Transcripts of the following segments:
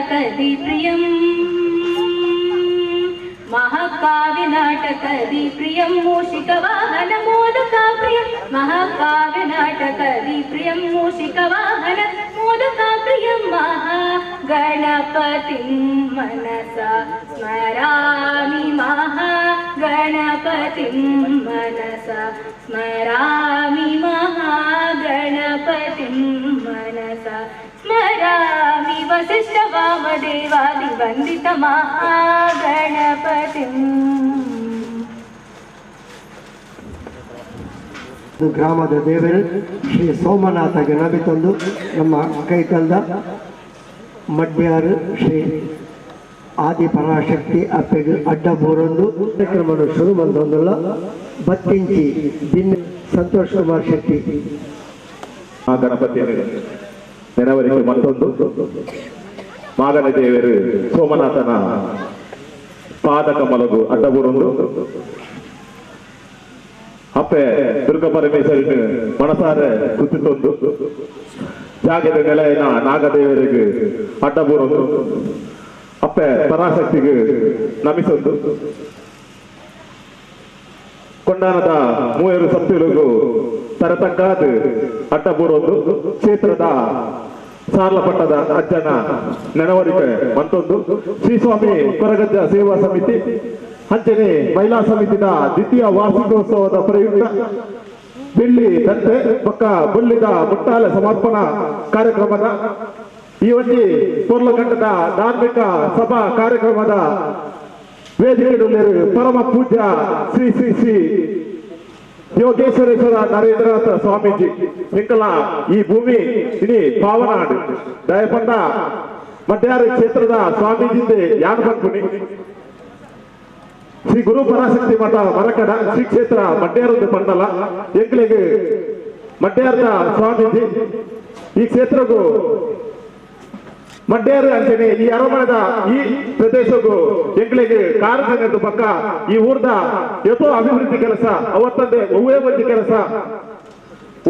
ನಾಟಕದಿ ಪ್ರಿಯಂ ಮಹಾಕಾವ್ಯ ನಾಟಕದಿ ಪ್ರಿಯಂ ಮೂಷಿಕವಾಹನ ಮೋದಕ ಪ್ರಿಯಂ ಮಹಾಕಾವ್ಯ ನಾಟಕದಿ ಪ್ರಿಯಂ ಮೂಷಿಕವಾಹನ ಮೋದಕ ಪ್ರಿಯಂ ಮಹಾಗಣಪತಿಂ ಮನಸಾ ಸ್ಮರಾಮಿ ಮಹಾಗಣಪತಿಂ ಮನಸಾ ಸ್ಮರಾಮಿ ಮಹಾಗಣಪತಿಂ ಮನಸಾ ಸ್ಮರಾಮಿ ವಸಿಷ್ಠ ವಾಮದೇವಾದಿ ವಂದಿತ ಮಹಾಗಣಪತಿಂ. ಗ್ರಾಮದ ದೇವರು ಶ್ರೀ ಸೋಮನಾಥ ಗಣಪತಿ ನಮ್ಮ ಕೈತಲ್ದ ಮಡ್ಯಾರು ಶ್ರೀ ಆದಿಪರಾಶಕ್ತಿ ಅಪ್ಪೆಗೆ ಅಡ್ಡ ಬೋರೊಂದು ಕಾರ್ಯಕ್ರಮ ಶುರು ಬಂದೊಂದಲ್ಲ ಬತ್ತಿಂಚಿ ದಿನ ಸಂತೋಷ್ ಕುಮಾರ್ ಶೆಟ್ಟಿ ಗಣಪತಿ ನೆನವರಿಗೆ ಮತ್ತೊಂದು ಮಾಗನ ದೇವರು ಸೋಮನಾಥನ ಪಾದಕ ಮಲಗು ಅಡ್ಡಬೂರೊಂದು ಅಪ್ಪೆ ದುರ್ಗ ಪರಮೇಶ್ವರಿನ ಮನಸಾರೆ ಸುತ್ತಿತ್ತೊಂದು ಜಾಗದ ನೆಲೆಯನ ನಾಗದೇವರಿಗೆ ಅಡ್ಡಬೂರೊಂದು ಅಪ್ಪೆ ಪರಾಶಕ್ತಿಗೆ ನಮಿಸೊಂದು ಕೊಂಡಾನದ ಮೂವರು ಸತ್ತಿಲುಗು ತರತಕ್ಕಾದ ಅಡ್ಡಬೂರೊಂದು ಕ್ಷೇತ್ರದ ಸಾರ್ಲಪಟ್ಟದ ಅಜ್ಜನ ನೆನವರಿಕೆ ಮತ್ತೊಂದು ಶ್ರೀ ಸ್ವಾಮಿ ಕೊರಗಜ್ಜ ಸೇವಾ ಸಮಿತಿ ಅಂಚನೆ ಮಹಿಳಾ ಸಮಿತಿಯ ದ್ವಿತೀಯ ವಾರ್ಷಿಕೋತ್ಸವದ ಪ್ರಯುಕ್ತ ಬೆಳ್ಳಿ ದಂತೆ ಪಕ್ಕ ಬೊಳ್ಳಿದ ಮುಟ್ಟಾಲೆ ಸಮರ್ಪಣಾ ಕಾರ್ಯಕ್ರಮದ ಈ ಒಂಜಿ ಪೊರ್ಲಕಟ್ಟದ ಧಾರ್ಮಿಕ ಸಭಾ ಕಾರ್ಯಕ್ರಮದ ವೇದಿಕೆಯಲ್ಲಿ ಪರಮ ಪೂಜ್ಯ ಶ್ರೀ ಶ್ರೀ ಶ್ರೀ ಯೋಗೇಶ್ವರೇಶ್ವರ ನರೇಂದ್ರನಾಥ ಸ್ವಾಮೀಜಿ ಇಂಕಲ ಈ ಭೂಮಿ ಇನಿ ಪಾವನಾಡು ದಯಪಂಡ ಮಡ್ಯಾರ ಕ್ಷೇತ್ರದ ಸ್ವಾಮೀಜಿಂದೆ ಯಾನ್ ಪನ್ಪುನಿ ಶ್ರೀ ಗುರು ಪರಾಶಕ್ತಿ ಮಠ ಮರಕಡ ಶ್ರೀ ಕ್ಷೇತ್ರ ಮಡ್ಯಾರದ ಪಂಡಲ ಎಂಕ್ಲೆಗ್ ಮಡ್ಯಾರದ ಸ್ವಾಮೀಜಿ ಈ ಕ್ಷೇತ್ರಕ್ಕೂ ಮಡ್ಯಾರ ಅಂಚನೆ ಈ ಅರಮನೆದ ಈ ಪ್ರದೇಶಕ್ಕೂ ಎಂಕ್ಲೆಗ್ ಕಾರಜನದ ಪಕ್ಕ ಈ ಊರ್ದ ಎತ್ತೋ ಅಭಿವೃದ್ಧಿ ಕೆಲಸ ಅವತ್ತಂದೆ ಒವ್ವೇ ಒಂಜಿ ಕೆಲಸ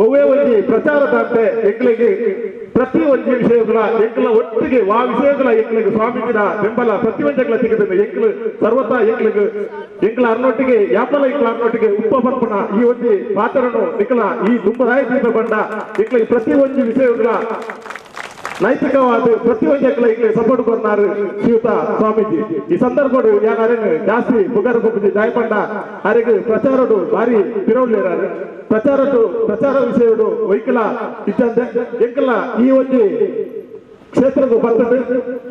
ಒವ್ವೇ ಒಂಜಿ ಪ್ರಚಾರದಂತೆ ಎಂಕ್ಲೆಗ್ ಪ್ರತಿ ಒಂಜಿ ವಿಷಯಗಳ ಎಂಕ್ಲ ಒಟ್ಟಿಗೆ ಆ ವಿಷಯಗಳ ಎಂಕ್ಲೆಗ್ ಸ್ವಾಮೀಜಿನ ಬೆಂಬಲ ಪ್ರತಿ ಒಂಜಗಳ ಸಿಗುತ್ತದೆ. ಎಂಕ್ಲು ಸರ್ವತಾ ಎಂಕ್ಲೆಗ್ ಎಂಕ್ಲ ಅರ್ನೊಟ್ಟಿಗೆ ಯಾಪಲ ಎಂಕ್ಲ ಅರ್ನೊಟ್ಟಿಗೆ ಉಪ್ಪ ಪರ್ಪಣ ಈ ಒಂಜಿ ಪಾತ್ರನು ನಿಕ್ಲ ಈ ದುಂಬರಾಯ ದೀಪ ಬಂಡ ಎಂಕ್ಲೆಗ್ ಪ್ರತಿ ಒಂಜಿ ವಿಷಯಗಳ ನೈತಿಕವಾದ ಪ್ರತಿಯೊಂದು ಸಪೋರ್ಟ್ ಕೊಡ್ನಾರು ಶ್ರೀಯುತ ಸ್ವಾಮೀಜಿ. ಈ ಸಂದರ್ಭಡು ಯಾರು ಜಾಸ್ತಿ ಪುಗರ ಪುಪ್ಪಿ ದಾಯಪಂಡ ಅರೆಗ್ ಪ್ರಚಾರಡು ಭಾರಿ ತಿರುವುಳ್ಳೇರಾರು ಪ್ರಚಾರಡು ಪ್ರಚಾರ ವಿಷಯಡು ವೈಕಲ ಇದ್ದಂತೆ ಎಂಕಲ ಈ ಒಂಜಿ ಕ್ಷೇತ್ರದ ಬರ್ತದೆ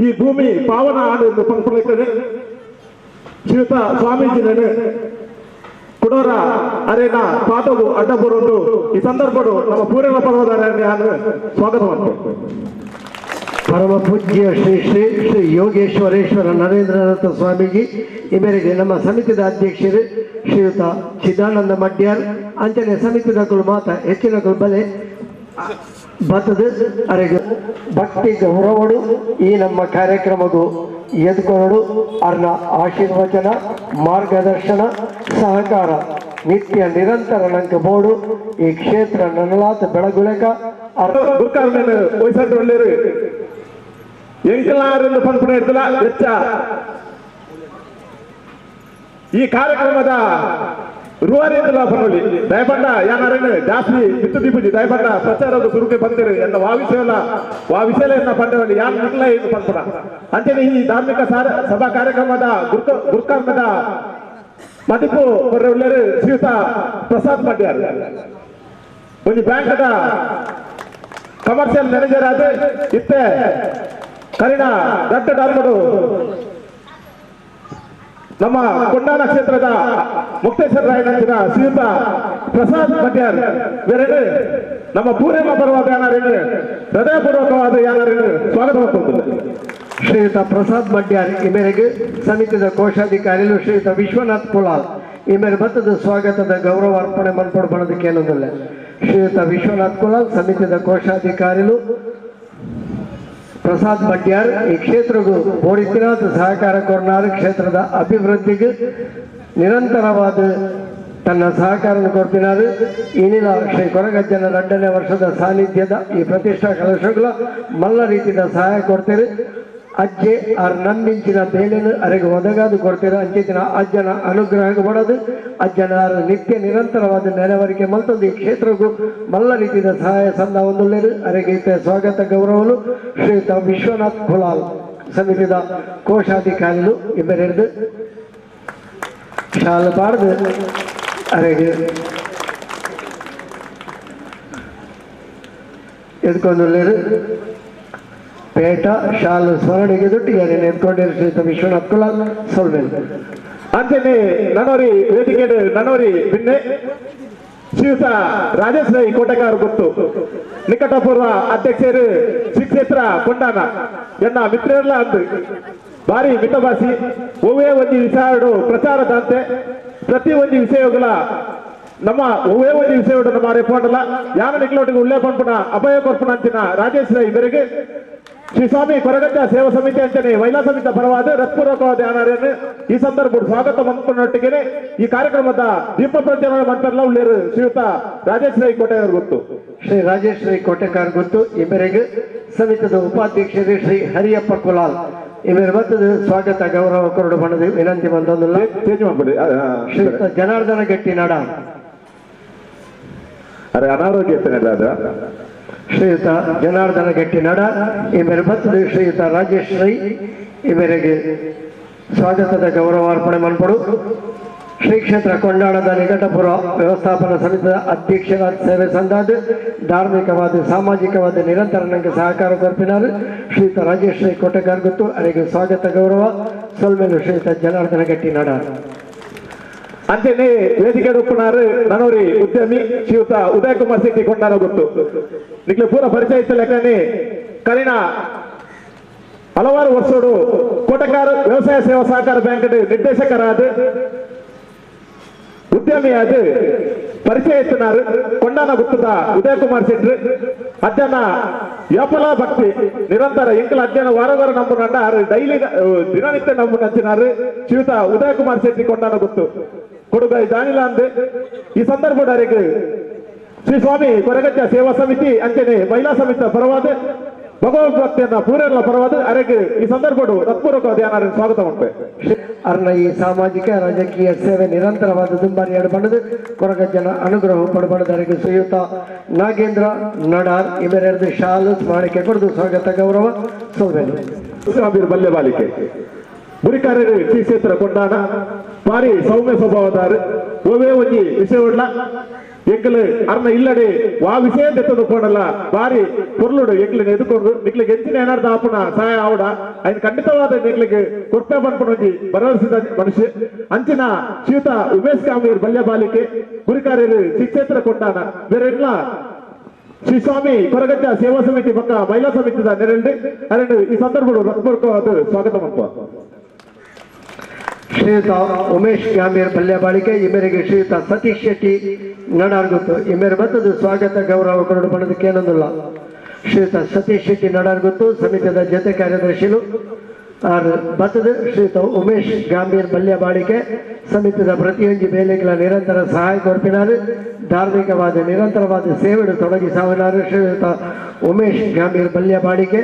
ಈ ಭೂಮಿ ಪಾವನ ಆಡು ಎಂದು ಪಂಪುಲೈತದೆ. ಶ್ರೀಯುತ ಸ್ವಾಮೀಜಿ ಕುಡೋರ ಅರೇನ ಪಾದವು ಅಡ್ಡ ಬರೋದು ಈ ಸಂದರ್ಭಡು ನಮ್ಮ ಪೂರ್ಣ ಪರ್ವದ ಸ್ವಾಗತ ಮಾಡ್ತೇವೆ. ಪರಮ ಪೂಜ್ಯ ಶ್ರೀ ಶ್ರೀ ಶ್ರೀ ಯೋಗೇಶ್ವರೇಶ್ವರ ನರೇಂದ್ರನಾಥ ಸ್ವಾಮೀಜಿ ಈ ಮೇರೆಗೆ ನಮ್ಮ ಸಮಿತಿದ ಅಧ್ಯಕ್ಷರು ಶ್ರೀಯುತ ಚಿದಾನಂದ ಮಡ್ಯಾರ್ ಅಂಚನೆ ಸಮಿತಿದ ಕುಲು ಮಾತ ಹೆಚ್ಚಿನ ಬಲೆ ಬತ್ತದ ಅರೆಗೆ ಭಕ್ತಿ ಗೌರವಡು ಈ ನಮ್ಮ ಕಾರ್ಯಕ್ರಮಗೂ ಎದ್ಕೊರಡು ಅರ್ನ ಆಶೀರ್ವಚನ ಮಾರ್ಗದರ್ಶನ ಸಹಕಾರ ನಿತ್ಯ ನಿರಂತರ ನಂಕ ಬೋಡು ಈ ಕ್ಷೇತ್ರ ನನ್ನಲಾತ ಬೆಳಗುಲಕ ಈ ಕಾರ್ಯಕ್ರಮದ ರೂವಾರಿಯಲ್ಲ ಪನ್ನೊಲಿ ದಯಪಂಡ ಯಾರು ಜಾಸ್ತಿ ಬಿತ್ತು ದೀಪುಜಿ ದಯಪಂಡ ಪ್ರಚಾರದ ಸುರುಕೆ ಬಂದಿರು ಎನ್ನ ವಾವಿಸೆಲ್ಲ ವಾವಿಸೆಲ್ಲ ಎನ್ನ ಪಂಡವಲ್ಲಿ ಯಾರು ನಿಲ್ಲ ಏನು ಪನ್ಪುನ ಅಂಚನೆ ಈ ಧಾರ್ಮಿಕ ಸಭಾ ಕಾರ್ಯಕ್ರಮದ ಗುರುಕರ್ಮದ ಮದಿಪು ಕೊರ್ರೆ ಶ್ರೀಯುತ ಪ್ರಸಾದ್ ಮಡ್ಯಾರ್ ಒಂದು ಬ್ಯಾಂಕ್ದ ಕಮರ್ಷಿಯಲ್ ಮ್ಯಾನೇಜರ್ ಆದ ಇತ್ತೆ ಕರಿಣ ದೊಡ್ಡ ಡಾರ್ಮಡು ನಮ್ಮ ಕೊಂಡಾಲ ಕ್ಷೇತ್ರದ ಮುಕ್ತೇಶ್ವರ ರಾಯನಂಚಿನ ಶ್ರೀಯುತ ಪ್ರಸಾದ್ ಮಡ್ಯಾರ್ ಬೇರೆ ನಮ್ಮ ಪೂರ್ಣಿಮಾ ಬರುವ ಯಾರು ಹೃದಯಪೂರ್ವಕವಾದ ಯಾರು ಸ್ವಾಗತ ಮಾಡ್ತದೆ. ಶ್ರೀಯುತ ಪ್ರಸಾದ್ ಮಡ್ಯಾರ್ ಈ ಮೇರೆಗೆ ಸಮಿತಿದ ಕೋಶಾಧಿಕಾರಿಗಳು ಶ್ರೀಯುತ ವಿಶ್ವನಾಥ್ ಕುಲಾಲ್ ಈ ಮೇರೆ ಬತ್ತದ ಸ್ವಾಗತದ ಗೌರವ ಅರ್ಪಣೆ ಮನ್ಪೊಡು ಬರೋದಕ್ಕೆ ಏನೊಂದಿಲ್ಲ. ಶ್ರೀಯುತ ವಿಶ್ವನಾಥ್ ಕುಲಾಲ್ ಸಮಿತಿದ ಕೋಶಾಧಿಕಾರಿಗಳು ಪ್ರಸಾದ್ ಮಡ್ಯಾರ್ ಈ ಕ್ಷೇತ್ರಗೂ ಬೋಡಿತಿನಾಥ ಸಹಕಾರ ಕೊರ್ನಾರು ಕ್ಷೇತ್ರದ ಅಭಿವೃದ್ಧಿಗೆ ನಿರಂತರವಾದ ತನ್ನ ಸಹಕಾರ ಕೊಡ್ತಿನಾರು. ಇನಿಲ ಶ್ರೀ ಕೊರಗಜ್ಜನ 2ನೇ ವರ್ಷದ ಸಾನ್ನಿಧ್ಯದ ಈ ಪ್ರತಿಷ್ಠಾ ಕಲಶಗಳ ಮಲ್ಲ ರೀತಿಯ ಸಹಾಯ ಕೊಡ್ತೀರಿ. ಅಜ್ಜೆ ಆರ್ ನಂಬಿಂಚಿನ ಬೇಲೆನು ಅರೆಗೆ ಒದಗಾದು ಕೊಡ್ತೀರ ಅಂಚಿನ ಅಜ್ಜನ ಅನುಗ್ರಹ ಪಡೋದು ಅಜ್ಜನ ನಿತ್ಯ ನಿರಂತರವಾದ ನೆರವರಿಕೆ ಮಲ್ತೊಂದು ಈ ಕ್ಷೇತ್ರಕ್ಕೂ ಮಲ್ಲ ರೀತಿಯ ಸಹಾಯ ಸಂದ ಒಂದುಳ್ಳೇರು ಅರೆಗೆ ಸ್ವಾಗತ ಗೌರವಲು ಶ್ರೀಯುತ ವಿಶ್ವನಾಥ್ ಕುಲಾಲ್ ಸಮಿತಿದ ಕೋಶಾಧಿಕಾರಿಲು ಇಬ್ಬರೆದು ಶಾಲು ಬಾರ್ದು ಅರೆಗೆ ಎದ್ಕೊಂಡುಳ್ಳೇರು ಪೇಟ ಶಾಲು ಸ್ವರಣಿಗೆ ದುಡ್ಡಿಗೆ ಎದ್ಕೊಂಡಿರು ಶ್ರೀಯುತ ವಿಶ್ವನಾಥ್ ಕುಲಾಲ್ ಸೊಲ್ಮೇಲೆ ಅಂಚನೆ ನನೋರಿ ವೇದಿಕೆ ನನೋರಿ ಭಿನ್ನೆ ಶ್ರೀಯುತ ರಾಜೇಶ್ ರೈ ಕೋಟೆಕಾರ್ ಗೊತ್ತು ನಿಕಟಪೂರ್ವ ಅಧ್ಯಕ್ಷರು ಶ್ರೀ ಕ್ಷೇತ್ರ ಕೊಂಡಾನ ಎನ್ನ ಮಿತ್ರರ್ಲ ಅಂದು ಭಾರಿ ಮಿತಭಾಷಿ ಒವ್ವೇ ಒಂಜಿ ವಿಷಯಡು ಪ್ರಚಾರದಂತೆ ಪ್ರತಿ ಒಂಜಿ ವಿಷಯಗಳ ನಮ್ಮ ಒವ್ವೇ ಒಂಜಿ ವಿಷಯಡು ನಮ್ಮ ರೆಪೋರ್ಟಲ್ಲ ಯಾನ ನಿಕ್ಲೋಟಿಗೆ ಉಲ್ಲೇಖ ಪನ್ಪುನ ಅಭಯ ಕೊರ್ಪುನ ಅಂಚಿನ ರಾಜೇಶ್ ರೈ ಇವರಿಗೆ ಶ್ರೀ ಸ್ವಾಮಿ ಕೊರಗಜ್ಜ ಸೇವಾ ಸಮಿತಿ ಅಂಚನೆ ಮಹಿಳಾ ಸಮಿತಿ ಪರವಾದ ಹೃತ್ಪೂರ್ವಕವಾದ ಆನಾರ್ಯನು ಈ ಸಂದರ್ಭ ಸ್ವಾಗತ ಮಂತ್ಕೊನ್ನೊಟ್ಟಿಗೆ ಈ ಕಾರ್ಯಕ್ರಮದ ದೀಪ ಪ್ರಜ್ವಲನೆ ಮಂತ್ರಲ್ಲ ಉಳ್ಳೇರು ಶ್ರೀಯುತ ರಾಜೇಶ್ ರೈ ಕೋಟೆಯವರು ಗೊತ್ತು ಶ್ರೀ ರಾಜೇಶ್ ರೈ ಕೋಟೆಕಾರ್ ಗೊತ್ತು ಇವರಿಗೆ ಸಮಿತಿದ ಉಪಾಧ್ಯಕ್ಷರು ಶ್ರೀ ಹರಿಯಪ್ಪ ಕುಲಾಲ್ ಇವರ ಬತ್ತದ ಸ್ವಾಗತ ಗೌರವ ಕೊರಡು ಬಣ್ಣದ ವಿನಂತಿ ಬಂದೊಂದಿಲ್ಲ ಚೇಂಜ್ ಮಾಡ್ಬಿಡಿ ಶ್ರೀಯುತ ಜನಾರ್ದನ ಗಟ್ಟಿ ನಾಡ ಅರೆ ಅನಾರೋಗ್ಯ ಇರ್ತೇನೆ ಶ್ರೀಯುತ ಜನಾರ್ದನ ಗಟ್ಟಿ ನಡ ಇವರ ಬತ್ತದ ಶ್ರೀಯುತ ರಾಜೇಶ್ ರೈ ಇವರಿಗೆ ಸ್ವಾಗತದ ಗೌರವಾರ್ಪಣೆ ಮನ್ಪಡು. ಶ್ರೀ ಕ್ಷೇತ್ರ ಕೊಂಡಾಣದ ನಿಕಟಪುರ ವ್ಯವಸ್ಥಾಪನಾ ಸಮಿತಿಯ ಅಧ್ಯಕ್ಷರಾದ ಸೇವೆ ಸಂದಾದ ಧಾರ್ಮಿಕವಾದ ಸಾಮಾಜಿಕವಾದ ನಿರಂತರ ನಂಗೆ ಸಹಕಾರ ಕೊರ್ಪಿನಾರು ಶ್ರೀಯುತ ರಾಜೇಶ್ ರೈ ಕೋಟೆಗಾರ್ ಗೊತ್ತು ಅವರಿಗೆ ಸ್ವಾಗತ ಗೌರವ ಸೊಲ್ಮೇಲು ಶ್ರೀಯುತ ಜನಾರ್ದನ ಗಟ್ಟಿ ನಡ. ಅಂಚನೆ ವೇದಿಕೆ ಉಪ್ಪುನಾರು ನನೋರಿ ಉದ್ಯಮಿ ಶ್ರೀಯುತ ಉದಯ ಕುಮಾರ್ ಶೆಟ್ಟಿ ಕೊಂಡಾರ ಗೊತ್ತು ನಿಕ್ಲೆ ಪೂರ ಪರಿಚಯ ಇತ್ತು ಲೆಕ್ಕನೆ ಕರಿನ ಹಲವಾರು ವರ್ಷೋಡು ಕೋಟೆಕಾರ ವ್ಯವಸಾಯ ಸೇವಾ ಸಹಕಾರ ಬ್ಯಾಂಕ್ ನಿರ್ದೇಶಕರಾದ ಉದ್ಯಮಿಯಾದ ಪರಿಚಯ ಇತ್ತನಾರು ಕೊಂಡಾನ ಗುತ್ತದ ಉದಯ ಕುಮಾರ್ ಶೆಟ್ಟಿ ಅಜ್ಜನ ವ್ಯಾಪಲ ಭಕ್ತಿ ನಿರಂತರ ಎಂಕಲ ಅಜ್ಜನ ವಾರ ವಾರ ನಂಬುನಂಡ ಆರು ಡೈಲಿ ದಿನನಿತ್ಯ ನಂಬುನಂಚಿನಾರು ಶ್ರೀಯುತ ಉದಯ ಕುಮಾರ್ ಶೆಟ್ಟಿ ಕೊಂಡಾನ ಗೊತ್ತು ಕೊಡುಗೈ ದಾನಿಲ ಅಂದೆ ಈ ಸಂದರ್ಭ ಶ್ರೀ ಸ್ವಾಮಿ ಕೊರಗಜ್ಜ ಸೇವಾ ಸಮಿತಿ ಅಂಚನೆ ಮಹಿಳಾ ಸಮಿತಿ ಪರವಾದ ಭಗವದ್ಭಕ್ತಿಯನ್ನ ಪೂರೈಲ ಪರವಾದ ಅರೆಗೆ ಈ ಸಂದರ್ಭ ಹತ್ಪೂರ್ವಕ ಧ್ಯಾನ ಸ್ವಾಗತ ಉಂಟು. ಅರ್ನ ಈ ಸಾಮಾಜಿಕ ರಾಜಕೀಯ ಸೇವೆ ನಿರಂತರವಾದ ದುಂಬಾರಿ ಬಣ್ಣದ ಕೊರಗಜ್ಜನ ಅನುಗ್ರಹ ಪಡಬಡದರಿಗೆ ಶ್ರೀಯುತ ನಾಗೇಂದ್ರ ನಡಾರ್ ಇವರೆರಡು ಶಾಲು ಸ್ಮಾರಕ ಕೊಡದು ಸ್ವಾಗತ ಗೌರವ ಸೋಲ್ವೇನು. ಬಲ್ಲೆ ಬಾಲಿಕೆ ಗುರಿಕಾರರು ಶ್ರೀ ಕ್ಷೇತ್ರ ಕೊಂಡಾನ ಭಾರಿ ಸೌಮ್ಯ ಸ್ವಭಾವದಾರು ಒವೇ ಒಂಜಿ ವಿಷಯವುಳ್ಳ ಎಂಕಲು ಅರ್ನ ಇಲ್ಲಡೆ ವಾ ವಿಷಯ ದೆತ್ತದು ಪೋಣಲ್ಲ ಬಾರಿ ಪೊರ್ಲುಡು ಎಂಕ್ಲಿನ ಎದುಕೊಂಡು ನಿಕ್ಲಿಗೆ ಎಂಚಿನ ಏನಾರ್ದ ಆಪುನ ಸಹಾಯ ಆವಡ ಐನ್ ಖಂಡಿತವಾದ ನಿಕ್ಲಿಗೆ ಕೊರ್ಪೆ ಪನ್ಪುನ ಒಂಜಿ ಭರವಸೆದ ಮನುಷ್ಯ ಅಂಚಿನ ಶ್ರೀಯುತ ಉಮೇಶ್ ಕಾಮೀರ್ ಬಲ್ಯ ಬಾಲಿಕೆ ಗುರಿಕಾರ್ಯರು ಶ್ರೀ ಕ್ಷೇತ್ರ ಕೊಂಡಾನ ಬೇರೆ ಎಲ್ಲ ಶ್ರೀ ಸ್ವಾಮಿ ಕೊರಗಜ್ಜ ಸೇವಾ ಸಮಿತಿ ಪಕ್ಕ ಮಹಿಳಾ ಸಮಿತಿದ ನೆರೆಂಡು ಅರೆಂಡು ಈ ಸಂದರ್ಭ ಹೃತ್ಪೂರ್ವಕವಾದ ಸ್ವಾಗತ ಮಲ್ಪ. ಶ್ರೀಯುತ ಉಮೇಶ್ ಗಾಂಭೀರ್ ಬಲ್ಯ ಬಾಳಿಕೆ ಈ ಮೇರೆಗೆ ಶ್ರೀಯುತ ಸತೀಶ್ ಶೆಟ್ಟಿ ನಡಾರ್ ಗೊತ್ತು ಈ ಮೇರೆ ಬತ್ತದ ಸ್ವಾಗತ ಗೌರವ ಕೊರಡು ಬಣ್ಣದಕ್ಕೇನೊಂದಿಲ್ಲ. ಶ್ರೀಯುತ ಸತೀಶ್ ಶೆಟ್ಟಿ ನಡಾರ್ ಗೊತ್ತು ಸಮಿತಿಯ ಜೊತೆ ಕಾರ್ಯದರ್ಶಿಲು ಆರ್ ಬತ್ತದ ಶ್ರೀಯುತ ಉಮೇಶ್ ಗಾಂಭೀರ್ ಬಲ್ಯ ಬಾಳಿಕೆ ಸಮಿತಿಯ ಪ್ರತಿಯೊಂದು ಬೇಲೆಗಳ ನಿರಂತರ ಸಹಾಯ ಕೊರ್ಪಿನಾರು ಧಾರ್ಮಿಕವಾದ ನಿರಂತರವಾದ ಸೇವೆಡು ತೊಡಗಿಸಾವನಾರು ಶ್ರೀಯುತ ಉಮೇಶ್ ಗಾಂಭೀರ್ ಬಲ್ಯ ಬಾಳಿಕೆ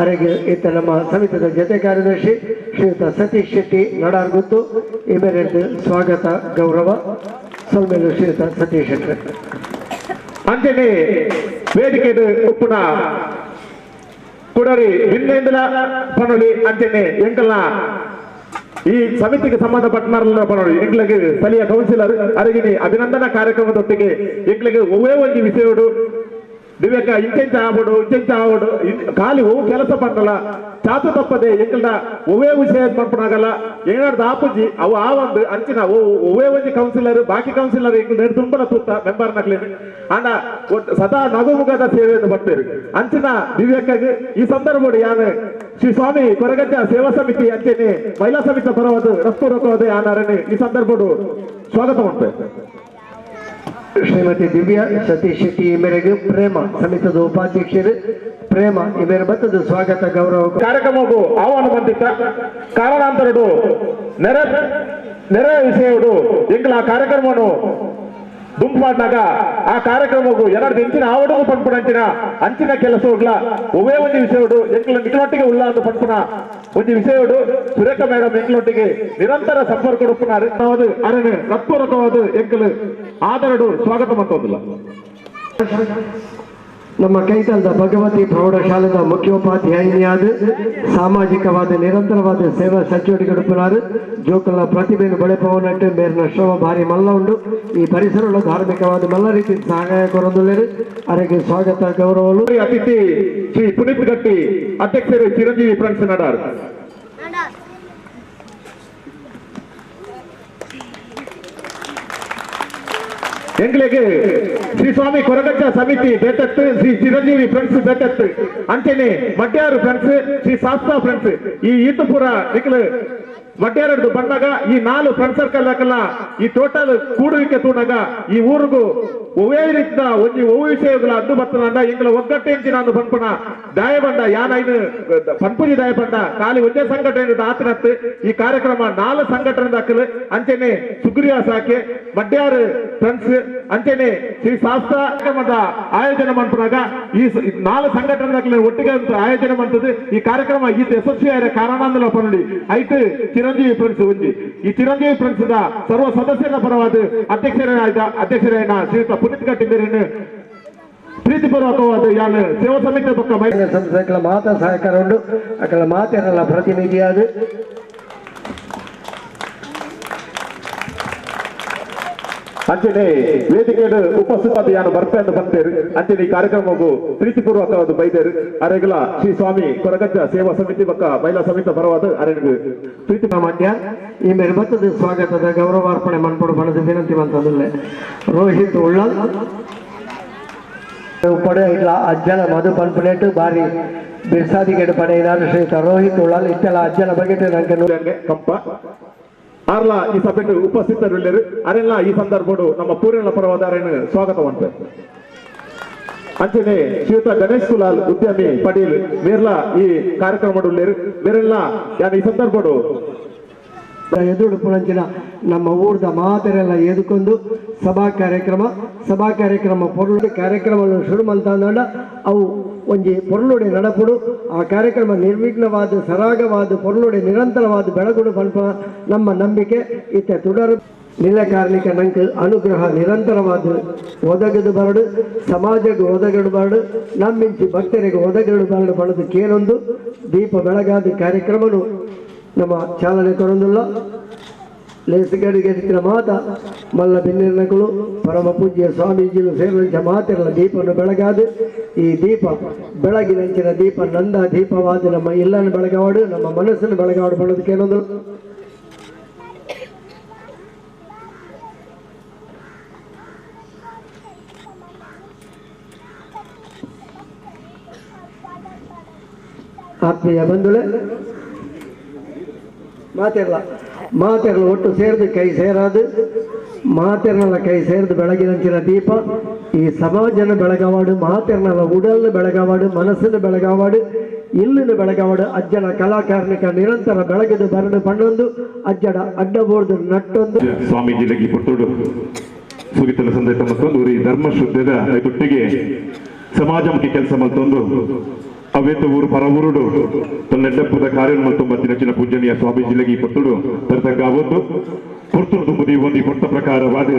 ಅರೆಗೆ ಇತ್ತ ನಮ್ಮ ಸಮಿತಿಯ ಜೊತೆ ಕಾರ್ಯದರ್ಶಿ ಶ್ರೀಯುತ ಸತೀಶ್ ಶೆಟ್ಟಿ ನಡಾರ್ ಗುತ್ತು ಈ ಮೇರೆ ಸ್ವಾಗತ ಗೌರವ ಸೊಲ್ಮೇಲು ಶ್ರೀಯುತ ಸತೀಶ್ ಶೆಟ್ಟಿ. ಅಂಚನೆ ವೇದಿಕೆ ಉಪ್ಪುನ ಕುಡರಿ ವಿನ್ನೇಂದ್ರ ಪನೊಲಿ ಅಂಚನೆ ಎಂಕಲ್ನ ಈ ಸಮಿತಿಗೆ ಸಂಬಂಧಪಟ್ಟನಾರಲ್ಲ ಪನೊಲಿ ಎಂಕ್ಲಿಗೆ ಸ್ಥಳೀಯ ಕೌನ್ಸಿಲರ್ ಅರಿಗಿನಿ ಅಭಿನಂದನಾ ಕಾರ್ಯಕ್ರಮದೊಟ್ಟಿಗೆ ಎಂಕ್ಲಿಗೆ ಒವ್ವೇ ಒಂಜಿ ವಿಷಯಡು ದಿವ್ಯಕ ಇಂಚೆಂಚ ಆವಡು ಇಂಚೆಂಚ ಆವಡು ಖಾಲಿ ಒವು ಕೆಲಸ ಪನ್ನಲ್ಲ ಚಾತು ತಪ್ಪದೆ ಎಂಕಲ್ನ ಒವ್ವೇ ವಿಷಯ ಪನ್ಪುನಾಗಲ್ಲ ಏನಾರ್ದು ಆಪುಜಿ ಅವು ಆ ಒಂದು ಅಂಚಿನ ಒವ್ವೇ ಒಂಜಿ ಕೌನ್ಸಿಲರ್ ಬಾಕಿ ಕೌನ್ಸಿಲರ್ ಎಂಕಲ್ ನೇರ್ ತುಂಬನ ತೂತ ಮೆಂಬರ್ ನಕ್ಲೇನು ಅಂಡ ಸದಾ ನಗುಮುಗದ ಸೇವೆಯನ್ನು ಬರ್ತೀರಿ ಅಂಚಿನ ದಿವ್ಯಕ್ಕಾಗಿ ಈ ಸಂದರ್ಭ ಯಾನು ಶ್ರೀ ಸ್ವಾಮಿ ಕೊರಗಜ್ಜ ಸೇವಾ ಸಮಿತಿ ಅಂಚನೆ ಮಹಿಳಾ ಸಮಿತಿ ಪರವಾದ ರಸ್ಪೂರ್ವಕವಾದ ಯಾನಾರನೆ ಈ ಸಂದರ್ಭ ಸ್ವಾಗತ ಉಂಟು. ಶ್ರೀಮತಿ ದಿವ್ಯಾ ಸತೀಶ್ ಶೆಟ್ಟಿ ಈ ಮೇರೆಗೆ ಪ್ರೇಮ ಸಮಿತಿಯ ಉಪಾಧ್ಯಕ್ಷರು ಪ್ರೇಮ ಈ ಮೇರೆ ಬತ್ತದ ಸ್ವಾಗತ ಗೌರವ ಕಾರ್ಯಕ್ರಮಕ್ಕೂ ಆಹ್ವಾನ ಬಂದಿತ್ತ ಕಾರಣಾಂತರಡು ನೆರೆ ನೆರೆ ವಿಷಯಡು ಎಂಕಲ ಆ ಕಾರ್ಯಕ್ರಮವನ್ನು ದುಂಪು ಮಾಡಿದಾಗ ಆ ಕಾರ್ಯಕ್ರಮಕ್ಕೂ ಎರಡು ಇಂಚಿನ ಆವಡಗು ಪನ್ಪುನ ಅಂಚಿನ ಅಂಚಿನ ಕೆಲಸ ಹೋಗ್ಲ ಒವ್ವೇ ಒಂದು ವಿಷಯಡು ಎಂಕ್ಲ ನಿಕ್ಲೊಟ್ಟಿಗೆ ಉಲ್ಲ ಅಂತ ಪನ್ಪುನ ಒಂಜಿ ವಿಷಯಡು ಸುರೇಖ ಮೇಡಮ್ ಎಂಕ್ಲೊಟ್ಟಿಗೆ ನಿರಂತರ ಸಂಪರ್ಕ ಉಪ್ಪುನ ಅರನು ರತ್ಪೂರ್ವಕವಾದ ಎಂಕಲು ಆದರಡು ಸ್ವಾಗತ ಮಾಡ್ತೋದಿಲ್ಲ. ನಮ್ಮ ಕೈತಲದ ಭಗವತಿ ಪ್ರೌಢಶಾಲೆಯ ಮುಖ್ಯೋಪಾಧ್ಯಾಯಿನಿಯಾದ ಸಾಮಾಜಿಕವಾದ ನಿರಂತರವಾದ ಸೇವಾ ಚಟುವಟಿಕೆ ಜೋಕಲ ಪ್ರತಿಭೆಯನ್ನು ಬೆಳೆಪವನಟ್ಟು ಮೇರಿನ ಶ್ರಮ ಭಾರಿ ಮಲ್ಲ ಉಂಡು. ಈ ಪರಿಸರ ಧಾರ್ಮಿಕವಾದ ಮಲ್ಲ ರೀತಿ ಸಹಾಯ ಕೊರೊಂದುಲ್ಲೆರ್. ಅರೆಗೆ ಸ್ವಾಗತ ಗೌರವಲು. ಅತಿಥಿ ಶ್ರೀ ಪುನೀತ್ ಗಟ್ಟಿ ಅಧ್ಯಕ್ಷರು ಚಿರಂಜೀವಿ ಫ್ರೆಂಡ್ಸ್ ನಡಾರ್. ಎಂಗ್ಲಿಗೆ ಶ್ರೀ ಸ್ವಾಮಿ ಕೊರಗಜ್ಜ ಸಮಿತಿ ಬೇತತ್ತು, ಶ್ರೀ ಚಿರಂಜೀವಿ ಫ್ರೆಂಡ್ಸ್ ಬೇತತ್ತು, ಅಂಚನೆ ಮಡ್ಯಾರು ಫ್ರೆಂಡ್ಸ್, ಶ್ರೀ ಶಾಸ್ತಾ ಫ್ರೆಂಡ್ಸ್ ಈ ಈತಪುರ ನಿಕ್ಲು ಮಡ್ಯಾರದ್ದು ಬಂದಾಗ ಈ ನಾಲ್ಕು ಫ್ರೆಂಡ್ ಸರ್ಕಲ್ ಹಾಕಲ್ಲ ಈ ಟೋಟಲ್ ಕೂಡುವಿಕೆ ತೂನಾಗ ಈ ಊರಿಗೂ ಒವ್ವೇ ರೀತಿಯ ಒಂಜಿ ಒವ್ವು ವಿಷಯಗಳ ಅಡ್ಡು ಬರ್ತದ ಎಂಗ್ಲ ಒಗ್ಗಟ್ಟೆ ಎಂಚಿನ ಅಂದು ಪನ್ಪುನ ದಾಯಬಂಡ ಯಾನ ಐನು ಪನ್ಪುಜಿ ದಾಯಬಂಡ ಖಾಲಿ ಒಂದೇ ಸಂಘಟನೆ ಆತನತ್ತು ಈ ಕಾರ್ಯಕ್ರಮ ನಾಲ್ಕು ಸಂಘಟನೆ ದಾಖಲು ಅಂಚನೆ ಸುಗ್ರಿಯ ಸಾಕೆ ಮಡ್ಯಾರು ಫ್ರೆಂಡ್ಸ್ ಅಂಚನೆ ಶ್ರೀ ಶಾಸ್ತ್ರ ಕಾರ್ಯಕ್ರಮದ ಆಯೋಜನೆ ಮಾಡ್ಪುನಾಗ ಈ ನಾಲ್ಕು ಸಂಘಟನೆ ದಾಖಲೆ ಒಟ್ಟಿಗೆ ಆಯೋಜನೆ ಮಾಡ್ತದೆ. ಈ ಕಾರ್ಯಕ್ರಮ ಈತ ಯಶಸ್ವಿ ಕಾರಣ ಅಂದಲ ಪನ್ನುಡಿ ಐಟ್ ಚಿರಂಜೀವಿ ಫ್ರೆಂಡ್ಸ್ ಒಂಜಿ ಈ ಚಿರಂಜೀವಿ ಫ್ರೆಂಡ್ಸ್ ಸರ್ವ ಸದಸ್ಯರ ಪರವಾದ ಅಧ್ಯಕ್ಷರಾದ ಶ್ರೀಯುತ ಪುನೀತ್ ಗಟ್ಟಿ ಪ್ರೀತಿಪೂರ್ವಕವಾದ ಯಾನು ಸೇವಾ ಸಮಿತಿ ಪಕ್ಕ ಸಂಸ್ಥೆಗಳ ಮಾತಾ ಸಹಕಾರ ಉಂಡು. ಅಕಲ ಮಾತೆರಲ್ಲ ಪ್ರತಿನಿಧಿಯಾದ ಅಂಚನೆ ವೇದಿಕೆಯನ್ನು ಉಪಸ್ಥಿತ ಯಾನು ಬರ್ಪೆಯನ್ನು ಬಂತೇರು ಅಂಚನೆ ಈ ಕಾರ್ಯಕ್ರಮಕ್ಕೂ ಪ್ರೀತಿಪೂರ್ವಕವಾದ ಬೈದೇರು ಅರೆಗಲ ಶ್ರೀ ಸ್ವಾಮಿ ಕೊರಗಜ್ಜ ಸೇವಾ ಸಮಿತಿ ಪಕ್ಕ ಮಹಿಳಾ ಸಮಿತಿ ಪರವಾದ ಅರೆಗೂ ಪ್ರೀತಿ ಮಂಡ್ಯ ಈ ಮೇರೆ ಬತ್ತದ ಸ್ವಾಗತದ ಗೌರವಾರ್ಪಣೆ ಮನ್ಪಡು ಬಣದ ವಿನಂತಿ ಮಂತದಲ್ಲೇ ರೋಹಿತ್ ಉಳ್ಳಲ್ ಪಡೆ ಇట్లా ಅಜ್ಜನ ಮಧು ಪನ್ಪುನೇಟು ಬಾರಿ ಬಿರ್ಸಾದಿಗೆಡು ಪಡೆಯಿನಾರು ಶ್ರೀಯುತ ರೋಹಿತ್ ಉಳ್ಳಲ್ ಇತ್ತೆಲ್ಲ ಅಜ್ಜನ ಬಗೆಟ್ ನಂಗೆ ಕಂಪ ಆರ್ಲ ಈ ಸಭೆಗೆ ಉಪಸ್ಥಿತರುಳ್ಳರು ಅರೆಲ್ಲ ಈ ಸಂದರ್ಭಡು ನಮ್ಮ ಪೂರ್ಣ ಪರವಾದ ಅರೆನು ಸ್ವಾಗತ ಮಾಡ್ತಾರೆ. ಅಂಚನೆ ಶ್ರೀಯುತ ಗಣೇಶ್ ಕುಲಾಲ್ ಉದ್ಯಮಿ ಪಟೇಲ್ ಮೇರ್ಲ ಈ ಕಾರ್ಯಕ್ರಮಡುಳ್ಳರು ಮೇರೆಲ್ಲ ಯಾನು ಈ ಸಂದರ್ಭಡು ಎದುರು ಪುಣಂಚಿನ ನಮ್ಮ ಊರ್ದ ಮಾತೆರೆಲ್ಲ ಎದುಕೊಂಡು ಸಭಾ ಕಾರ್ಯಕ್ರಮ ಪೊರ್ಲು ಕಾರ್ಯಕ್ರಮ ಶುರು ಮಂತಾಂಡ ಅವು ಒಂಜಿ ಪೊರ್ಲುಡೆ ನಡಪುಡು ಆ ಕಾರ್ಯಕ್ರಮ ನಿರ್ವಿಘ್ನವಾದ ಸರಾಗವಾದ ಪೊರ್ಲುಡೆ ನಿರಂತರವಾದ ಬೆಳಗುಡು ಪಲ್ಪ ನಮ್ಮ ನಂಬಿಕೆ ಇತ್ತ ತುಡರು ನಿಲಕಾರ್ಮಿಕ ನಂಗೆ ಅನುಗ್ರಹ ನಿರಂತರವಾದ ಒದಗದು ಬರಡು ಸಮಾಜಕ್ಕೆ ಒದಗಡು ಬರಡು ನಮ್ಮಿಂಚಿ ಭಕ್ತರಿಗೆ ಒದಗಡು ಬರಡು ಬಡದು ಕೇಳೊಂದು ದೀಪ ಬೆಳಗಾದ ಕಾರ್ಯಕ್ರಮನು ನಮ್ಮ ಚಾಲನೆ ಕೊರೊಂದುಲ್ಲ. ಲೇಸುಗಡಿಗೆ ಮಾತ ಮಲ್ಲ ಬಿನ್ನಿರ್ನಗಳು ಪರಮ ಪೂಜ್ಯ ಸ್ವಾಮೀಜಿಗಳು ಸೇರಿದಂಚ ಮಾತಿರಲ್ಲ ದೀಪವನ್ನು ಬೆಳಗಾದು ಈ ದೀಪ ಬೆಳಗಿನಂಚಿನ ದೀಪ ನಂದ ದೀಪವಾದ ನಮ್ಮ ಇಲ್ಲನ್ನು ಬೆಳಗಾವಾಡು ನಮ್ಮ ಮನಸ್ಸನ್ನು ಬೆಳಗಾವಾಡು ಬಣ್ಣದಕ್ಕೆ ಏನೊಂದು ಆತ್ಮೀಯ ಬಂಧುಗಳೇ ಮಾತಿರಲ್ಲ ಮಾತೆರಲ್ಲ ಒಟ್ಟು ಸೇರಿದು ಕೈ ಸೇರಾದು ಮಾತೆರಲ್ಲ ಕೈ ಸೇರಿದು ಬೆಳಗಿನಂಚಿನ ದೀಪ ಈ ಸಮಾಜನ ಬೆಳಗಾವಾಡು ಮಾತೆರನಲ್ಲ ಉಡಲ್ನ ಬೆಳಗಾವಾಡು ಮನಸ್ಸಿನ ಬೆಳಗಾವಾಡು ಇಲ್ಲಿನ ಬೆಳಗಾವಾಡು ಅಜ್ಜನ ಕಲಾಕಾರ್ಮಿಕ ನಿರಂತರ ಬೆಳಗಿದು ಬರಡು ಬಣ್ಣೊಂದು ಅಜ್ಜಡ ಅಡ್ಡಬೋರ್ದು ನಟ್ಟೊಂದು ಸ್ವಾಮೀಜಿ ಪುರ್ತೋಡು ಸುಗಿತಲ ಸಂದೇಶ ಮತ್ತೊಂದು ಊರಿ ಧರ್ಮಶುದ್ಧದ ಐತೊಟ್ಟಿಗೆ ಸಮಾಜಮುಖಿ ಕೆಲಸ ಮತ್ತೊಂದು ಅವೇತ ಊರು ಪರವೂರುಡು ತನ್ನೆಡ್ಡಪ್ಪದ ಕಾರ್ಯ ಮತ್ತೊಂಬತ್ತಿನ ಚಿನ್ನ ಪೂಜನೀಯ ಸ್ವಾಮೀಜಿಲಗಿ ಪುರ್ತುಡು ತರತಕ್ಕಾವತ್ತು ಪುರ್ತುಡು ಮುದಿ ಒಂದು ಪುರ್ತ ಪ್ರಕಾರವಾದ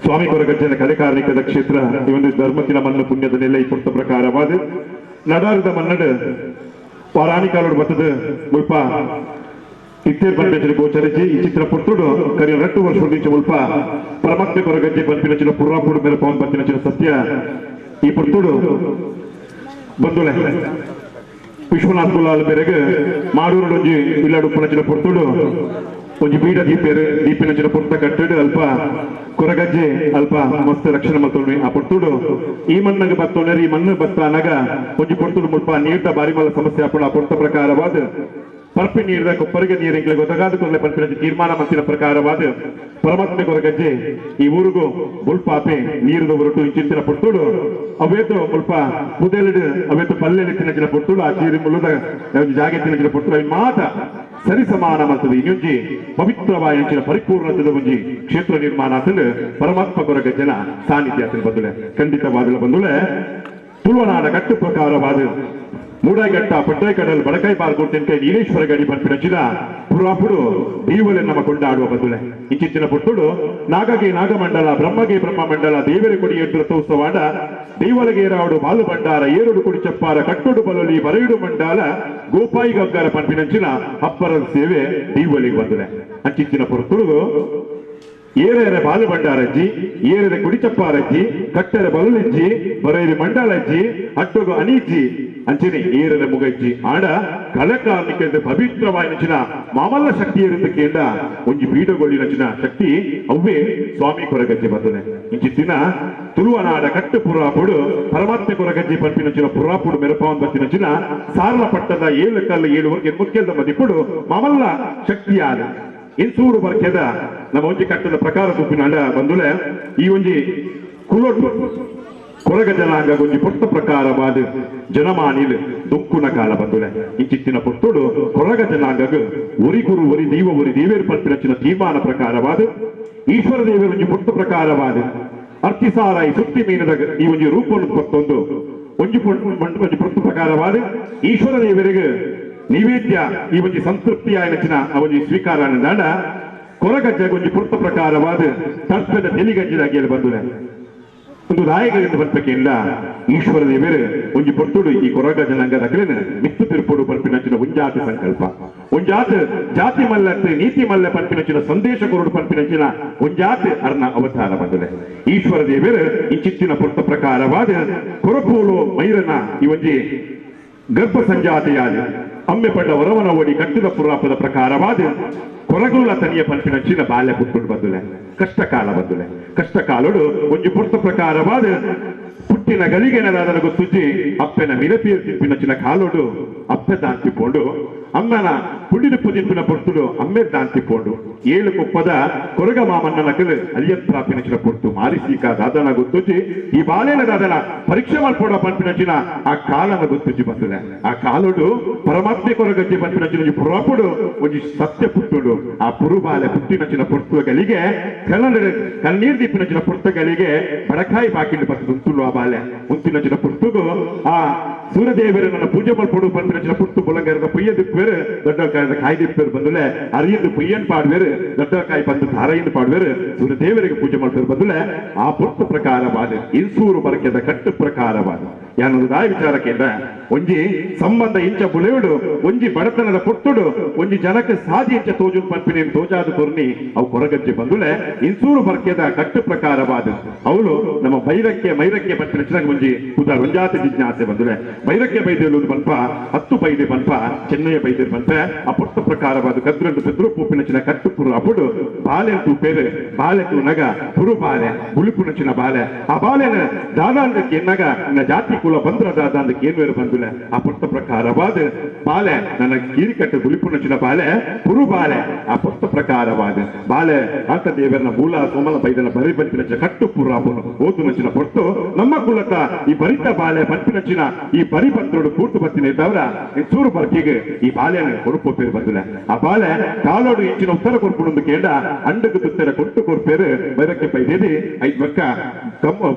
ಸ್ವಾಮಿ ಕೊರಗಜ್ಜನ ಕಲೆಕಾರ್ಮಿಕದ ಕ್ಷೇತ್ರ ಈ ಒಂದು ಧರ್ಮತಿನ ಮಣ್ಣು ಪುಣ್ಯದ ನೆಲೆ ಈ ಪುರ್ತ ಪ್ರಕಾರವಾದ ನಡಾರದ ಮನ್ನಡು ಪೌರಾಣಿ ಕಾಲೋಡು ಬತ್ತದ ಮುಲ್ಪ ಇತ್ತೇರ್ ಪಂಪೇಚಿನ ಗೋಚರಿಸಿ ಈ ಚಿತ್ರ ಪುರ್ತುಡು ಕರಿಯ 2 ವರ್ಷ ಮುಲ್ಪ ಪರಮಾತ್ಮ ಕೊರಗಜ್ಜೆ ಪಂಪಿನ ಚಿನ್ನ ಪುರ್ರಾಪುಡು ಮೇಲೆ ಪವನ್ ಪಂಪಿನ ಚಿನ್ನ ಸತ್ಯ ಈ ಪುರ್ತುಡು ಬಂಧುಳೆ ವಿಶ್ವನಾಥ್ ಕುಲಾಲ್ ಮೇರೆಗೆ ಮಾಡೂರು ಒಂಜಿ ಇಲ್ಲಾಡು ಉಪ್ಪನಚಿನ ಪೊರ್ತುಡು ಒಂಜಿ ಬೀಡ ದೀಪೇರು ದೀಪಿನಂಚಿನ ಪೊರ್ತ ಕಟ್ಟಡು ಅಲ್ಪ ಕೊರಗಜ್ಜೆ ಅಲ್ಪ ಮಸ್ತ್ ರಕ್ಷಣೆ ಮಲ್ತೊಂಡು ಆ ಪೊರ್ತುಡು ಈ ಮಣ್ಣಗೆ ಬತ್ತೊಂಡರೆ ಈ ಮಣ್ಣು ಬತ್ತ ಅನಗ ಒಂಜಿ ಪೊರ್ತುಡು ಮುಲ್ಪ ನೀರ್ದ ಬಾರಿ ಮಲ್ಲ ಸಮಸ್ಯೆ ಆಪುಂಡು. ಆ ಪೊರ್ತ ಪ್ರಕಾರವಾದ ಪರ್ಪಿ ನೀರ್ದ ಕೊಪ್ಪರಿಗೆ ನೀರಿಂಗ್ಲೆ ಗೊತ್ತಾದ ಕೊರಲೆ ಪರ್ಪಿನ ತೀರ್ಮಾನ ಮಂತಿನ ಪ್ರಕಾರವಾದ ಪರಮಾತ್ಮ ಕೊರಗಜ್ಜೆ ಈ ಊರಿಗೂ ಮುಲ್ಪಾಪೆ ನೀರುದ ಹೊರಟು ಇಂಚಿನ ಪೊರ್ತುಡು ಅವೇತು ಮುಲ್ಪ ಪುದೆಲಿಡು ಅವೇತು ಪಲ್ಲೆಲಿ ತಿನ್ನಚಿನ ಪೊರ್ತುಡು ಆ ಚೀರಿ ಮುಳ್ಳುದ ಜಾಗೆ ತಿನ್ನಚಿನ ಪೊರ್ತುಡು ಅవి ಮಾತ ಸರಿಸಮಾನ ಮಲ್ತದೆ ಇನ್ನೊಂಜಿ ಪವಿತ್ರವಾಯ ಪರಿಪೂರ್ಣತೆದ ಒಂಜಿ ಕ್ಷೇತ್ರ ನಿರ್ಮಾಣ ಆತಂದು ಪರಮಾತ್ಮ ಕೊರಗಜ್ಜನ ಸಾನ್ನಿಧ್ಯ ಆತನ ಬಂದುಲೆ ಖಂಡಿತವಾದಲ ಬಂದುಲೆ ತುಳುವನಾಡ ಕಟ್ಟು ಪ್ರಕಾರವಾದ ಮೂಡಾಯಿಘಟ್ಟ ಪಟ್ಟೈಕಡಲ್ ಬಡಕಾಯಿ ಬಾರ್ಗೋಡ್ ತೆನ್ಕೈ ನೀಲೇಶ್ವರ ಗಡಿ ಪನ್ಪಿನಂಚಿನ ಪುರಾಪುಡು ದೀವಲೆ ನಮ್ಮ ಕೊಂಡಾಡುವ ಬಂದುಲೆ ಇಂಚಿತ್ತಿನ ಪುಟ್ಟುಡು ನಾಗಗೆ ನಾಗಮಂಡಲ ಬ್ರಹ್ಮಗೆ ಬ್ರಹ್ಮಮಂಡಲ ದೇವರ ಕೊಡಿ ಎಡ್ರಥೋತ್ಸವಾಡ ದೇವಲಗೇರಾಡು ಬಾಲು ಭಂಡಾರ ಏರುಡು ಕೊಡಿ ಚಪ್ಪಾರ ಕಟ್ಟುಡು ಬಲೊಲಿ ಬರೆಯುಡು ಮಂಡಲ ಗೋಪಾಯಿ ಗಗ್ಗರ ಪನ್ಪಿನಂಚಿನ ಹಬ್ಬರ ಸೇವೆ ದೀವಲಿಗೆ ಬಂದುಲೆ ಅಂಚಿತ್ತಿನ ಪುರ್ತುಡು ಏರೇರೆ ಬಾಲು ಭಂಡಾರಜ್ಜಿ ಏರೆರೆ ಕುಡಿಚಪ್ಪಾರಜ್ಜಿ ಕಟ್ಟರೆ ಬಲಲಿಜ್ಜಿ ಬರೆಯರಿ ಮಂಡಲಜ್ಜಿ ಅಟ್ಟುಗು ಅನಿಜ್ಜಿ ಅಂಚನೆ ಏರರೆ ಮುಗಜ್ಜಿ ಆಡ ಕಲಕಾರ್ನಿಕ ಪವಿತ್ರವಾಯಿನಚಿನ ಮಾಮಲ್ಲ ಶಕ್ತಿ ಇರುತ್ತಕ್ಕೆಂದ ಒಂಜಿ ಪೀಠಗೊಳ್ಳಿನಚಿನ ಶಕ್ತಿ ಅವ್ವೇ ಸ್ವಾಮಿ ಕೊರಗಜ್ಜಿ ಬಂದನೆ ಇಂಚಿತ್ತಿನ ತುಳುವನಾಡ ಕಟ್ಟು ಪುರಾಪುಡು ಪರಮಾತ್ಮ ಕೊರಗಜ್ಜಿ ಪನ್ಪಿನಚಿನ ಪುರಾಪುಡು ಮೆರಪಾವನ್ ಬತ್ತಿನಚಿನ ಸಾರಲ ಪಟ್ಟದ 7 ಕಲ್ಲು 7 ವರ್ಗ ಮುಖ್ಯದ ಮದಿಪುಡು ಮಾಮಲ್ಲ ಶಕ್ತಿಯಾದ ಇನ್ಸೂರು ಬರ್ಕೆದ ನಮ್ಮ ಒಂಜಿ ಕಟ್ಟದ ಪ್ರಕಾರ ತುಪ್ಪಿನ ಬಂದುಲೆ ಈ ಒಂಜಿ ಕುಲೊಟ್ಟು ಕೊರಗ ಜನಾಂಗ ಒಂಜಿ ಪೊಟ್ಟ ಪ್ರಕಾರವಾದ ಜನಮಾನಿಲ್ ದುಂಕುನ ಕಾಲ ಬಂದುಲೆ ಇಂಚಿತ್ತಿನ ಪೊಟ್ಟುಡು ಕೊರಗ ಜನಾಂಗಗ್ ಒರಿ ಗುರು ಒರಿ ದೈವ ಒರಿ ದೇವೇರು ಪಲ್ಪಿನಚಿನ ತೀರ್ಮಾನ ಪ್ರಕಾರವಾದ ಈಶ್ವರ ದೇವರು ಒಂಜಿ ಪೊಟ್ಟ ಪ್ರಕಾರವಾದ ಅರ್ತಿಸಾರಾಯಿ ಸುತ್ತಿ ಮೀನದ ಈ ಒಂಜಿ ರೂಪವನ್ನು ಪತ್ತೊಂದು ಒಂಜಿ ಒಂಜಿ ಪೊಟ್ಟ ಪ್ರಕಾರವಾದ ಈಶ್ವರ ದೇವರಿಗೆ ನೈವೇದ್ಯ ಈ ಒಂಜಿ ಸಂತೃಪ್ತಿಯ ನಚಿನ ಆ ಒಂಜಿ ಸ್ವೀಕಾರ ದಾಂಡ ಕೊರಗಜ್ಜ ಒಂಜಿ ಪುರ್ತ ಪ್ರಕಾರವಾದ ತರ್ಪದ ತೆಲಿಗಜ್ಜದಾಗಿ ಬಂದುಲೆ ಒಂದು ನಾಯಕರಿಂದ ಬರ್ಬೇಕಿಲ್ಲ ಈಶ್ವರ ದೇವರು ಒಂಜಿ ಪೊರ್ತುಡು ಈ ಕೊರಗ ಜನಾಂಗದ ಕಲಿನ ಮಿತ್ತು ತಿರುಪುಡು ಪಲ್ಪಿನಂಚಿನ ಒಂಜಾತ ಸಂಕಲ್ಪ ಒಂಜಾತ ಜಾತಿ ಮಲ್ಲತ್ತೆ ನೀತಿ ಮಲ್ಲ ಪಲ್ಪಿನಂಚಿನ ಸಂದೇಶ ಕೊರಡು ಪಲ್ಪಿನಂಚಿನ ಒಂಜಾತ ಅರ್ಣ ಅವತಾರ ಬಂದುಲೆ ಈಶ್ವರ ದೇವರು ಈ ಚಿತ್ತಿನ ಪುರ್ತ ಪ್ರಕಾರವಾದ ಕೊರಪೋಲು ಮೈರನ ಈ ಒಂಜಿ ಗರ್ಭ ಸಂಜಾತೆಯಾದ ಅಮ್ಮೆ ಪಡ್ಡ ವರವನ ಓಡಿ ಕಟ್ಟಿದ ಪುರಾಪದ ಪ್ರಕಾರವಾದ ಕೊರಗುಲ ತನಿಯ ಪಲ್ಪಿನಂಚಿನ ಬಾಲ್ಯ ಪುಟ್ಟುಡು ಬಂದುಲೆ ಕಷ್ಟ ಕಾಲ ಬಂದುಲೆ ಕಷ್ಟ ಕಾಲೋಡು ಒಂಜಿ ಪುರ್ತ ಪ್ರಕಾರವಾದ ಪುಟ್ಟಿನ ಗಲಿಗೆನದಾದನ ಗೊತ್ತುಜ್ಜಿ ಅಪ್ಪೆನ ಮಿಲಪಿಯ ತಿಪ್ಪಿನಂಚಿನ ಕಾಲೋಡು ಅಪ್ಪೆ ದಾಂತಿ ಪೋಂಡು ಅಮ್ಮನ ಪುಡಿದುಪ್ಪು ತಿಂಪಿನ ಪೊರ್ತುಡು ಅಮ್ಮೆ ದಾಂತಿ ಪೋಂಡು 7 ಕುಪ್ಪದ ಕೊರಗ ಮಾಮನ್ನ ನಕಲು ಅಲಿಯತ್ರಾಪಿನಂಚಿನ ಪೊರ್ತು ಮಾರಿಸೀಕ ದಾದನ ಗೊತ್ತುಜ್ಜಿ ಈ ಬಾಲೇನ ದಾದನ ಪರೀಕ್ಷೆ ಮಲ್ಪೋಡ ಪನ್ಪಿನಂಚಿನ ಆ ಕಾಲನ ಗೊತ್ತುಜ್ಜಿ ಬಂದುಲೆ ಆ ಕಾಲೋಡು ಪರಮಾತ್ಮೆ ಕೊರಗಜ್ಜಿ ಪನ್ಪಿನಂಚಿನ ಒಂಜಿ ಪುರಾಪುಡು ಒಂಜಿ ಸತ್ಯ ಪುಟ್ಟುಡು ಆ ಪುರುಬಾಲೆ ಪುಟ್ಟಿನಂಚಿನ ಪೊರ್ತುಗಳಿಗೆ ಕಣ್ಣೀರ್ ದೀಪಿನಂಚಿನ ಪೊರ್ತುಗಳಿಗೆ ಬಡಕಾಯಿ ಬಾಕಿಂಡು ಬರ್ತದೆ ಉಂತುಲು ಆ ಬಾಲೆ ಉಂತಿನಂಚಿನ ಪೊರ್ತುಗು ಆ ಸೂರ್ಯದೇವರು ನನ್ನ ಪೂಜೆ ಮಲ್ಪೊಡು ಪನ್ಪಿನಂಚಿನ ಪುಟ್ಟು ಬೊಲಂಗಾರದ ಪೊಯ್ಯ ದಿಪ್ಪೇರು ದೊಡ್ಡಕಾಯದ ಕಾಯಿ ದಿಪ್ಪೇರು ಬಂದುಲೆ ಅರಿಯಂದು ಪೊಯ್ಯನ್ ಪಾಡುವೇರು ದೊಡ್ಡಕಾಯಿ ಬಂದು ಧಾರೆಯನ್ನು ಪಾಡುವೇರು ಸೂರ್ಯದೇವರಿಗೆ ಪೂಜೆ ಮಾಡ್ತಾರೆ ಬಂದುಲೆ ಆ ಪುರ್ತ ಪ್ರಕಾರವಾದ ಇನ್ಸೂರು ಬರಕೆದ ಕಟ್ಟು ಪ್ರಕಾರವಾದ ಯಾನೊಂದು ದಾಯ ವಿಚಾರಕ್ಕೆ ಒಂಜಿ ಸಂಬಂಧ ಇಂಚ ಬುಳೆಯುಡು ಒಂಜಿ ಬಡತನದ ಪುಟ್ಟುಡು ಒಂಜಿ ಜನಕ್ಕೆ ಸಾಧಿ ಇಂಚ ತೋಜು ಪನ್ಪಿನ ತೋಜಾದ ಕೊರ್ನಿ ಅವು ಕೊರಗಜ್ಜೆ ಬಂದುಲೆ ಇನ್ಸೂರು ಬರ್ಕೆದ ಕಟ್ಟು ಪ್ರಕಾರವಾದ ಅವಳು ನಮ್ಮ ಬೈರಕ್ಕೆ ಮೈರಕ್ಕೆ ಪನ್ಪಿನ ಒಂಜಿ ಉದಾರ ಒಂಜಾತಿ ಜಿಜ್ಞಾಸೆ ಬಂದುಲೆ ಬೈರಕ್ಕೆ ಬೈದೇಳು ಪನ್ಪ 10 ಬೈದೆ ಪನ್ಪ ಚೆನ್ನಯ್ಯ ಬೈದೇರು ಪನ್ಪ ಆ ಪುಟ್ಟ ಪ್ರಕಾರವಾದ ಕದ್ರಂಡು ಪೆದ್ರು ಪೂಪಿನಚಿನ ಕಟ್ಟು ಪುರು ಅಪುಡು ಬಾಲೆ ತೂಪೇರು ಬಾಲೆ ತೂನಗ ಪುರು ಬಾಲೆ ಬುಳಿಪುನಚಿನ ಬಾಲೆ ಆ ಬಾಲೆನ ದಾದಾ ಅಂದಕ್ಕೆ ಎನ್ನಗ ನನ್ನ ಜಾತಿ ಕುಲ ಬಂದ್ರ ದಾದಾ ಅಂದಕ್ಕೆ ಏನ್ವೇರು ಬಂದುಲೆ ಆ ಪುಟ್ಟ ಪ್ರಕಾರವಾದ ಬಾಲೆ ನನ್ನ ಕೀರಿಕಟ್ಟು ಬುಳಿಪುನಚಿನ ಬಾಲೆ ಪುರು ಬಾಲೆ ಆ ಪುಟ್ಟ ಪ್ರಕಾರವಾದ ಬಾಲೆ ಅಂತ ದೇವರನ ಮೂಲ ಸೋಮಲ ಬೈದನ ಬರಿ ಬರಿಪಿನಚಿನ ಕಟ್ಟು ಪುರು ಅಪುನು ಓದುನಚಿನ ಪೊಟ್ಟು ನಮ್ಮ ಕುಲತ ಈ ಬರಿತ ಬಾಲೆ ಪನ್ಪಿನಚಿನ ಈ ಬರಿ ಪತ್ರೋಡು ಕೂರ್ತು ಬತ್ತಿನ ತವರ ಚೂರು ಬರ್ಕಿಗೆ ಈ ಬಾಲೆಯನ್ನು ಕೊರುಪೇರು ಬಂದಿಲ್ಲ ಆ ಬಾಲೆ ಕಾಲೋಡು ಇಂಚಿನ ಉತ್ತರ ಕೊರ್ಪುಣಂದು ಕೇಂಡ ಅಂಡకు ತುತ್ತರ ಕೊಟ್ಟು ಕೊರ್ಪೇರು ಬೈರಕ್ಕೆ ಪೈದೇದಿ ಐದು ಬಕ್ಕ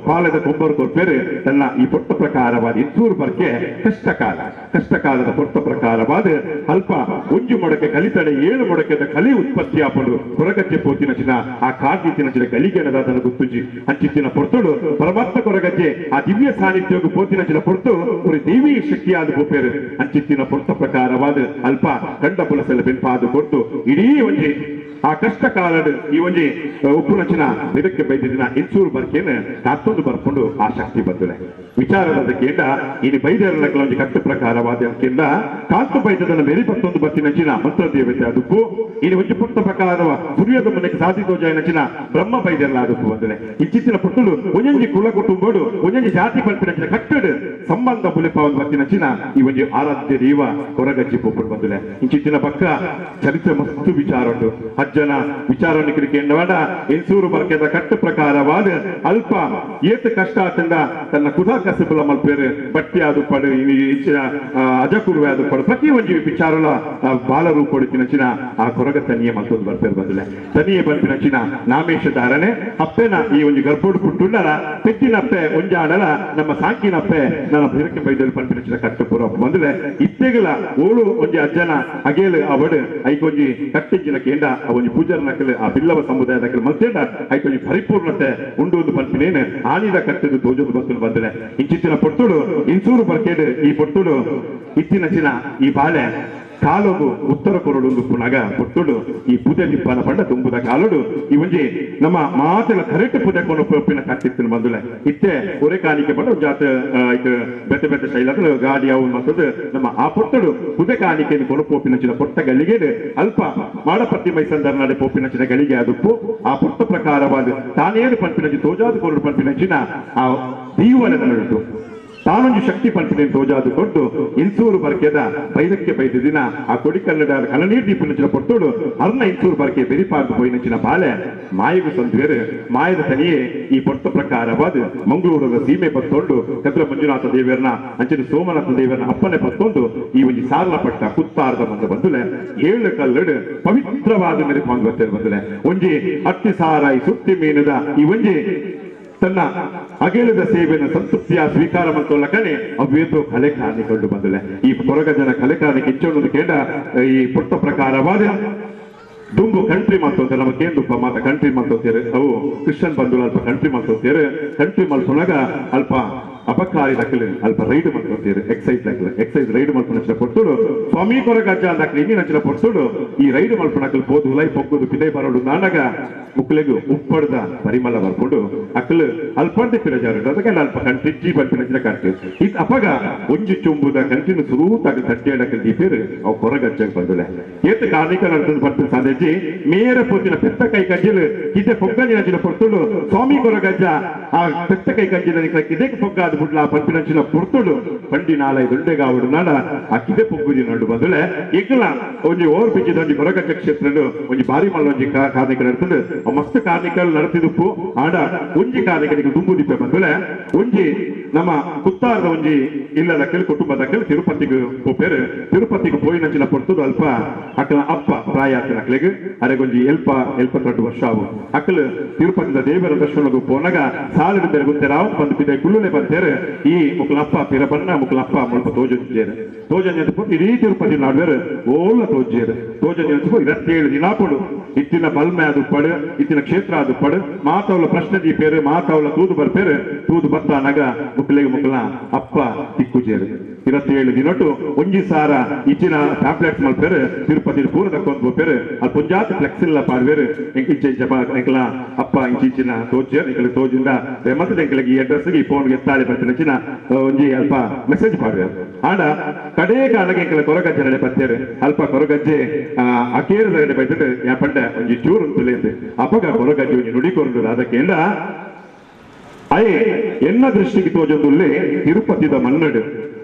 ಪಾಲದ ಕೊಂಬರು ಕೊರ್ಪೇರು ತನ್ನ ಈ ಪೊಟ್ಟ ಪ್ರಕಾರವಾದ ಇನ್ಸೂರು ಬರ್ಕೆ ಕಷ್ಟ ಕಾಲ ಕಷ್ಟ ಕಾಲದ ಪೊಟ್ಟ ಪ್ರಕಾರವಾದ ಅಲ್ಪ ಒಂಜು ಮೊಡಕೆ ಕಲಿತಡೆ 7 ಮೊಡಕೆದ ಕಲಿ ಉತ್ಪತ್ತಿ ಆಪಡು ಕೊರಗಜ್ಜೆ ಪೋತಿನಚಿನ ಆ ಕಾರ್ದಿತ್ತಿನಚಿನ ಗಲಿಗೆನದಾದನ ಗುತ್ತುಜಿ ಅಂಚಿತ್ತಿನ ಪೊರ್ತುಡು ಪರಮಾತ್ಮ ಕೊರಗಜ್ಜೆ ಆ ದಿವ್ಯ ಸಾನ್ನಿಧ್ಯಕ್ಕೆ ಪೋತಿನಚಿನ ಪೊರ್ತು ஒரு தெய்வீக ಶಕ್ತಿಯಾದ ಪೋಪೇರು ಅಂಚಿತ್ತಿನ ಪೊರ್ತ ಪ್ರಕಾರವಾದ ಅಲ್ಪ ಕಂಡ ಪುಲಸೆಲ್ಲ ಬೆನ್ಪಾದ ಕೊಟ್ಟು ಇಡೀ ಒಂಜಿ ಆ ಕಷ್ಟ ಕಾಲದ ಈ ಒಂಜಿ ಉಪ್ಪುನಚಿನ ಇದಕ್ಕೆ ಬೈದಿನ ಇನ್ಸೂರು ಬರ್ಕೇನು ಕಾತ್ತೊಂದು ಬರ್ಕೊಂಡು ಆ ಶಕ್ತಿ ಬಂದುಲೆ ವಿಚಾರದ ಕೇಂದ್ರ ಇನಿ ಬೈದರಲ್ಲ ಒಂಜಿ ಕಟ್ಟು ಪ್ರಕಾರವಾದ ಕೇಂದ್ರ ಕಾಂತು ಬೈದದನ್ನ ಮೇರಿ ಬತ್ತೊಂದು ಬತ್ತಿನಚಿನ ಮಂತ್ರ ದೇವತೆ ಅದಕ್ಕೂ ಇನಿ ಒಂಜಿ ಪುಟ್ಟ ಪ್ರಕಾರವ ಸೂರ್ಯದ ಮನೆಗೆ ಸಾಧಿ ತೋಜಾಯನಚಿನ ಬ್ರಹ್ಮ ಬೈದೆಲ್ಲ ಅದಕ್ಕೂ ಬಂದುಲೆ ಇಂಚಿತ್ತಿನ ಪುಟ್ಟುಡು ಒಂಜೊಂಜಿ ಕುಲ ಕುಟುಂಬಡು ಒಂಜೊಂಜಿ ಜಾತಿ ಪಲ್ಪಿನಚಿನ ಕಟ್ಟಡು ಸಂಬಂಧ ಬುಲೆಪಾವನ್ ಬತ್ತಿನಚಿನ ಈ ಒಂಜಿ ಆರಾಧ್ಯ ದೈವ ಕೊರಗಜ್ಜಿ ಪೋಪುಡು ಬಂದುಲೆ ಇಂಚಿತ್ತಿನ ಪಕ್ಕ ಚರಿತ್ರೆ ಮಸ್ತು ವಿಚಾರ ಉಂಟು. ಅಜ್ಜನ ವಿಚಾರಣೆ ಕಿರಿಕೆಂಡವಾಡ ಇನ್ಸೂರು ಬರ್ಕೆದ ಕಟ್ಟು ಪ್ರಕಾರವಾದ ಅಲ್ಪ ಏತ ಕಷ್ಟ ಆತಂದ ತನ್ನ ಕುದಾ ಕಸಬುಲ ಮಲ್ಪೇರು ಬಟ್ಟಿ ಆದು ಪಡು ಅಜಕುರುವೆ ಆದು ಪಡು ಪ್ರತಿ ಒಂಜಿ ವಿಚಾರಲ ಬಾಲರು ಕೊಡುತ್ತಿನ ಆ ಕೊರಗ ತನಿಯೆ ಮಲ್ತೊಂದು ಬರ್ಪೇರು ಬಂದಿಲ್ಲ ತನಿಯೆ ಬಂಪಿನ ನಾಮೇಶಧಾರಣೆ ಅಪ್ಪೆನ ಈ ಒಂಜಿ ಗರ್ಭೋಡು ಪುಟ್ಟುಂಡಲ ಪೆಟ್ಟಿನಪ್ಪೆ ಒಂಜಾಡಲ ನಮ್ಮ ಸಾಂಕಿನಪ್ಪೆ ನನ್ನ ಬಿರಕೆ ಬೈದಲ್ಲಿ ಪಂಪಿನ ಕಟ್ಟು ಪೂರ ಬಂದಿಲ್ಲ ಇತ್ತೆಗಳ ಓಳು ಒಂಜಿ ಅಜ್ಜನ ಅಗೇಲು ಅವಡು ಐಕೊಂಜಿ ಕಟ್ಟಿಂಜಿನ ಕೇಂದ್ರ ಆ ಒಂಜಿ ಪೂಜಾರ ನಕಲು ಆ ಬಿಲ್ಲವ ಸಮುದಾಯದ ನಕಲು ಮತ್ತೇಂಡ ಐಕೊಂಜಿ ಪರಿಪೂರ್ಣತೆ ಉಂಡು ಒಂದು ಪಂಪಿನೇನು ಆನಿದ ಕಟ್ಟದು ತೋಜೊಂದು ಬರ್ತಲು ಬಂದಿಲ್ಲ ಇಂಚಿತ್ತಿನ ಪೊರ್ತುಡು ಇನ್ಸೂರು ಬರ್ಕೇಡು ಈ ಪೊರ್ತುಡು ಇತ್ತಿನ ಚಿನ ಈ ಬಾಳೆ ಕಾಲೋಗು ಉತ್ತರ ಕೊರಡು ಪುನಗ ಪೊಟ್ಟುಡು ಈ ಪೂಜೆ ದಿಪ್ಪನ ಪಂಡ ತುಂಬುದ ಕಾಲೋಡು ಈ ಒಂಜಿ ನಮ್ಮ ಮಾತೆಲ ಕರೆಕ್ಟ್ ಪೂಜೆ ಕೊಂಡು ಕಟ್ಟಿತ್ತಿನ ಬಂದುಲೆ ಇತ್ತೆ ಒರೆ ಕಾಣಿಕೆ ಪಂಡ ಜಾತ ಬೆತ್ತೆ ಬೆತ್ತೆ ಶೈಲ ಗಾಡಿ ಅವು ಮತ್ತದು ನಮ್ಮ ಆ ಪೊಟ್ಟುಡು ಪೂಜೆ ಕಾಣಿಕೆಯನ್ನು ಕೊಡು ಪೋಪಿನ ಚಿನ ಪೊಟ್ಟ ಗಳಿಗೆ ಅಲ್ಪ ಮಾಡಪಟ್ಟಿ ಮೈಸಂದರ್ನಾಡೆ ಪೋಪಿನ ಚಿನ ಗಳಿಗೆ ಅದುಪ್ಪು ಆ ಪೊಟ್ಟ ಪ್ರಕಾರವಾದ ತಾನೇನು ಪಂಪಿನ ತೋಜಾದ ಕೊರಡು ಪಂಪಿನ ಚಿನ ಆ ದೀವನದ ನಡುಟು ತಾನೊಂದು ಶಕ್ತಿ ಪಂಪಿನ ತೋಜಾದು ಕೊಟ್ಟು ಇನ್ಸೂರು ಬರ್ಕೆದ ಬೈದಕ್ಕೆ ಬೈದ ದಿನ ಆ ಕೊಡಿಕನ್ನಡ ಕಲನೀರ್ ದೀಪನಂಚಿನ ಪೊಟ್ಟೋಡು ಅರ್ನ ಇನ್ಸೂರು ಬರ್ಕೆ ಬೆರಿಪಾರ್ದು ಪೋಯಿನಂಚಿನ ಬಾಲೆ ಮಾಯಗು ಸಂದ್ವೇರು ಮಾಯದ ತನಿಯೇ ಈ ಪೊಟ್ಟ ಪ್ರಕಾರವಾದ ಮಂಗಳೂರದ ಸೀಮೆ ಬತ್ತೊಂಡು ಕದ್ರ ಮಂಜುನಾಥ ದೇವರನ್ನ ಅಂಚಿನ ಸೋಮನಾಥ ದೇವರನ್ನ ಅಪ್ಪನೆ ಬತ್ತೊಂಡು ಈ ಒಂದು ಸಾರ್ಲ ಪಟ್ಟ ಕುತ್ತಾರದ ಬಂದ ಬಂದುಲೆ ಏಳು ಕಲ್ಲಡು ಪವಿತ್ರವಾದ ಮೇಲೆ ಬಂದು ಬರ್ತೇವೆ ಬಂದುಲೆ ಒಂಜಿ ಅತ್ತಿ ಸಾರಾಯಿ ಸುತ್ತಿ ಮೀನದ ಈ ಒಂಜಿ ತನ್ನ ಅಗೇಲದ ಸೇವೆಯನ್ನು ಸಂತೃಪ್ತಿಯ ಸ್ವೀಕಾರ ಮಂತೊಲ್ಲಕನೆ ಅವ್ವೇತೋ ಕಲೆ ಕಾಣಿಕೊಂಡು ಬಂದಲೆ ಈ ಕೊರಗ ಜನ ಕಲೆ ಕಾಣಿಕೆ ಹೆಚ್ಚೊಂದು ಕೇಂದ್ರ ಈ ಪುಟ್ಟ ಪ್ರಕಾರವಾದ ದುಂಬು ಕಂಟ್ರಿ ಮಾಡ್ತೋತಾರೆ ನಮ್ಮ ಕೇಂದ್ರ ಮಾತ ಕಂಟ್ರಿ ಮಾಡ್ತೋತಾರೆ ಅವು ಕ್ರಿಶ್ಚಿಯನ್ ಬಂಧುಗಳು ಅಲ್ಪ ಕಂಟ್ರಿ ಮಾಡ್ತೋತಾರೆ ಕಂಟ್ರಿ ಮಲ್ಪುನಾಗ ಅಲ್ಪ ಅಪಕಾರಿ ದಕ್ಕಲು ಅಲ್ಪ ರೈಡ್ ಮಾಡ್ಕೊತೀರಿ ಎಕ್ಸೈಸ್ ದಕ್ಕಲು ಎಕ್ಸೈಸ್ ರೈಡ್ ಮಲ್ಪುನ ಪೊರ್ತುಡು ಸ್ವಾಮಿ ಕೊರಗಜ್ಜ ಅಂದಕ್ಲು ಇನ್ನಿನ ಪೊರ್ತುಡು ಈ ರೈಡ್ ಮಲ್ಪುನಕಲು ಪೋದು ಹುಲೈ ಪೊಗ್ಗುದು ಪಿದೈ ಬರೋಡು ನಾನಗ ಮುಕ್ಕಲೆಗು ಉಪ್ಪಡ್ದ ಪರಿಮಳ ಬರ್ಕೊಂಡು ಅಕ್ಕಲು ಅಲ್ಪಡ್ದ ಪಿರಜಾರು ಅದಕ್ಕೆ ಅಲ್ಪ ಕಂಟ್ರಿ ಜಿ ಬರ್ಪಿನ ಕಂಟ್ರಿ ಇದು ಅಪಗ ಒಂಜಿ ಚೊಂಬುದ ಕಂಟಿನ ಸುರೂತಾಗ ತಟ್ಟೆಡಕಲ್ ದೀಪೇರು ಅವು ಕೊರಗಜ್ಜಾಗ ಬಂದುಲೆ ಏತ ಕಾರ್ಣಿಕ ನಡ್ತದ ಬರ್ಪಿನ ಸಾಧ್ಯಜಿ ಮೇರ ಪೋತಿನ ಪೆತ್ತ ಕೈ ಕಜ್ಜಲು ಕಿದೆ ಪೊಗ್ಗಜಿನ ಪೊರ್ತುಡು ಸ್ವಾಮಿ ಕೊರಗಜ್ಜ ಆ ಪೆತ್ತ ಕೈ ಕಜ್ಜಿನ ಕಿದೆಗೆ ಪೊಗ್ಗಾದ ಬುಡ್ಲ ಪಂಪಿನಂಚಿನ ಪೊರ್ತುಡು ಪಂಡಿ ನಾಲ ದೊಡ್ಡೆಗಾವಡು ನಾಡ ಆ ಕಿದೆ ಪೊಗ್ಗುದಿ ನಡು ಬಂದುಲೆ ಈಗಲ ಒಂಜಿ ಓವರ್ ಬಿಜ್ಜಿದ ಒಂಜಿ ಕೊರಗಜ್ಜ ಕ್ಷೇತ್ರ ಒಂಜಿ ಬಾರಿ ಮಲ್ಲ ಒಂಜಿ ಕಾರ್ಣಿಕ ನಡ್ತದೆ ಮಸ್ತ್ ಕಾರ್ಣಿಕలు ನಡ್ತಿದುಪ್ಪು ಆಡ ಒಂಜಿ ಕಾರ್ಣಿಕನಿಗೆ ದುಂಬು ದಿಪ್ಪೆ ಬಂದುಲೆ ಒಂಜಿ ನಮ್ಮ ಕುತ್ತಾರದ ಒಂಜಿ ಇಲ್ಲದ ಕೆಲ ಕುಟುಂಬದ ಕೆಲ ತಿರುಪತಿಗೆ ಪೋಪೇರು ತಿರುಪತಿಗೆ ಪೋಯಿನಂಚಿನ ಪೊರ್ತುಡು ಅಲ್ಪ ಅಕ್ಕಲ ಅಪ್ಪ ಪ್ರಾಯ ಆತನ ಅಕ್ಲೆಗ್ ಅರೆಗೊಂಜಿ ಎಲ್ಪ ಎಲ್ಪತ್ತೆರಡು ವರ್ಷ ಅವು ಅಕ್ಕಲು ತಿರುಪತಿದ ದೇವರ ದರ್ಶನಗೂ ಪೋನಾಗ ಸಾಲಿಡು ಬೆರಗುತ್ತೆ ರಾವ್ ಬಂದು ಪಿದೆ ಕುಳ್ಳುಲೆ ಬಂತೇರು ಈ ಮುಕ್ಲಪ್ಪ ಪಿರಬನ್ನ ಮುಕ್ಲಪ್ಪ ಮುಲ್ಪ ತೋಜಂಜೇರು ತೋಜಂಜ ಇಡೀ ತಿರುಪತಿ ನಾಡ್ವೇರು ಓಲ ತೋಜೇರು ತೋಜಂಜ 27 ದಿನ ಪಡು ಇತ್ತಿನ ಬಲ್ಮೆ ಅದು ಪಡು ಇತ್ತಿನ ಕ್ಷೇತ್ರ ಅದು ಪಡು ಮಾತಾವಲ ಪ್ರಶ್ನೆ ದೀಪೇರು ಮಾತಾವಲ ತೂದು ಬರ್ಪೇರು ತೂದು ಬತ್ತಾನಾಗ ಮುಕ್ಲೆಗೆ ಮುಕ್ಲ ಅಪ್ಪ ತಿಕ್ಕುಜೇರು 27 ದಿನಟು ಒಂಜಿ ಸಾರ ಇಚ್ಚಿನ ಟ್ಯಾಬ್ಲೆಟ್ಸ್ ಮಲ್ಪೇರು ತಿರುಪತಿ ಪೂರ ತಕ್ಕೊಂದು ಹೋಪೇರು ಅಲ್ಲಿ ಪುಂಜಾತ ಫ್ಲೆಕ್ಸ್ ಇಲ್ಲ ಪಾಡ್ವೇರು ಇಂಚ ಇಂಚ ಎಂಕಲ ಅಪ್ಪ ಇಂಚಿಂಚಿನ ತೋಜೇರು ಎಂಕಲ ತೋಜಿಂದ ಮತ್ತೆ ಎಂಕಲಿಗೆ ಈ ಅಡ್ರೆಸ್ಗೆ ಈ ಫೋನ್ಗೆ ಎತ್ತಾಳಿ ಬರ್ತಿನ ಒಂಜಿ ಅಲ್ಪ ಮೆಸೇಜ್ ಪಾಡ್ವೇರು ಆಡ ಕಡೇ ಕಾಲಕ್ಕೆ ಎಂಕಲ ಕೊರಗಜ್ಜೆ ನಡೆ ಬತ್ತೇರು ಅಲ್ಪ ಕೊರಗಜ್ಜೆ ಅಕೇರದ ಕಡೆ ಬೈತಿಟ್ಟು ಯಾ ಪಂಡ ಒಂಜಿ ಚೂರು ತುಳಿಯಂತೆ ಅಪಗ ಕೊರಗಜ್ಜೆ ಒಂಜಿ ನುಡಿ ಕೊರಡು ಅದಕ್ಕೆ ಅಯೇ ಎನ್ನ ದೃಷ್ಟಿಗೆ ತೋಜೊಂದುಲ್ಲೆ ತಿರುಪತಿದ ಮನ್ನಡು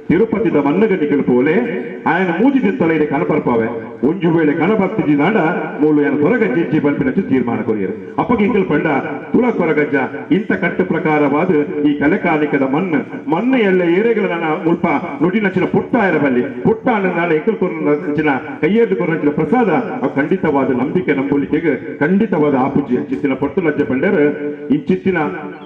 ತಿರುಪತಿದ ಮನ್ನಗನಿಕಲು ಪೋಲೆ ఆయన ಮೂಜಿ ತಲೆಗೆ ಕನಪರ್ಪಾವೆ ಒಂಜು ವೇಳೆ ಕನಬರ್ತಿಜಿದಾಂಡ ಮೂಲು ಏನ ಕೊರಗಜ್ಜಿ ಬಲ್ಪಿನಚ್ಚು ತೀರ್ಮಾನ ಕೊರಿಯರು ಅಪ್ಪಗೆ ಇಂಕಲ್ ಪಂಡ ತುಳ ಕೊರಗಜ್ಜ ಇಂಥ ಕಟ್ಟು ಪ್ರಕಾರವಾದ ಈ ಕಲೆಕಾಲಿಕದ ಮಣ್ಣು ಮಣ್ಣು ಎಲ್ಲ ಏರೆಗಳ ನನ್ನ ಮುಲ್ಪ ನುಡಿನಚ್ಚಿನ ಪುಟ್ಟ ಇರಬಲ್ಲಿ ಪುಟ್ಟ ನಾಳೆ ಎಂಕಲ್ ಕೊರಚಿನ ಕೈಯೆದ್ದು ಕೊರಚಿನ ಪ್ರಸಾದ ಅವು ಖಂಡಿತವಾದ ನಂಬಿಕೆ ನಂಬುಲಿಕೆಗೆ ಖಂಡಿತವಾದ ಆಪುಜಿ ಚಿತ್ತಿನ ಪೊಟ್ಟು ಲಜ್ಜೆ ಪಂಡರು ಇಂಚಿತ್ತಿನ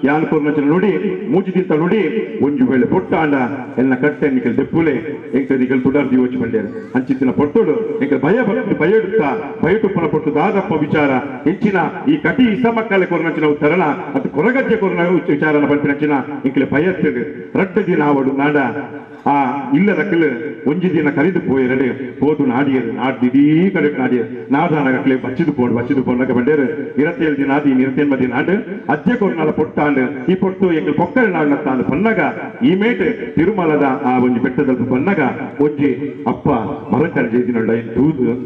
ಯಾನ್ ಕೊರನಚಿನ ನುಡಿ ಮೂಜಿದಿಂತ ನುಡಿ ಒಂಜು ವೇಳೆ ಪುಟ್ಟ ಅಂಡ ಎಲ್ಲ ಕಟ್ಟೆ ನಿಕಲ್ ದೆಪ್ಪುಲೆ ಎಂಕಲ್ ನಿಕಲ್ ತುಡಾರ್ ದಿವಚಿ ಪಂಡೇರು ಅಂಚಿತ್ತಿನ ಪೊಟ್ಟುಡು ಎಂಕಲ್ ಭಯ ಭಯಡುತ್ತಾ ಭಯಟುಪ್ಪನ ಪೊಟ್ಟು ದಾದಪ್ಪ ವಿಚಾರ ಇಂಚಿನ ಈ ಕಟಿ ಇಸಮಕ್ಕಲೆ ಕೊರನಚಿನ ಉತ್ತರಣ ಅದು ಕೊರಗಜ್ಜೆ ಕೊರನ ವಿಚಾರನ ಪಂಪಿನಚಿನ ಇಂಕಲೆ ಭಯತ್ತಿಡು ರಡ್ಡ ದಿನ ಆವಡು ನಾಡ ಆ ಇಲ್ಲದಕ್ಕಲು ಒಂಜಿ ದಿನ ಕರಿದು ಪೋಯರಡು ಪೋದು ನಾಡಿಯರು ನಾಡ್ದಿಡೀ ಕಡೆ ನಾಡಿಯರು ನಾಡಾನಗಟ್ಲೆ ಬಚ್ಚಿದು ಪೋಡು ಬಚ್ಚಿದು ಪೋಡಕ ಬಂಡೇರು 27 ದಿನ ಆದಿ 28 ದಿನ ಆಡು ಅಜ್ಜೆ ಕೊರನಾಳ ಪೊಟ್ಟಾಂಡು ಈ ಪೊಟ್ಟು ಎಂಕಲ್ ಪೊಕ್ಕರೆ ನಾಡಿನ ಪನ್ನಗ ಈ ಮೇಟ್ ತಿರುಮಲದ ಆ ಒಂಜಿ ಬೆಟ್ಟದ ಪನ್ನಗ ಒಂಜಿ ಅಪ್ಪ ಮರಕರ ಜೈದಿನೊಳ್ಳ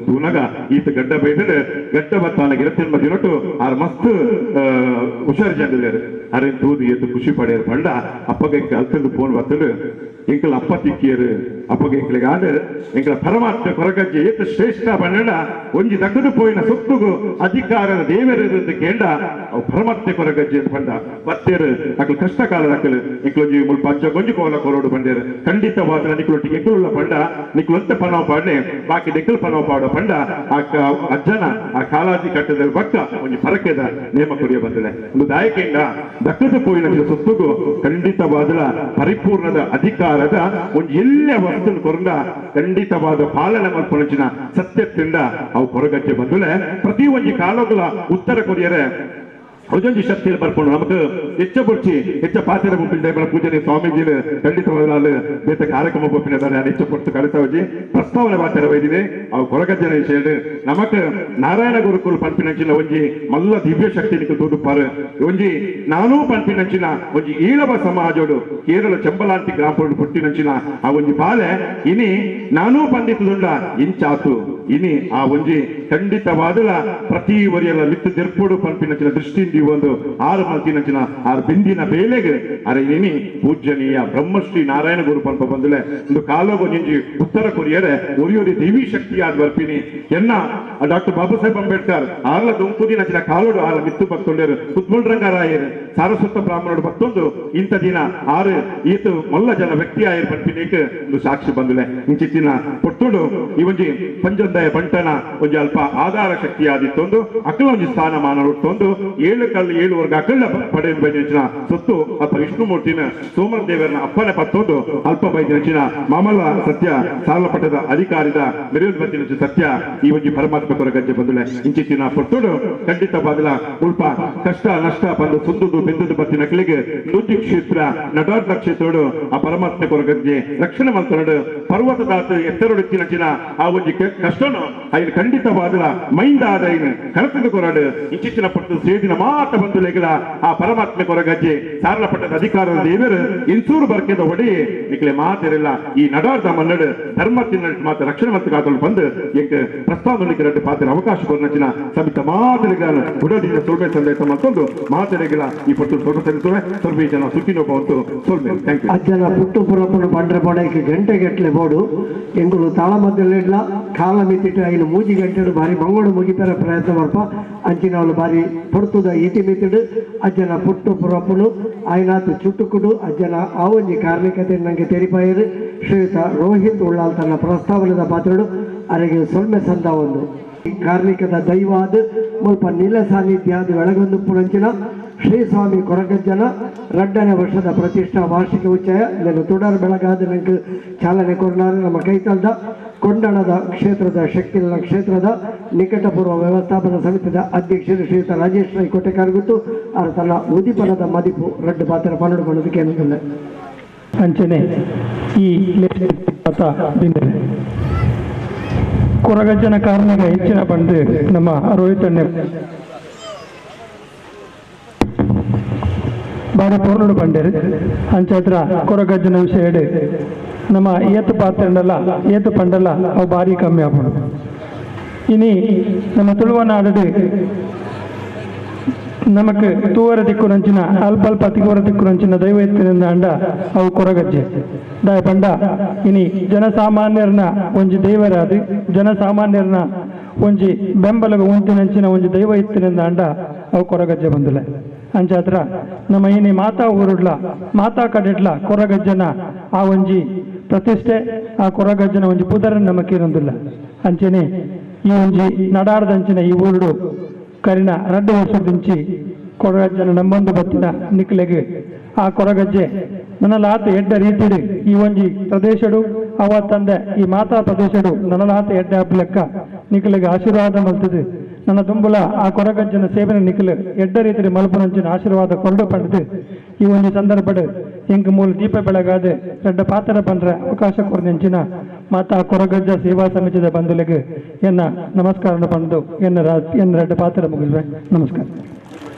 ತೂನಗ ಈತ ಗಡ್ಡ ಬೈದಡು ಗಡ್ಡ ಬತ್ತಾನಗ 28 ದಿನಟ್ಟು ಆರ್ ಮಸ್ತ್ ಹುಷಾರು ಜನರು ಅರೆ ತೂದು ಎದ್ದು ಖುಷಿ ಪಡೆಯರು ಪಂಡ ಅಪ್ಪಗೆ ಅಲ್ತದ್ದು ಫೋನ್ ಬರ್ತಡು ಎಂಕಲ್ ಅಪ್ಪ ತಿಕ್ಕಿಯರು ಅಪ್ಪಗೆ ಎಂಕಲಿಗೆ ಆದ ಎಂಕಲ ಪರಮಾತ್ಮ ಕೊರಗಜ್ಜೆ ಏತ ಶ್ರೇಷ್ಠ ಬಣ್ಣಡ ಒಂಜಿ ದಕ್ಕದು ಪೋಯಿನ ಸೊತ್ತುಗು ಅಧಿಕಾರದ ದೇವರ ಕೇಂಡ ಅವು ಪರಮಾತ್ಮ ಕೊರಗಜ್ಜೆ ಅಂತ ಬಂದ ಬತ್ತೇರು ಅಕಲ್ ಕಷ್ಟ ಕಾಲದ ಅಕಲ್ ಎಂಕಲೊಂಜಿ ಮುಲ್ಪ ಅಜ್ಜ ಗೊಂಜಿ ಕೋಲ ಕೊರೋಡು ಬಂಡೇರು ಖಂಡಿತವಾದ ನಿಕ್ಕಲೊಟ್ಟಿಗೆ ಎಂಕಲುಳ್ಳ ಪಂಡ ನಿಕ್ಕಲೊಂತ ಪಣವ ಪಾಡ್ನೆ ಬಾಕಿ ನಿಕ್ಕಲ್ ಪಣವ ಪಾಡೋ ಪಂಡ ಆ ಅಜ್ಜನ ಆ ಕಾಲಾದಿ ಕಟ್ಟದ ಬಕ್ಕ ಒಂಜಿ ಪರಕೆದ ನೇಮ ಕೊರಿಯ ಬಂದಲೆ ಒಂದು ದಾಯಕಿಂದ ದಕ್ಕದ ಪೋಯಿನ ಸೊತ್ತುಗು ಖಂಡಿತವಾದ ಪರಿಪೂರ್ಣದ ಅಧಿಕಾರದ ಒಂಜಿ ಎಲ್ಲ ವಸ್ತು ಕೊರಂದ ಖಂಡಿತವಾದ ಪಾಲನೆ ಮಲ್ಪೊಂಚಿನ ಸತ್ಯದಿಂದ ಅವು ಕೊರಗಜ್ಜೆ ಬಂದುಲೆ ಪ್ರತಿ ಒಂಜಿ ಕಾಲಗಳ ಉತ್ತರ ಕೊರಿಯರೆ ಒಂಜೊಂಜಿ ಶಕ್ತಿಯಲ್ಲಿ ಬರ್ಕೊಂಡು ನಮಕ್ ಹೆಚ್ಚ ಬುಡ್ಚಿ ಹೆಚ್ಚ ಪಾತ್ರ ಗುಂಪಿನ ಪೂಜನೆ ಸ್ವಾಮೀಜಿ ಖಂಡಿತವಾದ ಬೇತ ಕಾರ್ಯಕ್ರಮ ಬೊಪ್ಪಿನ ಹೆಚ್ಚ ಪೊರ್ತು ಕಳಿಸೋಜಿ ಪ್ರಸ್ತಾವನೆ ಮಾತ್ರ ವೈದಿದೆ ಅವು ಕೊರಗಜ್ಜನ ವಿಷಯ ನಮಕ್ ನಾರಾಯಣ ಗುರುಕುಲ್ ಪಂಪಿನಂಚಿನ ಒಂಜಿ ಮಲ್ಲ ದಿವ್ಯ ಶಕ್ತಿ ತೋದುಪಾರು ಒಂಜಿ ನಾನೂ ಪಂಪಿನಂಚಿನ ಒಂಜಿ ಈಳವ ಸಮಾಜೋಡು ಕೇರಳ ಚೆಂಬಲಾಂತಿ ಗ್ರಾಮೋಡು ಪುಟ್ಟಿನಂಚಿನ ಆ ಒಂಜಿ ಬಾಲೆ ಇನಿ ನಾನೂ ಪಂಡಿತದುಂಡ ಇಂಚಾತು ಇನಿ ಆ ಒಂಜಿ ಖಂಡಿತವಾದ ಪ್ರತಿ ವರಿಯಲ ಮಿತ್ತು ದೆರ್ಪೋಡು ಪಂಪಿನಂಚಿನ ದೃಷ್ಟಿಯಿಂದ ಒಂದು ಆರು ಮಲ್ತಿನಂಚಿನ ಆರು ಬಿಂದಿನ ಬೇಲೆಗೆ ಅರೆ ಇನಿ ಪೂಜ್ಯನೀಯ ಬ್ರಹ್ಮಶ್ರೀ ನಾರಾಯಣ ಗುರು ಪಂಪ ಬಂದುಲೆ ಒಂದು ಕಾಲೋಗು ನಿಂಜಿ ಉತ್ತರ ಕೊರಿಯರೆ ಒರಿಯೊರಿ ದೇವಿ ಶಕ್ತಿಯಾದ ಬರ್ಪಿನಿ ಎನ್ನ ಡಾಕ್ಟರ್ ಬಾಬಾ ಸಾಹೇಬ್ ಅಂಬೇಡ್ಕರ್ ಆರ್ಲ ದೊಂಕುದಿನಂಚಿನ ಕಾಲೋಡು ಆರ್ಲ ಮಿತ್ತು ಭಕ್ತೊಂಡೇರು ಕುತ್ಮುಲ್ರಂಗರಾಯರು ಸಾರಸ್ವತ ಬ್ರಾಹ್ಮಣರು ಭಕ್ತೊಂದು ಇಂಥ ದಿನ ಆರು ಈತು ಮಲ್ಲ ಜನ ವ್ಯಕ್ತಿ ಆಯರ್ ಪಂಪಿನೇಕ್ ಒಂದು ಸಾಕ್ಷಿ ಬಂದುಲೆ ಇಂಚಿತ್ತಿನ ಪೊಟ್ಟುಡು ಈ ಒಂಜಿ ಪಂಜಂದಯ ಬಂಟನ ಒಂಜಿ ಅಲ್ಪ ಆಧಾರ ಶಕ್ತಿ ಆದಿತ್ತೊಂದು ಅಕ್ಕಲ ಒಂಜಿ ಸ್ಥಾನಮಾನ ಹುಟ್ಟೊಂದು 7 ಕಲ್ಲು 7 ವರ್ಗ ಅಕ್ಕಳ್ಳ ಪಡೆಯ ಬೈದಿನ ಸೊತ್ತು ಅಲ್ಪ ವಿಷ್ಣುಮೂರ್ತಿನ ಸೋಮರ ದೇವರನ್ನ ಅಪ್ಪನೆ ಪತ್ತೊಂದು ಅಲ್ಪ ಬೈದಿನ ಮಾಮಲ್ಲ ಸತ್ಯ ಸಾಲಪಟ್ಟದ ಅಧಿಕಾರಿದ ಮೆರೆಯುವ ಬತ್ತಿನ ಸತ್ಯ ಈ ಒಂಜಿ ಪರಮಾತ್ಮ ಕೊರಗಜ್ಜೆ ಬಂದುಲೆ ಇಂಚಿತ್ತಿನ ಪೊಟ್ಟುಡು ಖಂಡಿತ ಬಾದಲ ಉಲ್ಪ ಕಷ್ಟ ನಷ್ಟ ಬಂದು ಸುಂದುದು ಬೆಂದುದು ಬತ್ತಿನ ಕಲಿಗೆ ನುಜ್ಜಿ ಕ್ಷೇತ್ರ ನಡಾರ್ದ ಕ್ಷೇತ್ರಡು ಆ ಪರಮಾತ್ಮ ಕೊರಗಜ್ಜೆ ರಕ್ಷಣೆ ಮಲ್ತನಡು ಪರ್ವತದಾತ ಎತ್ತರೊಡಿತ್ತಿನ ಆ ಒಂಜಿ ಕಷ್ಟನು ಐನು ಖಂಡಿತವಾದಲ ಮೈಂದಾದ ಐನು ಕನತದ ಕೊರಡು ಇಂಚಿತ್ತಿನ ಪಟ್ಟು ಸೇದಿನ ಮಾತ ಬಂದು ಲೆಗಲ ಆ ಪರಮಾತ್ಮ ಕೊರಗಜ್ಜೆ ಸಾರಲಪಟ್ಟದ ಅಧಿಕಾರದ ದೇವರು ಇನ್ಸೂರು ಬರ್ಕೆದ ಒಡೆಯೇ ನಿಕ್ಲೆ ಮಾತಿರಲ್ಲ ಈ ನಡಾರ್ದ ಮನ್ನಡು ಧರ್ಮ ತಿನ್ನ ಮಾತ್ರ ರಕ್ಷಣೆ ಮತ್ತು ಕಾತೊಂಡು ಬಂದು ಎಂಕ್ ಪ್ರಸ್ತಾವನೆಗೆ ಎರಡು ಪಾತ್ರ ಅವಕಾಶ ಕೊರನಚಿನ ಸಮಿತ ಮಾತಿರಿಗಳ ಉಡಲಿನ ಸೊಲ್ಮೆ ಸಂದೇಶ ಮತ್ತೊಂದು ಮಾತಿರಿಗಳ ಈ ಪಟ್ಟು ಸ್ವಲ್ಪ ಸಲ್ಲಿಸುವೆ ಸರ್ವೇ ಜನ ಸುಖಿನೋಪ ಅಂತು ಸೊಲ್ಮೆ thank you. ಅಜ್ಜನ ಪುಟ್ಟು ಪುರಪುನ ಬಂಡ್ರೆ ಬೋಡಕ್ಕೆ ಗಂಟೆ ಗಟ್ಟಲೆ ಬೋಡು ಎಂಗುಳು ತಾಳಮದ್ದಲಿಡ್ಲ ಕಾಲ ಮಿತಿಟ್ಟು ಐನು ಮೂಜಿ ಗಂಟೆಡು ಭಾರಿ ಮಂಗೋಡು ಮುಗಿಪೆರ ಪ್ರಯತ್ನ ಬರ್ಪ ಅಂಚಿನವಳು ಭಾರಿ ಪೊರ್ತುದ ಇತಿ ಮಿತಿಡು ಅಜ್ಜನ ಪುಟ್ಟು ಪುರಪುನು ಆಯ್ನಾತು ಚುಟ್ಟುಕುಡು ಅಜ್ಜನ ಆ ಒಂಜಿ ಕಾರ್ಮಿಕತೆ ನನಗೆ ತೆರಿಪಾಯರು ಶ್ರೀಯುತ ರೋಹಿತ್ ಉಳ್ಳಾಲ್ ತನ್ನ ಪ್ರಸ್ತಾವನದ ಪಾತ್ರಡು ಅರೆಗೆ ಸೊಲ್ಮೆ ಸಂದ ಒಂದು ಕಾರ್ಮಿಕದ ದೈವಾದ ಮುಲ್ಪ ನಿಲ ಸಾನ್ನಿಧ್ಯ ಅದು ಬೆಳಗೊಂದು ಪುಣಂಚಿನ ಶ್ರೀ ಸ್ವಾಮಿ ಕೊರಗಜ್ಜನ 2ನೇ ವರ್ಷದ ಪ್ರತಿಷ್ಠಾ ವಾರ್ಷಿಕ ಉಚ್ಚಯ ಇದನ್ನು ತುಡರ್ ಬೆಳಗಾದ ನಂಗೆ ಚಾಲನೆ ಕೊಡಲಾರ ನಮ್ಮ ಕೈತಲ್ದ ಕೊಂಡಣದ ಕ್ಷೇತ್ರದ ಶಕ್ತಿಗಳ ಕ್ಷೇತ್ರದ ನಿಕಟಪೂರ್ವ ವ್ಯವಸ್ಥಾಪನಾ ಸಮಿತಿಯ ಅಧ್ಯಕ್ಷರು ಶ್ರೀಯುತ ರಾಜೇಶ್ ರೈ ಕೋಟೆಕಾರ್ಗುತ್ತು ಅವರ ತನ್ನ ಉದಿಪನದ ಮದಿಪು ರಡ್ಡು ಪಾತ್ರ ಪನ್ನಡು ಮಾಡೋದಕ್ಕೆ ಏನಂತಲ್ಲ ಅಂಚನೆ ಈ ಕೊರಗಜ್ಜನ ಕಾರಣಕ್ಕೆ ಹೆಚ್ಚಿನ ಬಂದು ನಮ್ಮ ರೋಹಿತಣ್ಣೆ ಬಾರಿ ಪೂರ್ಣಡು ಬಂಡೇರು ಅಂಚಾತ್ರ ಕೊರಗಜ್ಜನ ವಿಷಯ ನಮ್ಮ ಏತು ಪಾತ್ರಂಡಲ್ಲ ಏತು ಪಂಡಲ್ಲ ಅವು ಭಾರಿ ಕಮ್ಮಿ ಆಪುಂಡು. ಇನಿ ನಮ್ಮ ತುಳುವನಾಡು ನಮಕ್ ತೂವರ ದಿಕ್ಕುನಂಚಿನ ಅಲ್ಪ ಅಲ್ಪ ತಿಗುವರ ದಿಕ್ಕುನಂಚಿನ ದೈವ ಎತ್ತಿನಿಂದ ಅಂಡ ಅವು ಕೊರಗಜ್ಜೆ ದಾಯ ಪಂಡ ಇನಿ ಜನಸಾಮಾನ್ಯರನ್ನ ಒಂಜಿ ದೈವರಾದಿ ಜನಸಾಮಾನ್ಯರನ್ನ ಒಂಜಿ ಬೆಂಬಲಗ ಉಂಟಿನಂಚಿನ ಒಂಜಿ ದೈವ ಇತ್ತಿನಿಂದ ಅಂಡ ಅವು ಕೊರಗಜ್ಜೆ ಬಂದಿಲ್ಲ. ಅಂಚಾತ್ರ ನಮ್ಮ ಇನಿ ಮಾತಾ ಊರುಡ್ಲ ಮಾತಾ ಕಡೆಡ್ಲ ಕೊರಗಜ್ಜನ ಆ ಒಂಜಿ ಪ್ರತಿಷ್ಠೆ ಆ ಕೊರಗಜ್ಜನ ಒಂಜಿ ಪುದರನ್ನು ನಮಕ್ ಇರೊಂದಿಲ್ಲ. ಅಂಚನೆ ಈ ಒಂಜಿ ನಡಾರ್ದಂಚಿನ ಈ ಊರುಡು ಕರಿನ 2 ವರ್ಷದಿಂಚಿ ಕೊರಗಜ್ಜನ ನಮ್ಮೊಂದು ಬತ್ತಿನ ನಿಕ್ಲೆಗ್ ಆ ಕೊರಗಜ್ಜೆ ನನಲಾತ ಎಡ್ಡ ರೀತಿಡು ಈ ಒಂಜಿ ಪ್ರದೇಶಡು ಅವ ತಂದೆ ಈ ಮಾತಾ ಪ್ರದೇಶಡು ನನಲಾತ ಎಡ್ಡ ಲೆಕ್ಕ ನಿಕ್ಲೆಗ್ ಆಶೀರ್ವಾದ ಮಲ್ತದೆ. ನನ್ನ ದುಂಬುಲ ಆ ಕೊರಗಜ್ಜನ ಸೇವನೆ ನಿಖಲು ಎಡ್ಡ ರೀತಿಯ ಮಲ್ಪನಂಚಿನ ಆಶೀರ್ವಾದ ಕೊರಡು ಪಡೆದು ಈ ಒಂದು ಸಂದರ್ಭಡ್ ಎಂಕ್ ಮೂಲ ದೀಪ ಬೆಳಗಾದೆ ರಡ್ಡ ಪಾತ್ರ ಬಂದ್ರೆ ಅವಕಾಶ ಕೊರದಂಚಿನ ಮಾತಾ ಕೊರಗಜ್ಜ ಸೇವಾ ಸಮಿತಿದ ಬಂಧುಲಿಗೆ ಎನ್ನ ನಮಸ್ಕಾರ ಪಂದು ಎನ್ನ ಎನ್ನ ರಡ್ಡ ಪಾತ್ರ ಮುಗಿಸುವೆ. ನಮಸ್ಕಾರ.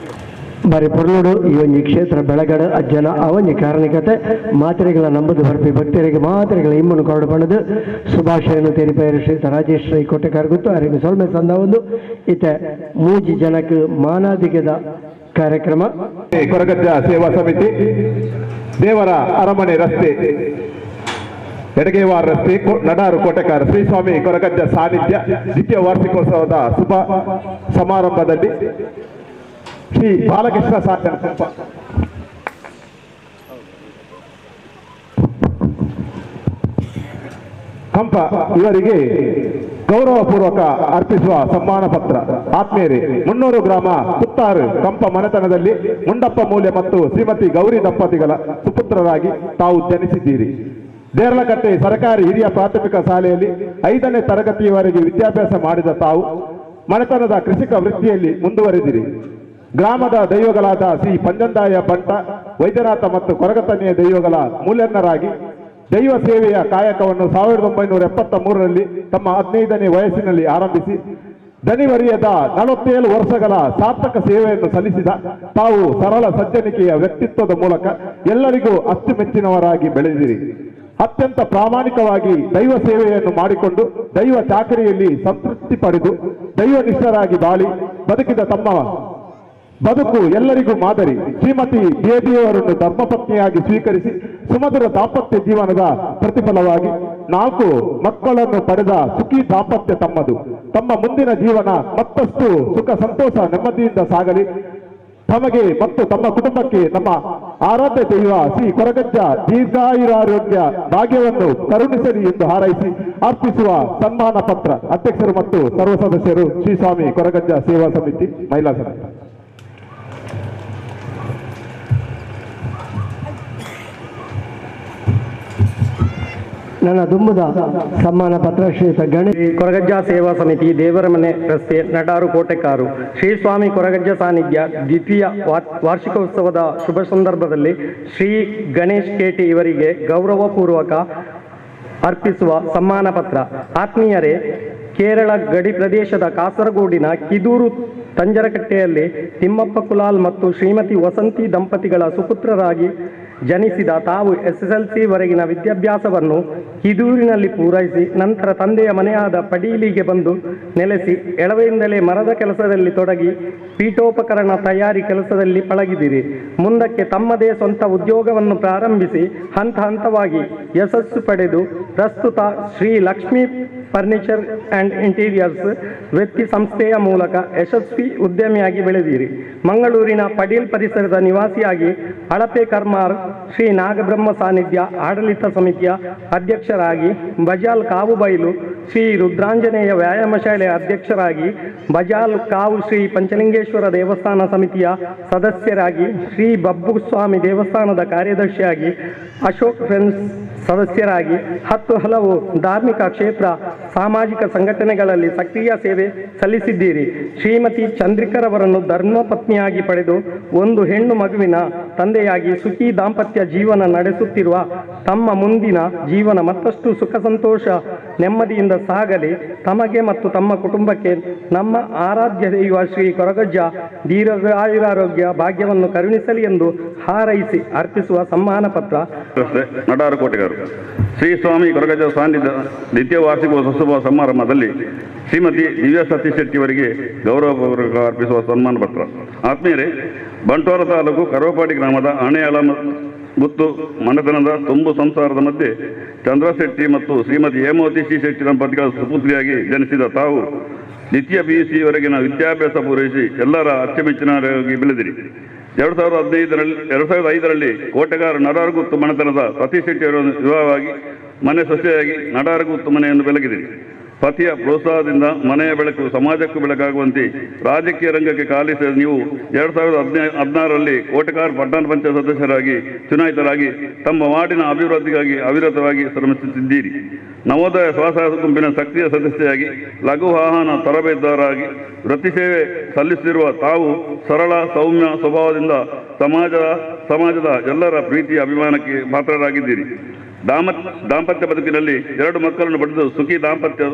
ಬಾರಿ ಪೊರ್ಲುಡು ಈ ಒಂಜಿ ಕ್ಷೇತ್ರ ಬೆಳಗಡ ಅಜ್ಜನ ಆ ಒಂಜಿ ಕಾರಣಿಕತೆ ಮಾತ್ರೆಗಳ ನಂಬುದು ಬರ್ಪಿ ಭಕ್ತರಿಗೆ ಮಾತ್ರೆಗಳ ಇಮ್ಮನ್ನು ಕೊರಡು ಪಡೆದು ಶುಭಾಶಯನ್ನು ತೆರಿಪೈರು ಶ್ರೀಯುತ ರಾಜೇಶ್ ರೈ ಕೋಟೆಕಾರ್ಗುತ್ತು ಅವರಿಗೆ ಸೊಲ್ಮೆ ಸಂದ ಒಂದು ಇತ ಮೂಜಿ ಜನಕ್ಕೆ ಮಾನಾದಿಗೆದ ಕಾರ್ಯಕ್ರಮ. ಕೊರಗಜ್ಜ ಸೇವಾ ಸಮಿತಿ ದೇವರ ಅರಮನೆ ರಸ್ತೆ Hedgewar ರಸ್ತೆ ನಡಾರು ಕೋಟೆಕಾರ ಶ್ರೀ ಸ್ವಾಮಿ ಕೊರಗಜ್ಜ ಸಾನ್ನಿಧ್ಯ ದ್ವಿತೀಯ ವಾರ್ಷಿಕೋತ್ಸವದ ಶುಭ ಸಮಾರಂಭದಲ್ಲಿ ಶ್ರೀ ಬಾಲಕೃಷ್ಣ ಸಾಧನ ಕಂಪ ಇವರಿಗೆ ಗೌರವಪೂರ್ವಕ ಅರ್ಪಿಸುವ ಸಮ್ಮಾನ ಪತ್ರ. ಆತ್ಮೀಯರೇ, ಮುನ್ನೂರು ಗ್ರಾಮ ಪುತ್ತಾರು ಕಂಪ ಮನೆತನದಲ್ಲಿ ಮುಂಡಪ್ಪ ಮೂಲ್ಯ ಮತ್ತು ಶ್ರೀಮತಿ ಗೌರಿ ದಂಪತಿಗಳ ಸುಪುತ್ರರಾಗಿ ತಾವು ಜನಿಸಿದ್ದೀರಿ. ದೇರಳಕಟ್ಟೆ ಸರ್ಕಾರಿ ಹಿರಿಯ ಪ್ರಾಥಮಿಕ ಶಾಲೆಯಲ್ಲಿ 5ನೇ ತರಗತಿಯವರೆಗೆ ವಿದ್ಯಾಭ್ಯಾಸ ಮಾಡಿದ ತಾವು ಮನೆತನದ ಕೃಷಿಕ ವೃತ್ತಿಯಲ್ಲಿ ಮುಂದುವರೆದಿರಿ. ಗ್ರಾಮದ ದೈವಗಳಾದ ಶ್ರೀ ಪಂಜಂದಾಯ ಬಂಟ, ವೈದ್ಯನಾಥ ಮತ್ತು ಕೊರಗತನೆಯ ದೈವಗಳ ಮೂಲ್ಯನ್ನರಾಗಿ ದೈವ ಸೇವೆಯ ಕಾಯಕವನ್ನು 1973ರಲ್ಲಿ ತಮ್ಮ 15ನೇ ವಯಸ್ಸಿನಲ್ಲಿ ಆರಂಭಿಸಿ ದಣಿವರಿಯದ 47 ವರ್ಷಗಳ ಸಾರ್ಥಕ ಸೇವೆಯನ್ನು ಸಲ್ಲಿಸಿದ ತಾವು ಸರಳ ಸಜ್ಜನಿಕೆಯ ವ್ಯಕ್ತಿತ್ವದ ಮೂಲಕ ಎಲ್ಲರಿಗೂ ಅಚ್ಚುಮೆಚ್ಚಿನವರಾಗಿ ಬೆಳೆದಿರಿ. ಅತ್ಯಂತ ಪ್ರಾಮಾಣಿಕವಾಗಿ ದೈವ ಸೇವೆಯನ್ನು ಮಾಡಿಕೊಂಡು ದೈವ ಚಾಕರಿಯಲ್ಲಿ ಸಂತೃಪ್ತಿ ಪಡೆದು ದೈವನಿಷ್ಠರಾಗಿ ಬಾಳಿ ಬದುಕಿದ ತಮ್ಮ ಬದುಕು ಎಲ್ಲರಿಗೂ ಮಾದರಿ. ಶ್ರೀಮತಿ ಬೇಬಿಯವರನ್ನು ಧರ್ಮಪತ್ನಿಯಾಗಿ ಸ್ವೀಕರಿಸಿ ಸುಮಧುರ ದಾಂಪತ್ಯ ಜೀವನದ ಪ್ರತಿಫಲವಾಗಿ 4 ಮಕ್ಕಳನ್ನು ಪಡೆದ ಸುಖಿ ದಾಂಪತ್ಯ ತಮ್ಮದು. ತಮ್ಮ ಮುಂದಿನ ಜೀವನ ಮತ್ತಷ್ಟು ಸುಖ ಸಂತೋಷ ನೆಮ್ಮದಿಯಿಂದ ಸಾಗಲಿ. ತಮಗೆ ಮತ್ತು ತಮ್ಮ ಕುಟುಂಬಕ್ಕೆ ನಮ್ಮ ಆರಾಧ್ಯ ದೈವ ಶ್ರೀ ಕೊರಗಜ್ಜ ದೀರ್ಘಾಯುರಾರೋಗ್ಯ ಭಾಗ್ಯವನ್ನು ಕರುಣಿಸಲಿ ಎಂದು ಹಾರೈಸಿ ಅರ್ಪಿಸುವ ಸನ್ಮಾನ ಪತ್ರ. ಅಧ್ಯಕ್ಷರು ಮತ್ತು ಸರ್ವ ಸದಸ್ಯರು ಶ್ರೀ ಸ್ವಾಮಿ ಕೊರಗಜ್ಜ ಸೇವಾ ಸಮಿತಿ ಮಹಿಳಾ ಸಮಿತಿ. ನನ್ನ ದುಂಬುದ ಸಮ್ಮಾನ ಪತ್ರ ಶ್ರೀಯುತ ಗಣೇಶ್. ಕೊರಗಜ್ಜ ಸೇವಾ ಸಮಿತಿ, ದೇವರಮನೆ ರಸ್ತೆ, ನಡಾರು ಕೋಟೆಕಾರು. ಶ್ರೀ ಸ್ವಾಮಿ ಕೊರಗಜ್ಜ ಸಾನ್ನಿಧ್ಯ ದ್ವಿತೀಯ ವಾರ್ಷಿಕೋತ್ಸವದ ಶುಭ ಸಂದರ್ಭದಲ್ಲಿ ಶ್ರೀ ಗಣೇಶ್ ಕೇಟಿ ಇವರಿಗೆ ಗೌರವಪೂರ್ವಕ ಅರ್ಪಿಸುವ ಸಮ್ಮಾನ ಪತ್ರ. ಆತ್ಮೀಯರೇ, ಕೇರಳ ಗಡಿ ಪ್ರದೇಶದ ಕಾಸರಗೋಡಿನ ಕಿದೂರು ತಂಜರಕಟ್ಟೆಯಲ್ಲಿ ತಿಮ್ಮಪ್ಪ ಕುಲಾಲ್ ಮತ್ತು ಶ್ರೀಮತಿ ವಸಂತಿ ದಂಪತಿಗಳ ಸುಪುತ್ರರಾಗಿ ಜನಿಸಿದ ತಾವು SSLC ವರೆಗಿನ ವಿದ್ಯಾಭ್ಯಾಸವನ್ನು ಕಿದೂರಿನಲ್ಲಿ ಪೂರೈಸಿ ನಂತರ ತಂದೆಯ ಮನೆಯಾದ ಪಡೀಲಿಗೆ ಬಂದು ನೆಲೆಸಿ ಎಳವೆಯಿಂದಲೇ ಮರದ ಕೆಲಸದಲ್ಲಿ ತೊಡಗಿ ಪೀಠೋಪಕರಣ ತಯಾರಿ ಕೆಲಸದಲ್ಲಿ ಪಳಗಿದಿರಿ. ಮುಂದಕ್ಕೆ ತಮ್ಮದೇ ಸ್ವಂತ ಉದ್ಯೋಗವನ್ನು ಪ್ರಾರಂಭಿಸಿ ಹಂತ ಹಂತವಾಗಿ ಯಶಸ್ಸು ಪಡೆದು ಪ್ರಸ್ತುತ Shri Lakshmi furniture and interiors ವೃತ್ತಿ ಸಂಸ್ಥೆಯ ಮೂಲಕ ಯಶಸ್ವಿ ಉದ್ಯಮಿಯಾಗಿ ಬೆಳೆದಿರಿ. ಮಂಗಳೂರಿನ ಪಡೀಲ್ ಪರಿಸರದ ನಿವಾಸಿಯಾಗಿ ಅಳಪೆ ಕರ್ಮಾರ್ ಶ್ರೀ ನಾಗಬ್ರಹ್ಮ ಸಾನ್ನಿಧ್ಯ ಆಡಳಿತ ಸಮಿತಿಯ ಅಧ್ಯಕ್ಷರಾಗಿ, ಬಜಾಲ್ ಕಾವುಬೈಲು ಶ್ರೀ ರುದ್ರಾಂಜನೇಯ ವ್ಯಾಯಾಮ ಶಾಲೆಯ ಅಧ್ಯಕ್ಷರಾಗಿ, ಬಜಾಲ್ ಕಾವು ಶ್ರೀ ಪಂಚಲಿಂಗೇಶ್ವರ ದೇವಸ್ಥಾನ ಸಮಿತಿಯ ಸದಸ್ಯರಾಗಿ, ಶ್ರೀ ಬಬ್ಬುಸ್ವಾಮಿ ದೇವಸ್ಥಾನದ ಕಾರ್ಯದರ್ಶಿಯಾಗಿ, ಅಶೋಕ್ ಫ್ರೆಂಡ್ಸ್ ಸದಸ್ಯರಾಗಿ 10 ಹಲವು ಧಾರ್ಮಿಕ ಕ್ಷೇತ್ರ ಸಾಮಾಜಿಕ ಸಂಘಟನೆಗಳಲ್ಲಿ ಸಕ್ರಿಯ ಸೇವೆ ಸಲ್ಲಿಸಿದ್ದೀರಿ. ಶ್ರೀಮತಿ ಚಂದ್ರಿಕರವರನ್ನು ಧರ್ಮಪತ್ನಿಯಾಗಿ ಪಡೆದು ಒಂದು ಹೆಣ್ಣು ಮಗುವಿನ ತಂದೆಯಾಗಿ ಸುಖಿ ದಾಂಪತ್ಯ ಜೀವನ ನಡೆಸುತ್ತಿರುವ ತಮ್ಮ ಮುಂದಿನ ಜೀವನ ಮತ್ತಷ್ಟು ಸುಖ ಸಂತೋಷ ನೆಮ್ಮದಿಯಿಂದ ಸಾಗಲಿ. ತಮಗೆ ಮತ್ತು ತಮ್ಮ ಕುಟುಂಬಕ್ಕೆ ನಮ್ಮ ಆರಾಧ್ಯ ದೈವ ಶ್ರೀ ಕೊರಗಜ್ಜ ದೀರ್ಘಾಯುರಾರೋಗ್ಯ ಭಾಗ್ಯವನ್ನು ಕರುಣಿಸಲಿ ಎಂದು ಹಾರೈಸಿ ಅರ್ಪಿಸುವ ಸಮ್ಮಾನ ಪತ್ರ. ನಡಾರು ಕೋಟೆಗಾರು ಶ್ರೀ ಸ್ವಾಮಿ ಕೊರಗಜ್ಜ ಸಾನ್ನಿಧ್ಯ ದ್ವಿತೀಯ ವಾರ್ಷಿಕೋತ್ಸವ ಸಮಾರಂಭದಲ್ಲಿ ಶ್ರೀಮತಿ ದಿವ್ಯಾ ಸತೀಶ್ ಶೆಟ್ಟಿಯವರಿಗೆ ಗೌರವಪೂರ್ವಕ ಅರ್ಪಿಸುವ ಸನ್ಮಾನ ಪತ್ರ. ಆತ್ಮೀಯರೇ, ಬಂಟ್ವಾಳ ತಾಲೂಕು ಕರವಪಾಡಿ ಗ್ರಾಮದ ಆಣೆಯಾಳ ಗುತ್ತು ಮನೆತನದ ತುಂಬು ಸಂಸಾರದ ಮಧ್ಯೆ ಚಂದ್ರಶೆಟ್ಟಿ ಮತ್ತು ಶ್ರೀಮತಿ ಹೇಮಾವತಿ ಸಿ ಶೆಟ್ಟಿ ದಂಪತಿಗಳ ಸುಪುತ್ರಿಯಾಗಿ ಜನಿಸಿದ ತಾವು ದ್ವಿತೀಯ PUC ವರೆಗಿನ ವಿದ್ಯಾಭ್ಯಾಸ ಪೂರೈಸಿ ಎಲ್ಲರ ಅಚ್ಚುಮೆಚ್ಚಿನವರಾಗಿ ಬೆಳೆದಿರಿ. 2005ರಲ್ಲಿ ಕೋಟೆಗಾರ ನಡಾರುಗುತ್ತು ಮನೆತನದ ಸತೀಶ್ ಶೆಟ್ಟಿಯವರನ್ನು ವಿವಾಹವಾಗಿ ಮನೆ ಸೊಸೆಯಾಗಿ ನಡಾರುಗುತ್ತು ಮನೆಯನ್ನು ಬೆಳಗಿದಿರಿ. ಪತಿಯ ಪ್ರೋತ್ಸಾಹದಿಂದ ಮನೆಯ ಬೆಳಕು ಸಮಾಜಕ್ಕೂ ಬೆಳಕಾಗುವಂತೆ ರಾಜಕೀಯ ರಂಗಕ್ಕೆ ಕಾಲಿಸಿದ ನೀವು 2016ರಲ್ಲಿ ಕೋಟೆಕಾರ್ ಪಟ್ಟಣ ಪಂಚಾಯತ್ ಸದಸ್ಯರಾಗಿ ಚುನಾಯಿತರಾಗಿ ತಮ್ಮ ವಾರ್ಡಿನ ಅಭಿವೃದ್ಧಿಗಾಗಿ ಅವಿರತವಾಗಿ ಶ್ರಮಿಸುತ್ತಿದ್ದೀರಿ. ನವೋದಯ ಸ್ವಸಹಾಯ ಗುಂಪಿನ ಸಕ್ರಿಯ ಸದಸ್ಯೆಯಾಗಿ ಲಘು ವಾಹನ ತರಬೇತುದಾರರಾಗಿ ವೃತ್ತಿ ಸೇವೆ ಸಲ್ಲಿಸುತ್ತಿರುವ ತಾವು ಸರಳ ಸೌಮ್ಯ ಸ್ವಭಾವದಿಂದ ಸಮಾಜದ ಎಲ್ಲರ ಪ್ರೀತಿಯ ಅಭಿಮಾನಕ್ಕೆ ಪಾತ್ರರಾಗಿದ್ದೀರಿ. ದಾಂಪತ್ಯ ಬದುಕಿನಲ್ಲಿ 2 ಮಕ್ಕಳನ್ನು ಪಡೆದು ಸುಖಿ ದಾಂಪತ್ಯ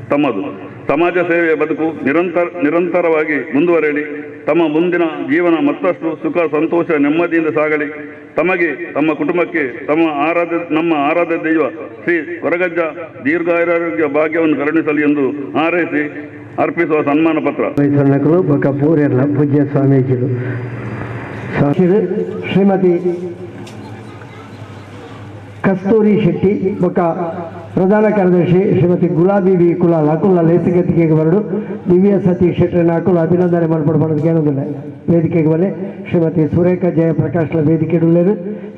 ತಮ್ಮದು. ಸಮಾಜ ಸೇವೆಯ ಬದುಕು ನಿರಂತರವಾಗಿ ಮುಂದುವರೆಯಲಿ. ತಮ್ಮ ಮುಂದಿನ ಜೀವನ ಮತ್ತಷ್ಟು ಸುಖ ಸಂತೋಷ ನೆಮ್ಮದಿಯಿಂದ ಸಾಗಲಿ. ತಮಗೆ ತಮ್ಮ ಕುಟುಂಬಕ್ಕೆ ನಮ್ಮ ಆರಾಧ್ಯ ದೈವ ಶ್ರೀ ಕೊರಗಜ್ಜ ದೀರ್ಘಾಯುರಾರೋಗ್ಯ ಭಾಗ್ಯವನ್ನು ಕರುಣಿಸಲಿ ಎಂದು ಹಾರೈಸಿ ಅರ್ಪಿಸುವ ಸನ್ಮಾನ ಪತ್ರ. ಪೂಜ್ಯ ಸ್ವಾಮೀಜಿಗಳು ಶ್ರೀಮತಿ ಕಸ್ತೂರಿ ಶೆಟ್ಟಿ ಬೊಕ್ಕ ಪ್ರಧಾನ ಕಾರ್ಯದರ್ಶಿ ಶ್ರೀಮತಿ ಗುಲಾಬಿ ವಿ ಕುಲಾಲ್ ಅಕುಲ ಲೇಸಿಗತಿಗೆ ಬರಡು ದಿವ್ಯ ಸತೀಶ್ ಶೆಟ್ಟರನ್ನ ಅಕುಲ ಅಭಿನಂದನೆ ಮಲ್ಪಡು ಕೇಳೋದಿಲ್ಲ. ವೇದಿಕೆಗೆ ಬಲೆ ಶ್ರೀಮತಿ ಸುರೇಖಾ ಜಯಪ್ರಕಾಶ್ಲ ವೇದಿಕೆ ಉಳ್ಳೇರು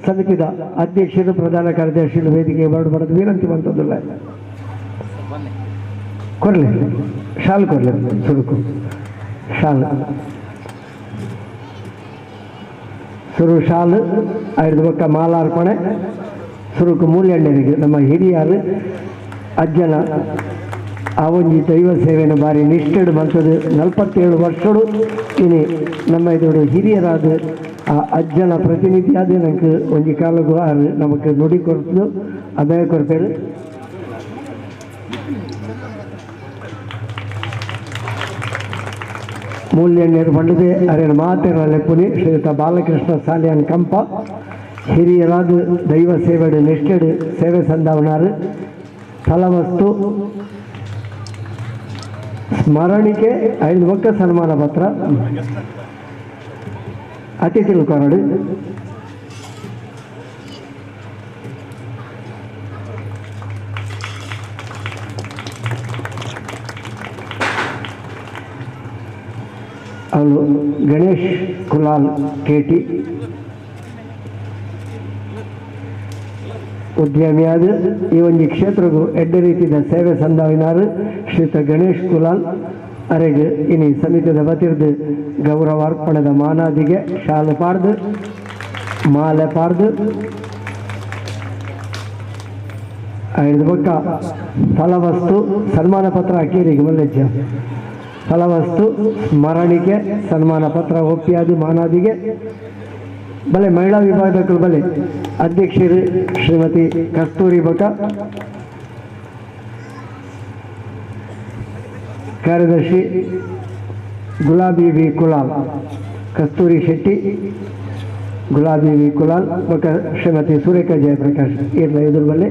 ಸಮಿತಿದ ಅಧ್ಯಕ್ಷರು ಪ್ರಧಾನ ಕಾರ್ಯದರ್ಶಿಗಳು ವೇದಿಕೆಗೆ ಬರಡು ಬರೋದು ವಿನಂತಿ ಮಂತದಿಲ್ಲ. ಕೊರಲಿ ಶಾಲ್ ಕೊರಲಿ ಸುರುಕು ಶಾಲ್ ಸುರು ಶಾಲ್ ಐದು ಬೊಕ್ಕ ಮಾಲಾರ್ಪಣೆ ಸುರುಕು ಮೂಲ್ಯಣ್ಣರಿಗೆ ನಮ್ಮ ಹಿರಿಯರು ಅಜ್ಜನ ಆ ಒಂಜಿ ದೈವ ಸೇವೆಯನ್ನು ಬಾರಿ ನಿಷ್ಠೆಡು ಮಂತದ್ದು 47 ವರ್ಷಡು ಇನಿ ನಮ್ಮ ಇದೋಡು ಹಿರಿಯರಾದ ಆ ಅಜ್ಜನ ಪ್ರತಿನಿಧಿಯಾದ ನಂಗೆ ಒಂಜಿ ಕಾಲಗು ಆರು ನಮಕ್ ನುಡಿ ಕೊರತು ಅಭಯ ಕೊರಪೇರು. ಮೂಲ್ಯಣ್ಣರು ಪಂಡದೆ ಅರೇನ ಮಾತೆರ ಲೆಪ್ಪುನಿ ಶ್ರೀಯುತ ಬಾಲಕೃಷ್ಣ ಸಾಲಿಯಾನ್ ಕಂಪ ಹಿರಿಯರಾದ ದೈವ ಸೇವೆಡು ನಿಷ್ಠೆಡು ಸೇವೆ ಸಂದಾವನಾರು ಫಲವಸ್ತು ಸ್ಮರಣಿಕೆ 5 ಒಕ್ಕ ಸನ್ಮಾನ ಪತ್ರ ಅತಿಥಿಗಳು ಕೊರಡು. ಅವನು ಗಣೇಶ್ ಕುಲಾಲ್ ಕೇಟಿ ಉದ್ಯಮಿಯಾದ ಈ ಒಂದು ಕ್ಷೇತ್ರಗೂ ಎಡ್ಡೆ ರೀತಿಯ ಸೇವೆ ಸಂದಾವಿನಾರು ಶ್ರೀಯುತ ಗಣೇಶ್ ಕುಲಾಲ್ ಅರೆಗೆ ಇನಿ ಸಮಿತಿದ ವತಿರ್ದು ಗೌರವಾರ್ಪಣದ ಮಾನಾದಿಗೆ ಶಾಲು ಪಾರ್ದು ಮಾಲೆ ಪಾರ್ದು ಐದು ಬೊಕ್ಕ ಫಲವಸ್ತು ಸನ್ಮಾನ ಪತ್ರ ಅಕೇರಿಗೆ ಮಲ್ಲೆಜ್ಜ ಫಲವಸ್ತು ಸ್ಮರಣಿಕೆ ಸನ್ಮಾನ ಪತ್ರ ಒಪ್ಪಿಯಾದು ಮಾನಾದಿಗೆ ಬಲೆ ಮಹಿಳಾ ವಿಭಾಗದ ಬಲೆ ಅಧ್ಯಕ್ಷರು ಶ್ರೀಮತಿ ಕಸ್ತೂರಿ ಬಕ ಕಾರ್ಯದರ್ಶಿ ಗುಲಾಬಿ ವಿ ಕುಲಾಲ್ ಕಸ್ತೂರಿ ಶೆಟ್ಟಿ ಗುಲಾಬಿ ವಿ ಕುಲಾಲ್ ಬಕ ಶ್ರೀಮತಿ ಸುರೇಖಾ ಜಯಪ್ರಕಾಶ್ ಇರ್ಲ ಎದುರು ಬಲೆ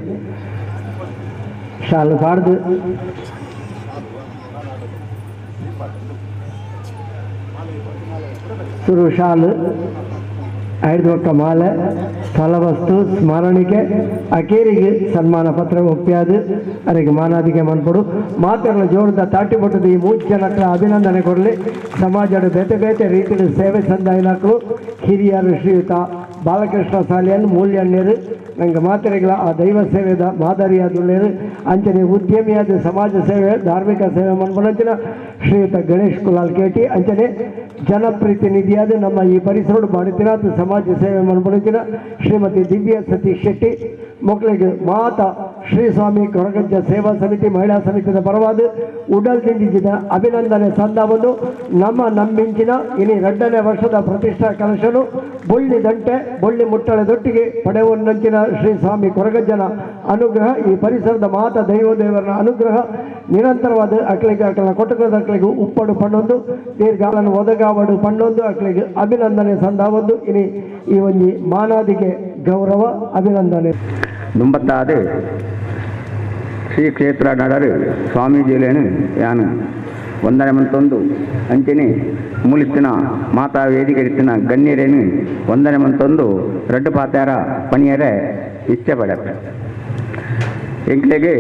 ಶಾಲು ಪಾಡ್ದು ಸುರು ಶಾಲು ಐದು ಒಕ್ಕ ಮಾಲೆ ಫಲವಸ್ತು ಸ್ಮರಣಿಕೆ ಅಕೇರಿಗೆ ಸನ್ಮಾನ ಪತ್ರ ಒಪ್ಪಿಯಾದು ಅದಕ್ಕೆ ಮಾನಾದಿಗೆ ಮನ್ಪಡು ಮಾತೆಲ್ಲ ಜೋರದ ತಾಟಿ ಬಟ್ಟದ ಈ 3 ಜನಕ್ಕಳ ಅಭಿನಂದನೆ ಕೊಡಲಿ. ಸಮಾಜದ ಬೇತೆ ಬೇತೆ ರೀತಿಯ ಸೇವೆ ಸಂದಾಯನಕ್ಕಳು ಹಿರಿಯರು ಶ್ರೀಯುತ ಬಾಲಕೃಷ್ಣ ಸಾಲಿಯನ್ ಮೂಲ್ಯಣ್ಣರು ನಂಗೆ ಮಾತೆರೆಗಳ ಆ ದೈವ ಸೇವೆದ ಮಾದರಿಯಾದುಳ್ಳೇರು ಅಂಚನೆ ಉದ್ಯಮಿಯಾದ ಸಮಾಜ ಸೇವೆ ಧಾರ್ಮಿಕ ಸೇವೆ ಮನ್ಪಡಂಚಿನ ಶ್ರೀಯುತ ಗಣೇಶ್ ಕುಲಾಲ್ ಕೇಟಿ ಅಂಚನೆ ಜನಪ್ರತಿನಿಧಿಯಾದ ನಮ್ಮ ಈ ಪರಿಸರ ಬಾಡಿತಿನಾಥ ಸಮಾಜ ಸೇವೆ ಮನ್ಪಡಂಚಿನ ಶ್ರೀಮತಿ ದಿವ್ಯ ಸತೀಶ್ ಶೆಟ್ಟಿ ಮಕ್ಕಳಿಗೆ ಮಾತಾ ಶ್ರೀ ಸ್ವಾಮಿ ಕೊರಗಜ್ಜ ಸೇವಾ ಸಮಿತಿ ಮಹಿಳಾ ಸಮಿತಿಯ ಪರವಾದ ಉಡಲ್ ದಿಂಡಿಜಿನ ಅಭಿನಂದನೆ ಸಂದವನ್ನು ನಮ್ಮ ನಮ್ಮಿಂಚಿನ ಇನಿ 2ನೇ ವರ್ಷದ ಪ್ರತಿಷ್ಠಾ ಕಲಶನು ಬೊಳ್ಳಿ ದಂಟೆ ಬೊಳ್ಳಿ ಮುಟ್ಟಳದೊಟ್ಟಿಗೆ ಪಡೆಯುವಂಚಿನ ಶ್ರೀ ಸ್ವಾಮಿ ಕೊರಗಜ್ಜನ ಅನುಗ್ರಹ ಈ ಪರಿಸರದ ಮಾತಾ ದೈವದೇವರ ಅನುಗ್ರಹ ನಿರಂತರವಾದ ಅಕ್ಲಿಗೆ ಅಕ್ಕಲ ಕೊಟ್ಟಕದ ಅಕ್ಲಿಗೆ ಉಪ್ಪಡು ಪಣ್ಣೊಂದು ದೀರ್ಘಾಲನ್ನು ಒದಗಾವಡು ಪಣ್ಣೊಂದು ಅಕ್ಲಿಗೆ ಅಭಿನಂದನೆ ಸಂದಾವೊಂದು ಇನಿ ಈ ಒಂದು ಮಾನಾದಿಗೆ ಗೌರವ ಅಭಿನಂದನೆ. ದುಂಬತ್ತಾದ ಶ್ರೀ ಕ್ಷೇತ್ರ ನಡರು ಸ್ವಾಮೀಜಿಲೇನು ಯಾನು ವಂದನೆ ಮಂತೊಂದು ಅಂಚನೆ ಮೂಲಿತ್ತಿನ ಮಾತಾ ವೇದಿಕೆ ಗಣ್ಯರೇನು ವಂದನೆ ಮಂತೊಂದು ರಡ್ಡು ಪಾತ್ಯಾರ ಪಣಿಯರೆ ಇಚ್ಛೆ ಪಡಪೆ. ಎಂಕ್ಲೆಗೆ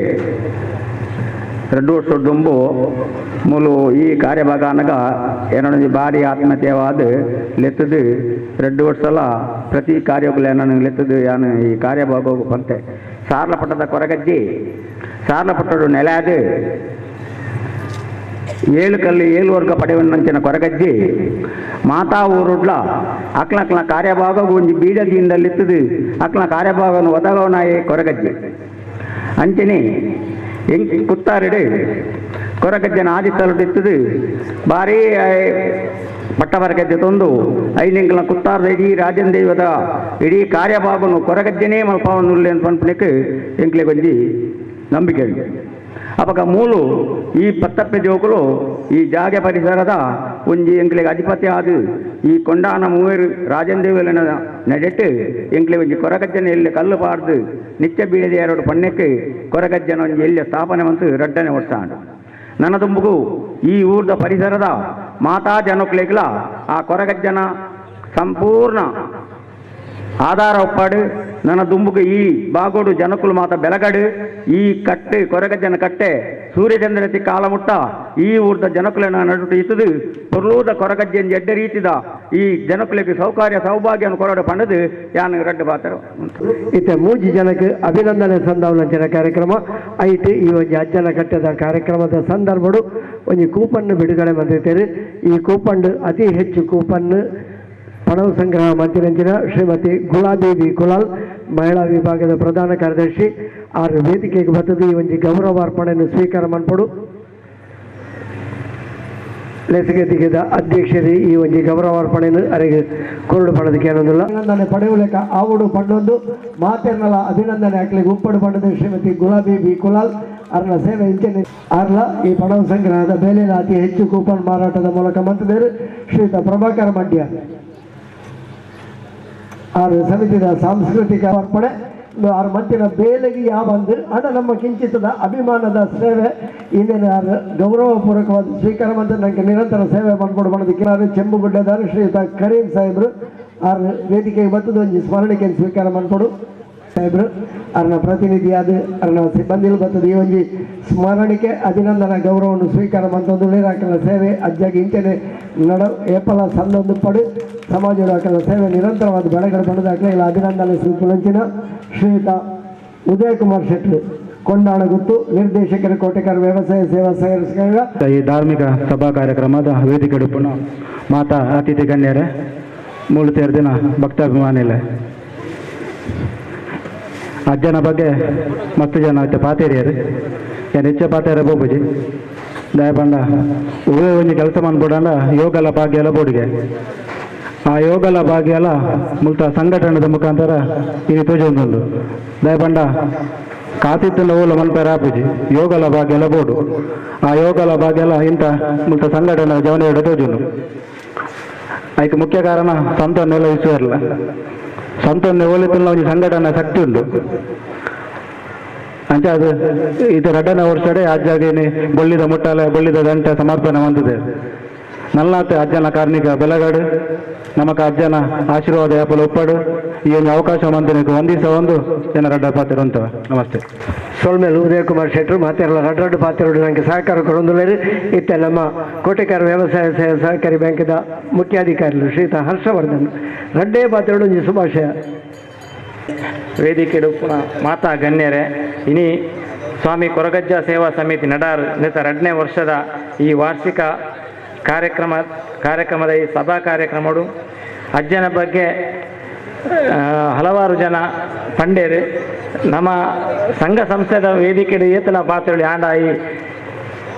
2 ವರ್ಷ ದುಂಬು ಮೂಲು ಈ ಕಾರ್ಯಭಾಗ ಏನೊಂದು ಭಾರಿ ಆತ್ಮಹತ್ಯವಾದ ಲೆತ್ತದು 2 ವರ್ಷಲ ಪ್ರತಿ ಕಾರ್ಯಗಳು ಏನನ್ನು ಲೆತ್ತದು ಯಾನು ಈ ಕಾರ್ಯಭಾಗ ಬಂತೆ ಸಾರ್ಲಪಟ್ಟದ ಕೊರಗಜ್ಜಿ ಸಾರ್ಲಪಟ್ಟಡು ನೆಲೆಯಾದ 7 ಕಲ್ಲು 7 ವರ್ಗ ಪಡೆಯುವಂಚಿನ ಕೊರಗಜ್ಜಿ ಮಾತಾ ಊರುಡ್ಲ ಅಕ್ಲಕ್ಲ ಕಾರ್ಯಭಾಗ ಒಂಜಿ ಬೀಡದಿಂದಲ್ಲಿತ್ತದು ಅಕ್ಲ ಕಾರ್ಯಭಾಗವನ್ನು ಒದಗವನಾಯೇ ಕೊರಗಜ್ಜಿ ಅಂಚನೆ ಎಂಕ್ ಕುತ್ತಾರಡು ಕೊರಗಜ್ಜನ ಆದಿತ್ತಲುಟ್ಟಿತ್ತದು ಭಾರೀ ಪಟ್ಟವರಗಜ್ಜೆ ತಂದು ಐನೆಂಕಲ ಕುತ್ತಾರದ ಇಡೀ ರಾಜನ್ ದೈವದ ಇಡೀ ಕಾರ್ಯಭಾಗನು ಕೊರಗಜ್ಜನೇ ಮಲ್ಪವನ್ನುಳ್ಳೆ ಅಂತ ಪನ್ಪಣಿಕ್ ಎಂಕ್ಲೆ ಒಂಜಿ ನಂಬಿಕೆ. ಅಪಗ ಮೂಲು ಈ ಪತ್ತಪ್ಪೆ ಜೋಕುಲು ಈ ಜಾಗೆ ಪರಿಸರದ ಒಂಜಿ ಎಂಕ್ಲೆಗೆ ಅಧಿಪತಿ ಆದು ಈ ಕೊಂಡಾನ ಮೂವರು ರಾಜನ್ ದೇವಲನ ನಡೆಟ್ಟು ಎಂಕ್ಲೆ ಒಂಜಿ ಕೊರಗಜ್ಜನ ಎಲ್ಲಿ ಕಲ್ಲು ಪಾಡ್ದು ನಿತ್ಯ ಬೀಳದೆ ಎರಡು ಪಣ್ಣಕ್ಕೆ ಕೊರಗಜ್ಜನ ಒಂಜಿ ಎಲ್ಲಿ ಸ್ಥಾಪನೆ ಬಂತು 2ನೇ ವರ್ಷ ಆಂಡು. ನನ್ನ ತುಂಬುಗು ಈ ಊರ್ದ ಪರಿಸರದ ಮಾತಾ ಜನಕ್ಲೆಗ್ಲ ಆ ಕೊರಗಜ್ಜನ ಸಂಪೂರ್ಣ ಆಧಾರ ಒಪ್ಪಾಡು ನನ್ನ ದುಂಬುಗೆ ಈ ಬಾಗೋಡು ಜನಕುಲು ಮಾತ ಬೆಲಗಡು ಈ ಕಟ್ಟೆ ಕೊರಗಜ್ಜನ ಕಟ್ಟೆ ಸೂರ್ಯಚಂದ್ರತಿ ಕಾಲಮುಟ್ಟ ಈ ಊರ್ದ ಜನಕುಲೆನ ನಡುಟು ಇತ್ತದು ಪೊರ್ಲೂದ ಕೊರಗಜ್ಜನ ಎಡ್ಡೆ ರೀತಿದ ಈ ಜನಕುಲೆಗೆ ಸೌಕರ್ಯ ಸೌಭಾಗ್ಯವನ್ನು ಕೊರಡು ಪಂಡದು ಯಾನು ರಡ್ಡು ಪಾತ್ರ ಇತ್ತೆ ಮೂಜಿ ಜನಕ್ಕೆ ಅಭಿನಂದನೆ ಸಂದಾವಲಂಚಿನ ಕಾರ್ಯಕ್ರಮ ಐಟ್ ಈ ಒಂಜಿ ಅಜ್ಜನ ಕಟ್ಟೆದ ಕಾರ್ಯಕ್ರಮದ ಸಂದರ್ಭಡು ಒಂಜಿ ಕೂಪನ್ ಬಿಡುಗಡೆ ಬಂದಿದ್ದೇವೆ. ಈ ಕೂಪನ್ ಅತಿ ಹೆಚ್ಚು ಕೂಪನ್ ಪಣವು ಸಂಗ್ರಹ ಮಂತಿನಂಚಿನ ಶ್ರೀಮತಿ ಗುಲಾಬಿ ಕುಲಾಲ್ ಮಹಿಳಾ ವಿಭಾಗದ ಪ್ರಧಾನ ಕಾರ್ಯದರ್ಶಿ ಆರು ವೇದಿಕೆಗೆ ಬರ್ತದೆ. ಈ ಒಂಜಿ ಗೌರವಾರ್ಪಣೆಯನ್ನು ಸ್ವೀಕಾರ ಮನ್ಪಡು ಲೆಸಗತಿಗೆದ ಅಧ್ಯಕ್ಷರು ಈ ಒಂಜಿ ಗೌರವಾರ್ಪಣೆಯನ್ನು ಅರೆಗೆ ಕೊರಡು ಪಡೋದಕ್ಕೆ ಏನೊಂದಿಲ್ಲ. ಅಭಿನಂದನೆ ಪಡೆಯುವುದಕ್ಕೆ ಆವುಡು ಪಂಡೊಂದು ಮಾತೆರ್ನಲ ಅಭಿನಂದನೆ ಹಾಕ್ಲಿಕ್ಕೆ ಉಪ್ಪಡು ಪಡೆದ ಶ್ರೀಮತಿ ಗುಲಾಬಿ ಬಿ ಕುಲಾಲ್ ಅರ್ನ ಸೇವೆ ಇಂಚನೆ ಅರ್ಲ ಈ ಪಣವು ಸಂಗ್ರಹದ ಬೇಲೆನ ಅತಿ ಹೆಚ್ಚು ಕೂಪನ್ ಮಾರಾಟದ ಮೂಲಕ ಮಂತದೇರು ಶ್ರೀಯುತ ಪ್ರಭಾಕರ ಮಂಡ್ಯ ಆರು ಸಮಿತಿಯ ಸಾಂಸ್ಕೃತಿಕ ಅರ್ಪಣೆ ಆರು ಮಂತಿನ ಬೇಲೆಗೆ ಯಾವಂದು ಹಣ ನಮ್ಮ ಕಿಂಚಿತದ ಅಭಿಮಾನದ ಸೇವೆ ಇನ್ನೇನು ಆರು ಗೌರವಪೂರ್ವಕವಾದ ಸ್ವೀಕಾರ ಮತ್ತು ನನಗೆ ನಿರಂತರ ಸೇವೆ ಮಾಡ್ಕೊಂಡು ಮಾಡೋದಕ್ಕೆ ಆರು ಚೆಂಬುಗುಡ್ಡೆದಾರು ಶ್ರೀಯುತ ಕರೀಂ ಸಾಹೇಬರು ಆರು ವೇದಿಕೆಗೆ ಬತ್ತದ ಒಂಜಿ ಸ್ಮರಣಿಕೆಯನ್ನು ಸ್ವೀಕಾರ ಮಾಡಿಕೊಡು ಸಾಹೇಬರು ಅರ್ನ ಪ್ರತಿನಿಧಿಯಾದ ಅರ್ನ ಸಿಬ್ಬಂದಿಲು ಬರ್ತದೆ. ಈ ಒಂಜಿ ಸ್ಮರಣಿಕೆ ಅಭಿನಂದನ ಗೌರವವನ್ನು ಸ್ವೀಕಾರ ಮಾಡ್ತಂದು ಹಾಕಲ ಸೇವೆ ಅಜ್ಜಾಗಿ ಇಂಚನೆ ನಡ ಏಪಲ ಸಂದೊಂದು ಪಡು ಸಮಾಜದ ಹಾಕಲ ಸೇವೆ ನಿರಂತರವಾದ ಬೆಳಗಡೆ ಬಡದು ಹಾಕಲ ಇಲ್ಲ ಅಭಿನಂದನೆ ಸುಂಚಿನ ಶ್ರೀಯುತ ಉದಯಕುಮಾರ್ ಶೆಟ್ಟಿ ಕೊಂಡಾಣಗುತ್ತು ನಿರ್ದೇಶಕರು ಕೋಟೆಕಾರ ವ್ಯವಸಾಯ ಸೇವಾ ಸಂಘ. ಈ ಧಾರ್ಮಿಕ ಸಭಾ ಕಾರ್ಯಕ್ರಮದ ವೇದಿಕೆ ಪುನಃ ಮಾತಾ ಅತಿಥಿ ಗಣ್ಯರೇ ಮೂಳು ಸೇರಿದಿನ ಭಕ್ತಾಭಿಮಾನಿಲೆ ಅಜ್ಜನ ಬಗ್ಗೆ ಮಸ್ತ್ ಜನ ಇತ್ತೆ ಪಾತೇರಿಯರು ಏನು ಹೆಚ್ಚ ಪಾತೇರ ಬೋಬುಜಿ ದಯಪಂಡ ಹೂವೇ ಒಂಜಿ ಕೆಲಸ ಮನ್ಪುಡಂಡ ಯೋಗಲ ಭಾಗ್ಯಲ ಬೋಡಿಗೆ ಆ ಯೋಗಲ ಭಾಗ್ಯಲ ಮುಲ್ತ ಸಂಘಟನೆದ ಮುಖಾಂತರ ಇದು ತೋಜೊಂದುಂಡು ದಯಪಂಡ ಕಾತಿತ್ತುಂಡ ಓಲ ಮನ್ಪೇರ ಆಪುಜಿ ಯೋಗಲ ಭಾಗ್ಯಲ ಬೋಡು ಆ ಯೋಗಲ ಭಾಗ್ಯಲ ಇಂಥ ಮುಲ್ತ ಸಂಘಟನೆ ಜವನ ತೋಜುಂಡು. ಅದಕ್ಕೆ ಮುಖ್ಯ ಕಾರಣ ಸಂತನ್ನೆಲ್ಲ ಇಸುವಲ್ಲ ಸಂತನ್ನೆ ಓಲಿತ್ತುಂಡ ಒಂಜಿ ಸಂಘಟನೆ ಶಕ್ತಿ ಉಂಡು ಅಂಚ ಅದು ಇದು ರಡ್ಡನೇ ವರ್ಷಡೆ ಅಜ್ಜಾಗೇನೆ ಬೊಳ್ಳಿದ ಮುಟ್ಟಾಲೆ ಬೊಳ್ಳಿದ ದಂಟೆ ಸಮರ್ಪಣೆ ಹೊಂದಿದೆ. ನಲ್ಲಾತೆ ಅಜ್ಜನ ಕಾರ್ಣಿಕ ಬೆಲಗಾಡು ನಮಕ ಅಜ್ಜನ ಆಶೀರ್ವಾದ ಯಾಪಲ ಒಪ್ಪಾಡು ಈ ಒಂದು ಅವಕಾಶ ಮಂದಿನಕ್ಕೆ ಒಂದಿಸ ಒಂದು ಜನ ರಡ್ಡ ಪಾತ್ರ ಅಂತ ನಮಸ್ತೆ. ಸೊಲ್ಮೇಲು ಉದಯಕುಮಾರ್ ಶೆಟ್ಟರು ಮಾತೆಲ್ಲ ರಡ್ಡ ಪಾತ್ರ ನನಗೆ ಸಹಕಾರ ಕೊಡೊಂದುಳ್ಳೇರು. ಇತ್ತೆ ನಮ್ಮ ಕೋಟೆಕಾರ ವ್ಯವಸಾಯ ಸಹಕಾರಿ ಬ್ಯಾಂಕಿನ ಮುಖ್ಯಾಧಿಕಾರಿಗಳು ಶ್ರೀಯುತ ಹರ್ಷವರ್ಧನ್ ರಡ್ಡೇ ಪಾತ್ರ ಒಂಜಿ ಶುಭಾಶಯ. ವೇದಿಕೆ ಮಾತಾ ಗಣ್ಯರೇ, ಇನಿ ಸ್ವಾಮಿ ಕೊರಗಜ್ಜ ಸೇವಾ ಸಮಿತಿ ನಡಾರ್ ನೇತ 2ನೇ ವರ್ಷದ ಈ ವಾರ್ಷಿಕ ಕಾರ್ಯಕ್ರಮದ ಈ ಸಭಾ ಕಾರ್ಯಕ್ರಮಡು ಅಜ್ಜನ ಬಗ್ಗೆ ಹಲವಾರು ಜನ ಪಂಡೇರು ನಮ್ಮ ಸಂಘ ಸಂಸ್ಥೆದ ವೇದಿಕೆ ಏತಲ ಪಾತ್ರಗಳು ಆಂಡ ಈ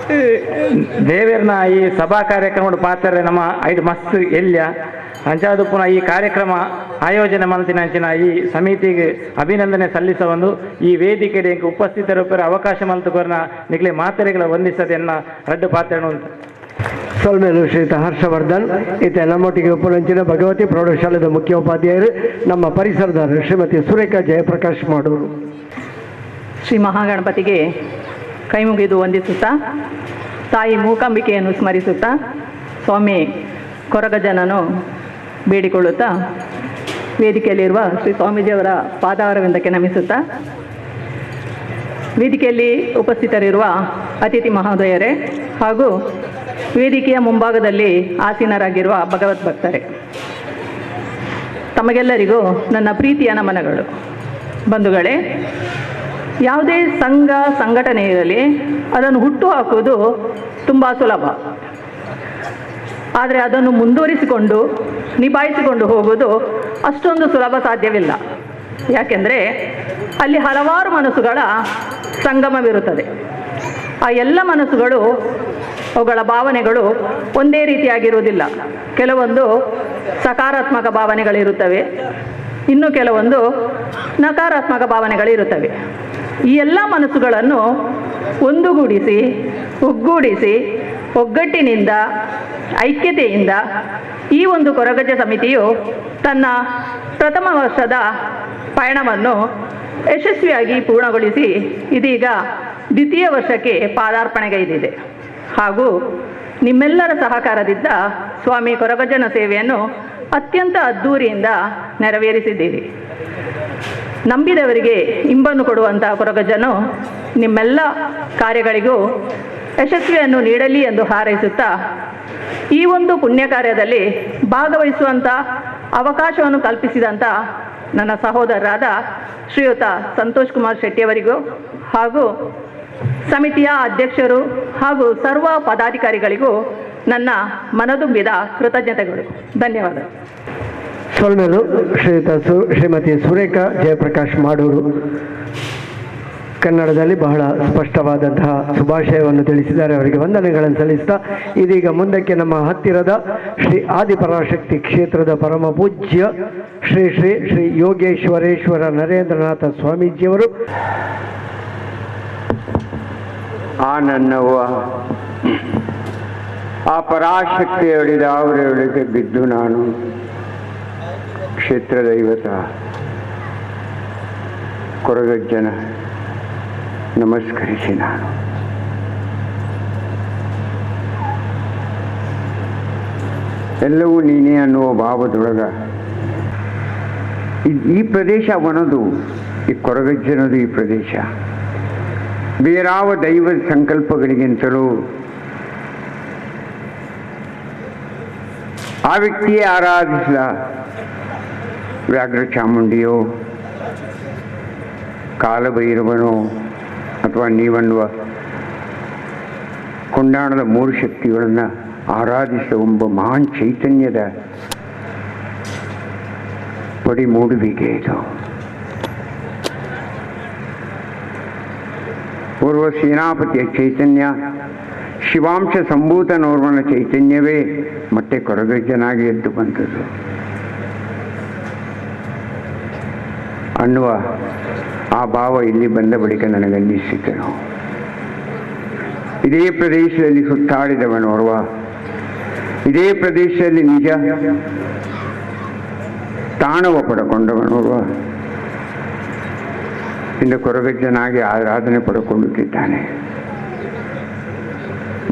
ದೇವೇರ್ನ ಈ ಸಭಾ ಕಾರ್ಯಕ್ರಮಡು ಪಾತ್ರ ನಮ್ಮ ಐದು ಮಸ್ತ್ ಎಲ್ಯ ಅಂಚಾದ ಪುನಃ ಈ ಕಾರ್ಯಕ್ರಮ ಆಯೋಜನೆ ಮಲ್ತಿನ ಅಂಚಿನ ಈ ಸಮಿತಿಗೆ ಅಭಿನಂದನೆ ಸಲ್ಲಿಸವನ್ನು ಈ ವೇದಿಕೆಗೆ ಉಪಸ್ಥಿತರೊಬ್ಬರ ಅವಕಾಶ ಮಲ್ತುಕೊರ್ನ ನಿಕ್ಲೆ ಮಾತೆರೆಗಳ ವಂದಿಸದೆನ್ನ ರಡ್ಡು ಪಾತ್ರನು ಅಂತ. ಸೊಲ್ಮೇಲು ಶ್ರೀಯುತ ಹರ್ಷವರ್ಧನ್ ಇತ್ತೆ ನಮ್ಮೊಟ್ಟಿಗೆ ಉಪನಂಚಿನ ಭಗವತಿ ಪ್ರೌಢಶಾಲೆಯ ಮುಖ್ಯೋಪಾಧ್ಯಾಯರು ನಮ್ಮ ಪರಿಸರದ ಶ್ರೀಮತಿ ಸುರೇಖಾ ಜಯಪ್ರಕಾಶ್ ಮಾಡೂರು. ಶ್ರೀ ಮಹಾಗಣಪತಿಗೆ ಕೈ ಮುಗಿದು ವಂದಿಸುತ್ತಾ ತಾಯಿ ಮೂಕಾಂಬಿಕೆಯನ್ನು ಸ್ಮರಿಸುತ್ತಾ ಸ್ವಾಮಿ ಕೊರಗಜ್ಜನನ್ನು ಬೇಡಿಕೊಳ್ಳುತ್ತಾ ವೇದಿಕೆಯಲ್ಲಿರುವ ಶ್ರೀ ಸ್ವಾಮೀಜಿಯವರ ಪಾದಾರವಿಂದಕ್ಕೆ ನಮಿಸುತ್ತಾ ವೇದಿಕೆಯಲ್ಲಿ ಉಪಸ್ಥಿತರಿರುವ ಅತಿಥಿ ಮಹೋದಯರೇ ಹಾಗೂ ವೇದಿಕೆಯ ಮುಂಭಾಗದಲ್ಲಿ ಆಸೀನರಾಗಿರುವ ಭಗವತ್ ಭಕ್ತರೇ, ತಮಗೆಲ್ಲರಿಗೂ ನನ್ನ ಪ್ರೀತಿಯ ನಮನಗಳು. ಬಂಧುಗಳೇ, ಯಾವುದೇ ಸಂಘ ಸಂಘಟನೆ ಇರಲಿ ಅದನ್ನು ಹುಟ್ಟು ಹಾಕುವುದು ತುಂಬ ಸುಲಭ, ಆದರೆ ಅದನ್ನು ಮುಂದುವರಿಸಿಕೊಂಡು ನಿಭಾಯಿಸಿಕೊಂಡು ಹೋಗುವುದು ಅಷ್ಟೊಂದು ಸುಲಭ ಸಾಧ್ಯವಿಲ್ಲ. ಯಾಕೆಂದರೆ ಅಲ್ಲಿ ಹಲವಾರು ಮನಸ್ಸುಗಳ ಸಂಗಮವಿರುತ್ತದೆ. ಆ ಎಲ್ಲ ಮನಸ್ಸುಗಳು ಅವುಗಳ ಭಾವನೆಗಳು ಒಂದೇ ರೀತಿಯಾಗಿರುವುದಿಲ್ಲ. ಕೆಲವೊಂದು ಸಕಾರಾತ್ಮಕ ಭಾವನೆಗಳಿರುತ್ತವೆ, ಇನ್ನು ಕೆಲವೊಂದು ನಕಾರಾತ್ಮಕ ಭಾವನೆಗಳಿರುತ್ತವೆ. ಈ ಎಲ್ಲ ಮನಸ್ಸುಗಳನ್ನು ಒಂದುಗೂಡಿಸಿ ಒಗ್ಗೂಡಿಸಿ ಒಗ್ಗಟ್ಟಿನಿಂದ ಐಕ್ಯತೆಯಿಂದ ಈ ಒಂದು ಕೊರಗಜ್ಜ ಸಮಿತಿಯು ತನ್ನ ಪ್ರಥಮ ವರ್ಷದ ಪಯಣವನ್ನು ಯಶಸ್ವಿಯಾಗಿ ಪೂರ್ಣಗೊಳಿಸಿ ಇದೀಗ ದ್ವಿತೀಯ ವರ್ಷಕ್ಕೆ ಪಾದಾರ್ಪಣೆಗೈದಿದೆ. ಹಾಗೂ ನಿಮ್ಮೆಲ್ಲರ ಸಹಕಾರದಿಂದ ಸ್ವಾಮಿ ಕೊರಗಜ್ಜನ ಸೇವೆಯನ್ನು ಅತ್ಯಂತ ಅದ್ಧೂರಿಯಿಂದ ನೆರವೇರಿಸಿದ್ದೀರಿ. ನಂಬಿದವರಿಗೆ ಇಂಬನ್ನು ಕೊಡುವಂತಹ ಕೊರಗಜ್ಜನು ನಿಮ್ಮೆಲ್ಲ ಕಾರ್ಯಗಳಿಗೂ ಯಶಸ್ವಿಯನ್ನು ನೀಡಲಿ ಎಂದು ಹಾರೈಸುತ್ತಾ ಈ ಒಂದು ಪುಣ್ಯ ಕಾರ್ಯದಲ್ಲಿ ಭಾಗವಹಿಸುವಂಥ ಅವಕಾಶವನ್ನು ಕಲ್ಪಿಸಿದಂಥ ನನ್ನ ಸಹೋದರರಾದ ಶ್ರೀಯುತ ಸಂತೋಷ್ ಕುಮಾರ್ ಶೆಟ್ಟಿಯವರಿಗೂ ಹಾಗೂ ಸಮಿತಿಯ ಅಧ್ಯಕ್ಷರು ಹಾಗೂ ಸರ್ವ ಪದಾಧಿಕಾರಿಗಳಿಗೂ ನನ್ನ ಮನದುಂಬಿದ ಕೃತಜ್ಞತೆಗಳು. ಧನ್ಯವಾದ. ಸೊಲ್ಮೆಲು ಶ್ರೀಯುತ ಶ್ರೀಮತಿ ಸುರೇಖಾ ಜಯಪ್ರಕಾಶ್ ಮಾಡೂರು ಕನ್ನಡದಲ್ಲಿ ಬಹಳ ಸ್ಪಷ್ಟವಾದಂತಹ ಶುಭಾಶಯವನ್ನು ತಿಳಿಸಿದ್ದಾರೆ. ಅವರಿಗೆ ವಂದನೆಗಳನ್ನು ಸಲ್ಲಿಸ್ತಾ ಇದೀಗ ಮುಂದಕ್ಕೆ ನಮ್ಮ ಹತ್ತಿರದ ಶ್ರೀ ಆದಿಪರಾಶಕ್ತಿ ಕ್ಷೇತ್ರದ ಪರಮ ಪೂಜ್ಯ ಶ್ರೀ ಶ್ರೀ ಶ್ರೀ ಯೋಗೇಶ್ವರೇಶ್ವರ ನರೇಂದ್ರನಾಥ ಸ್ವಾಮೀಜಿಯವರು. ಆ ನನ್ನವ್ವ ಆ ಪರಾಶಕ್ತಿ ಹೇಳಿದ ಅವರೊಳಗೆ ಬಿದ್ದು ನಾನು ಕ್ಷೇತ್ರ ದೈವತ ಕೊರಗಜ್ಜನ ನಮಸ್ಕರಿಸಿ ನಾನು ಎಲ್ಲವೂ ನೀನೇ ಅನ್ನುವ ಭಾವದೊಳಗ ಈ ಪ್ರದೇಶ ಅವನದು, ಈ ಕೊರಗಜ್ಜನದು ಈ ಪ್ರದೇಶ. ಬೇರಾವ ದೈವದ ಸಂಕಲ್ಪಗಳಿಗಿಂತಲೂ ಆ ವ್ಯಕ್ತಿಯೇ ಆರಾಧಿಸಿದ ವ್ಯಾಘ್ರ ಚಾಮುಂಡಿಯೋ ಕಾಲಭೈರವನೋ ಅಥವಾ ನೀವನ್ನುವ ಕೊಂಡಾಣದ ಮೂರು ಶಕ್ತಿಗಳನ್ನು ಆರಾಧಿಸುವ ಒಬ್ಬ ಮಹಾನ್ ಚೈತನ್ಯದ ಪಡಿ ಮೂಡುವಿಕೆ ಇದು. ಓರ್ವ ಸೇನಾಪತಿಯ ಚೈತನ್ಯ, ಶಿವಾಂಶ ಸಂಭೂತನೋರ್ವನ ಚೈತನ್ಯವೇ ಮತ್ತೆ ಕೊರಗಜ್ಜನಾಗಿ ಎದ್ದು ಬಂದದ್ದು ಅನ್ನುವ ಆ ಭಾವ ಇಲ್ಲಿ ಬಂದ ಬಳಿಕ ನನಗನ್ನಿಸಿತನು. ಇದೇ ಪ್ರದೇಶದಲ್ಲಿ ಸುತ್ತಾಡಿದವನೋರ್ವ, ಇದೇ ಪ್ರದೇಶದಲ್ಲಿ ನಿಜ ತಾಣವ ಪಡ್ಕೊಂಡವನೋರ್ವ ಇಂದು ಕೊರಗಜ್ಜನಾಗಿ ಆರಾಧನೆ ಪಡ್ಕೊಳ್ಳುತ್ತಿದ್ದಾನೆ.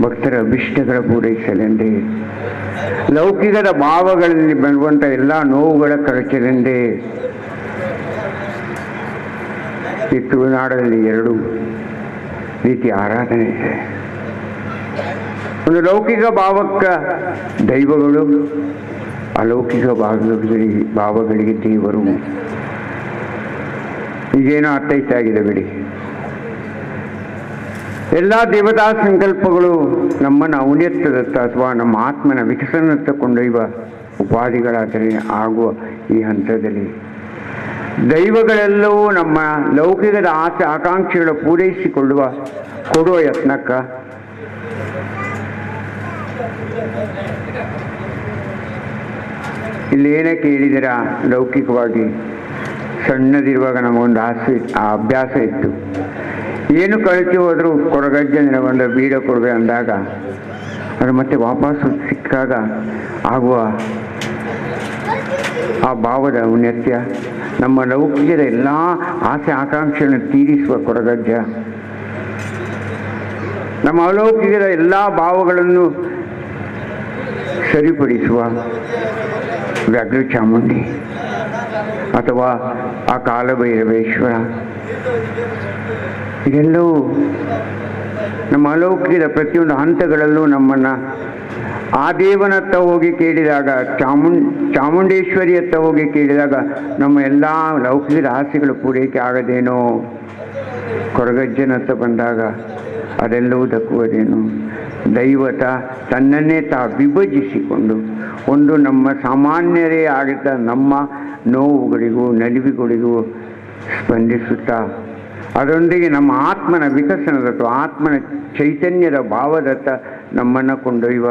ಭಕ್ತರ ಅಭಿಷ್ಟಗಳ ಪೂರೈಸಲೆಂದೇ, ಲೌಕಿಕದ ಭಾವಗಳಲ್ಲಿ ಬರುವಂಥ ಎಲ್ಲ ನೋವುಗಳ ಕರಚಲೆಂದೇ ಈ ತುಳುನಾಡಲ್ಲಿ ಎರಡು ರೀತಿಯ ಆರಾಧನೆ ಇದೆ. ಒಂದು ಲೌಕಿಕ ಭಾವಕ್ಕ ದೈವಗಳು, ಅಲೌಕಿಕ ಭಾವಗಳಿಗೆ ದೇವರು. ಈಗೇನೋ ಅರ್ಥೈತಾಗಿದೆ ಬಿಡಿ. ಎಲ್ಲ ದೇವತಾ ಸಂಕಲ್ಪಗಳು ನಮ್ಮನ್ನು ಔನ್ನತ್ಯದತ್ತ ಅಥವಾ ನಮ್ಮ ಆತ್ಮನ ವಿಕಸನತ್ತ ಕೊಂಡೊಯ್ಯುವ ಉಪಾಧಿಗಳಾದರೆ ಆಗುವ ಈ ಹಂತದಲ್ಲಿ ದೈವಗಳೆಲ್ಲವೂ ನಮ್ಮ ಲೌಕಿಕದ ಆಸೆ ಆಕಾಂಕ್ಷೆಗಳ ಪೂರೈಸಿಕೊಳ್ಳುವ ಕೊಡುವ ಯತ್ನಕ್ಕ ಇಲ್ಲಿ ಏನಕ್ಕೆ ಹೇಳಿದಿರ, ಲೌಕಿಕವಾಗಿ ಸಣ್ಣದಿರುವಾಗ ನಮಗೊಂದು ಆಸೆ, ಆ ಅಭ್ಯಾಸ ಇತ್ತು. ಏನು ಕಳಚಿ ಹೋದರೂ ಕೊರಗಜ್ಜೆ ನಿನಗೊಂದು ಬೀಡ ಕೊಡುವೆ ಅಂದಾಗ ಅದು ಮತ್ತೆ ವಾಪಸ್ಸು ಸಿಕ್ಕಾಗ ಆಗುವ ಆ ಭಾವದ ಔನ್ನತ್ಯ, ನಮ್ಮ ಲೌಕಿಕದ ಎಲ್ಲ ಆಸೆ ಆಕಾಂಕ್ಷೆಗಳನ್ನು ತೀರಿಸುವ ಕೊರಗಜ್ಜ, ನಮ್ಮ ಅಲೌಕಿಕದ ಎಲ್ಲ ಭಾವಗಳನ್ನು ಸರಿಪಡಿಸುವ ವ್ಯಾಘ್ರ ಚಾಮುಂಡಿ ಅಥವಾ ಆ ಕಾಲಭೈರವೇಶ್ವರ, ಇದೆಲ್ಲವೂ ನಮ್ಮ ಅಲೌಕಿಕದ ಪ್ರತಿಯೊಂದು ಹಂತಗಳಲ್ಲೂ ನಮ್ಮನ್ನು ಆ ದೇವನತ್ತ ಹೋಗಿ ಕೇಳಿದಾಗ, ಚಾಮುಂಡೇಶ್ವರಿಯತ್ತ ಹೋಗಿ ಕೇಳಿದಾಗ ನಮ್ಮ ಎಲ್ಲ ಲೌಕಿಕದ ಆಸೆಗಳು ಪೂರೈಕೆ ಆಗದೇನೋ, ಕೊರಗಜ್ಜನತ್ತ ಬಂದಾಗ ಅದೆಲ್ಲವೂ ದಕ್ಕುವುದೇನು. ದೈವತ ತನ್ನನ್ನೇ ತಾ ವಿಭಜಿಸಿಕೊಂಡು ಒಂದು ನಮ್ಮ ಸಾಮಾನ್ಯರೇ ಆಗಿದ್ದ ನಮ್ಮ ನೋವುಗಳಿಗೂ ನಲಿವುಗಳಿಗೂ ಸ್ಪಂದಿಸುತ್ತಾ ಅದರೊಂದಿಗೆ ನಮ್ಮ ಆತ್ಮನ ವಿಕಸನದತ್ತ, ಆತ್ಮನ ಚೈತನ್ಯದ ಭಾವದತ್ತ ನಮ್ಮನ್ನು ಕೊಂಡೊಯ್ಯುವ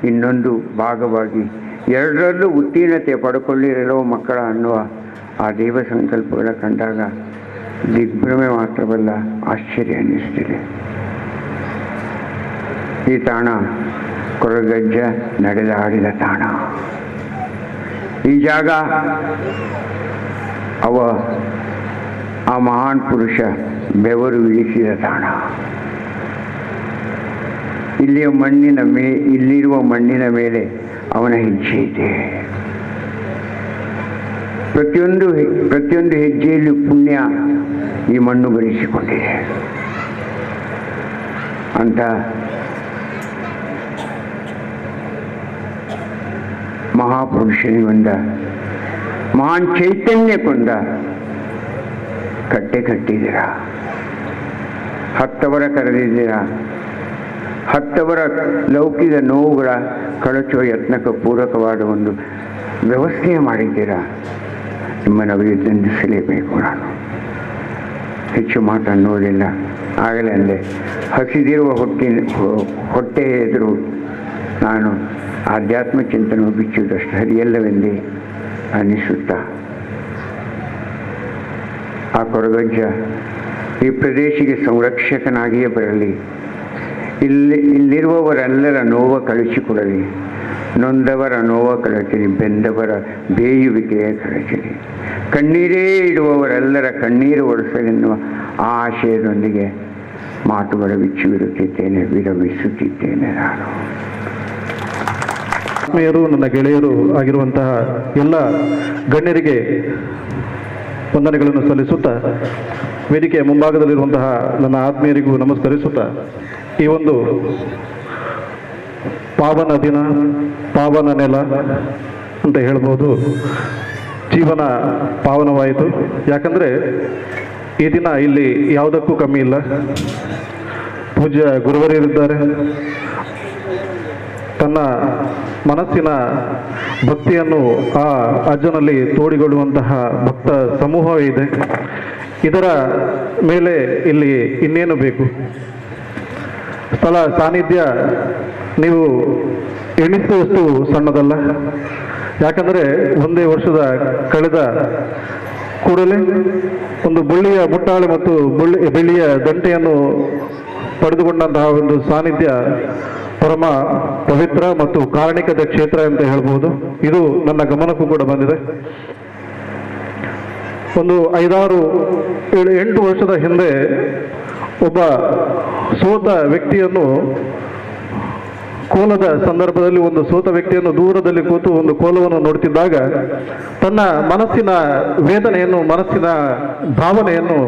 ಇನ್ನೊಂದು ಭಾಗವಾಗಿ ಎರಡರಲ್ಲೂ ಉತ್ತೀರ್ಣತೆ ಪಡ್ಕೊಳ್ಳಿರಲೋ ಮಕ್ಕಳ ಅನ್ನುವ ಆ ದೇವ ಸಂಕಲ್ಪಗಳ ಕಂಡಾಗ ದಿಗ್ಭ್ರಮೆ ಮಾತ್ರವಲ್ಲ, ಆಶ್ಚರ್ಯ ಅನ್ನಿಸ್ತಿದೆ. ಈ ತಾಣ ಕೊರಗಜ್ಜ ನಡೆದಾಡಿದ ತಾಣ. ಈ ಜಾಗ ಅವ ಆ ಮಹಾನ್ ಪುರುಷ ಬೆವರು ಇಳಿಸಿದ ತಾಣ. ಇಲ್ಲಿಯ ಮಣ್ಣಿನ ಇಲ್ಲಿರುವ ಮಣ್ಣಿನ ಮೇಲೆ ಅವನ ಹೆಜ್ಜೆ ಇದೆ. ಪ್ರತಿಯೊಂದು ಪ್ರತಿಯೊಂದು ಹೆಜ್ಜೆಯಲ್ಲೂ ಪುಣ್ಯ ಈ ಮಣ್ಣು ಗಳಿಸಿಕೊಂಡಿದೆ ಅಂತ ಮಹಾಪುರುಷನಿಗೊಂದ ಮಹಾನ್ ಚೈತನ್ಯಕ್ಕೊಂದ ಕಟ್ಟೆ ಕಟ್ಟಿದ್ದೀರಾ, ಹತ್ತವರ ಕರೆದಿದ್ದೀರಾ, ಹತ್ತವರ ಲೌಕಿಕ ನೋವುಗಳ ಕಳಚುವ ಯತ್ನಕ್ಕೆ ಪೂರಕವಾದ ಒಂದು ವ್ಯವಸ್ಥೆ ಮಾಡಿದ್ದೀರಾ. ನಿಮ್ಮನ್ನು ಅಭಿನಂದಿಸಲೇಬೇಕು. ನಾನು ಹೆಚ್ಚು ಮಾತನ್ನೋದಿಲ್ಲ. ಆಗಲೇ ಅಂದೆ, ಹಸಿದಿರುವ ಹೊಟ್ಟೆ ಎದುರು ನಾನು ಆಧ್ಯಾತ್ಮ ಚಿಂತನೆ ಬಿಚ್ಚುವುದಷ್ಟು ಸರಿಯಲ್ಲವೆಂದೇ ಅನ್ನಿಸುತ್ತಾ ಆ ಕೊರಗಜ್ಜ ಈ ಪ್ರದೇಶಕ್ಕೆ ಸಂರಕ್ಷಕನಾಗಿಯೇ ಬರಲಿ, ಇಲ್ಲಿರುವವರೆಲ್ಲರ ನೋವ ಕಳಿಸಿಕೊಡಲಿ, ನೊಂದವರ ನೋವ ಕಳಚಲಿ, ಬೆಂದವರ ಬೇಯುವಿಕೆಯ ಕಳಚಲಿ, ಕಣ್ಣೀರೇ ಇಡುವವರೆಲ್ಲರ ಕಣ್ಣೀರು ಒರೆಸಲೆನ್ನುವ ಆ ಆಶಯದೊಂದಿಗೆ ಮಾತುಗಳ ಬಿಚ್ಚಿಬಿಡುತ್ತಿದ್ದೇನೆ, ವಿರಮಿಸುತ್ತಿದ್ದೇನೆ ನಾನು. ಆತ್ಮೀಯರು, ನನ್ನ ಗೆಳೆಯರು ಆಗಿರುವಂತಹ ಎಲ್ಲ ಗಣ್ಯರಿಗೆ ವಂದನೆಗಳನ್ನು ಸಲ್ಲಿಸುತ್ತಾ, ವೇದಿಕೆಯ ಮುಂಭಾಗದಲ್ಲಿರುವಂತಹ ನನ್ನ ಆತ್ಮೀಯರಿಗೂ ನಮಸ್ಕರಿಸುತ್ತಾ, ಈ ಒಂದು ಪಾವನ ದಿನ, ಪಾವನ ನೆಲ ಅಂತ ಹೇಳ್ಬೋದು. ಜೀವನ ಪಾವನವಾಯಿತು. ಯಾಕಂದರೆ ಈ ದಿನ ಇಲ್ಲಿ ಯಾವುದಕ್ಕೂ ಕಮ್ಮಿ ಇಲ್ಲ. ಪೂಜ್ಯ ಗುರುವರಿಯರಿದ್ದಾರೆ. ತನ್ನ ಮನಸ್ಸಿನ ಭಕ್ತಿಯನ್ನು ಆ ಅಜ್ಜನಲ್ಲಿ ತೋಡಿಕೊಳ್ಳುವಂತಹ ಭಕ್ತ ಸಮೂಹವೇ ಇದೆ. ಇದರ ಮೇಲೆ ಇಲ್ಲಿ ಇನ್ನೇನು ಬೇಕು? ಸ್ಥಳ ಸಾನ್ನಿಧ್ಯ ನೀವು ಎಣಿಸುವಷ್ಟು ಸಣ್ಣದಲ್ಲ. ಯಾಕಂದರೆ ಒಂದೇ ವರ್ಷದ ಕಳೆದ ಕೂಡಲೇ ಒಂದು ಬುಳ್ಳಿಯ ಮುಟ್ಟಾಳೆ ಮತ್ತು ಬೆಳ್ಳಿಯ ದಂಟೆಯನ್ನು ಪಡೆದುಕೊಂಡಂತಹ ಒಂದು ಸಾನ್ನಿಧ್ಯ ಪರಮ ಪವಿತ್ರ ಮತ್ತು ಕಾರಣಿಕದ ಕ್ಷೇತ್ರ ಅಂತ ಹೇಳ್ಬೋದು. ಇದು ನನ್ನ ಗಮನಕ್ಕೂ ಕೂಡ ಬಂದಿದೆ. ಒಂದು 5, 6, 7, 8 ವರ್ಷದ ಹಿಂದೆ ಒಬ್ಬ ಸೋತ ವ್ಯಕ್ತಿಯನ್ನು ಕೋಲದ ಸಂದರ್ಭದಲ್ಲಿ ಒಂದು ಸೋತ ವ್ಯಕ್ತಿಯನ್ನು ದೂರದಲ್ಲಿ ಕೂತು ಒಂದು ಕೋಲವನ್ನು ನೋಡುತ್ತಿದ್ದಾಗ ತನ್ನ ಮನಸ್ಸಿನ ವೇದನೆಯನ್ನು, ಮನಸ್ಸಿನ ಭಾವನೆಯನ್ನು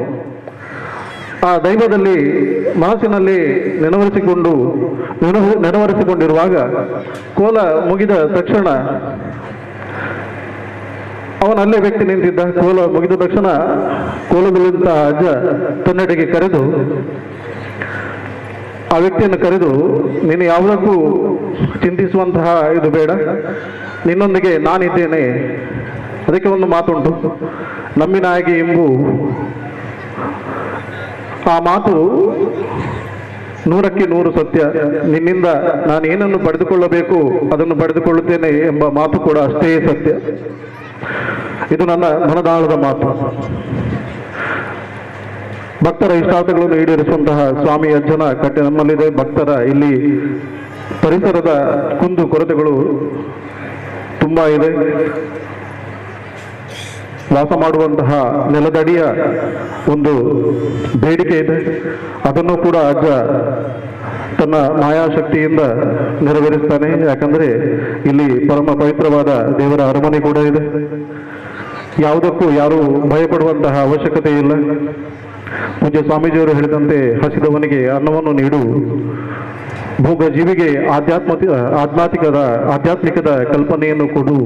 ಆ ದೈವದಲ್ಲಿ ಮನಸ್ಸಿನಲ್ಲಿ ನೆನವರಿಸಿಕೊಂಡಿರುವಾಗ ಕೋಲ ಮುಗಿದ ತಕ್ಷಣ ಅವನಲ್ಲೇ ವ್ಯಕ್ತಿ ನಿಂತಿದ್ದ. ಕೋಲ ಮುಗಿದ ತಕ್ಷಣ ಕೋಲದಲ್ಲಿದ್ದ ಅಜ್ಜ ತನ್ನೆಡೆಗೆ ಕರೆದು, ಆ ವ್ಯಕ್ತಿಯನ್ನು ಕರೆದು, ನೀನು ಯಾವುದಕ್ಕೂ ಚಿಂತಿಸುವಂತಹ ಇದು ಬೇಡ, ನಿನ್ನೊಂದಿಗೆ ನಾನಿದ್ದೇನೆ. ಅದಕ್ಕೆ ಒಂದು ಮಾತುಂಟು, ನಮ್ಮಿನಾಗಿ ಎಂಬು ಆ ಮಾತು 100ಕ್ಕೆ 100 ಸತ್ಯ. ನಿನ್ನಿಂದ ನಾನು ಏನನ್ನು ಪಡೆದುಕೊಳ್ಳಬೇಕು ಅದನ್ನು ಪಡೆದುಕೊಳ್ಳುತ್ತೇನೆ ಎಂಬ ಮಾತು ಕೂಡ ಅಷ್ಟೇ ಸತ್ಯ. ಇದು ನನ್ನ ಮನದಾಳದ ಮಾತು. ಭಕ್ತರ ಇಷ್ಟಾರ್ಥಗಳನ್ನು ಈಡೇರಿಸುವಂತಹ ಸ್ವಾಮಿ ಅಜ್ಜನ ಕಟ್ಟೆ ನಮ್ಮಲ್ಲಿದೆ. ಭಕ್ತರ ಇಲ್ಲಿ ಪರಿಸರದ ಕುಂದು ಕೊರತೆಗಳು ತುಂಬ ಇದೆ. ವಾಸ ಮಾಡುವಂತಹ ನೆಲದಡಿಯ ಒಂದು ಬೇಡಿಕೆ ಇದೆ. ಅದನ್ನು ಕೂಡ ಅಜ್ಜ ತನ್ನ ಮಾಯಾಶಕ್ತಿಯಿಂದ ನೆರವೇರಿಸ್ತಾನೆ. ಯಾಕಂದರೆ ಇಲ್ಲಿ ಪರಮ ಪವಿತ್ರವಾದ ದೇವರ ಅರಮನೆ ಕೂಡ ಇದೆ. ಯಾವುದಕ್ಕೂ ಯಾರೂ ಭಯಪಡುವಂತಹ ಅವಶ್ಯಕತೆ ಇಲ್ಲ. ಪೂಜ್ಯ ಸ್ವಾಮೀಜಿಯವರು ಹೇಳಿದಂತೆ ಹಸಿದವನಿಗೆ ಅನ್ನವನ್ನು ನೀಡು, ಭೋಗ ಜೀವಿಗೆ ಆಧ್ಯಾತ್ಮಿಕದ ಕಲ್ಪನೆಯನ್ನು ಕೊಡು.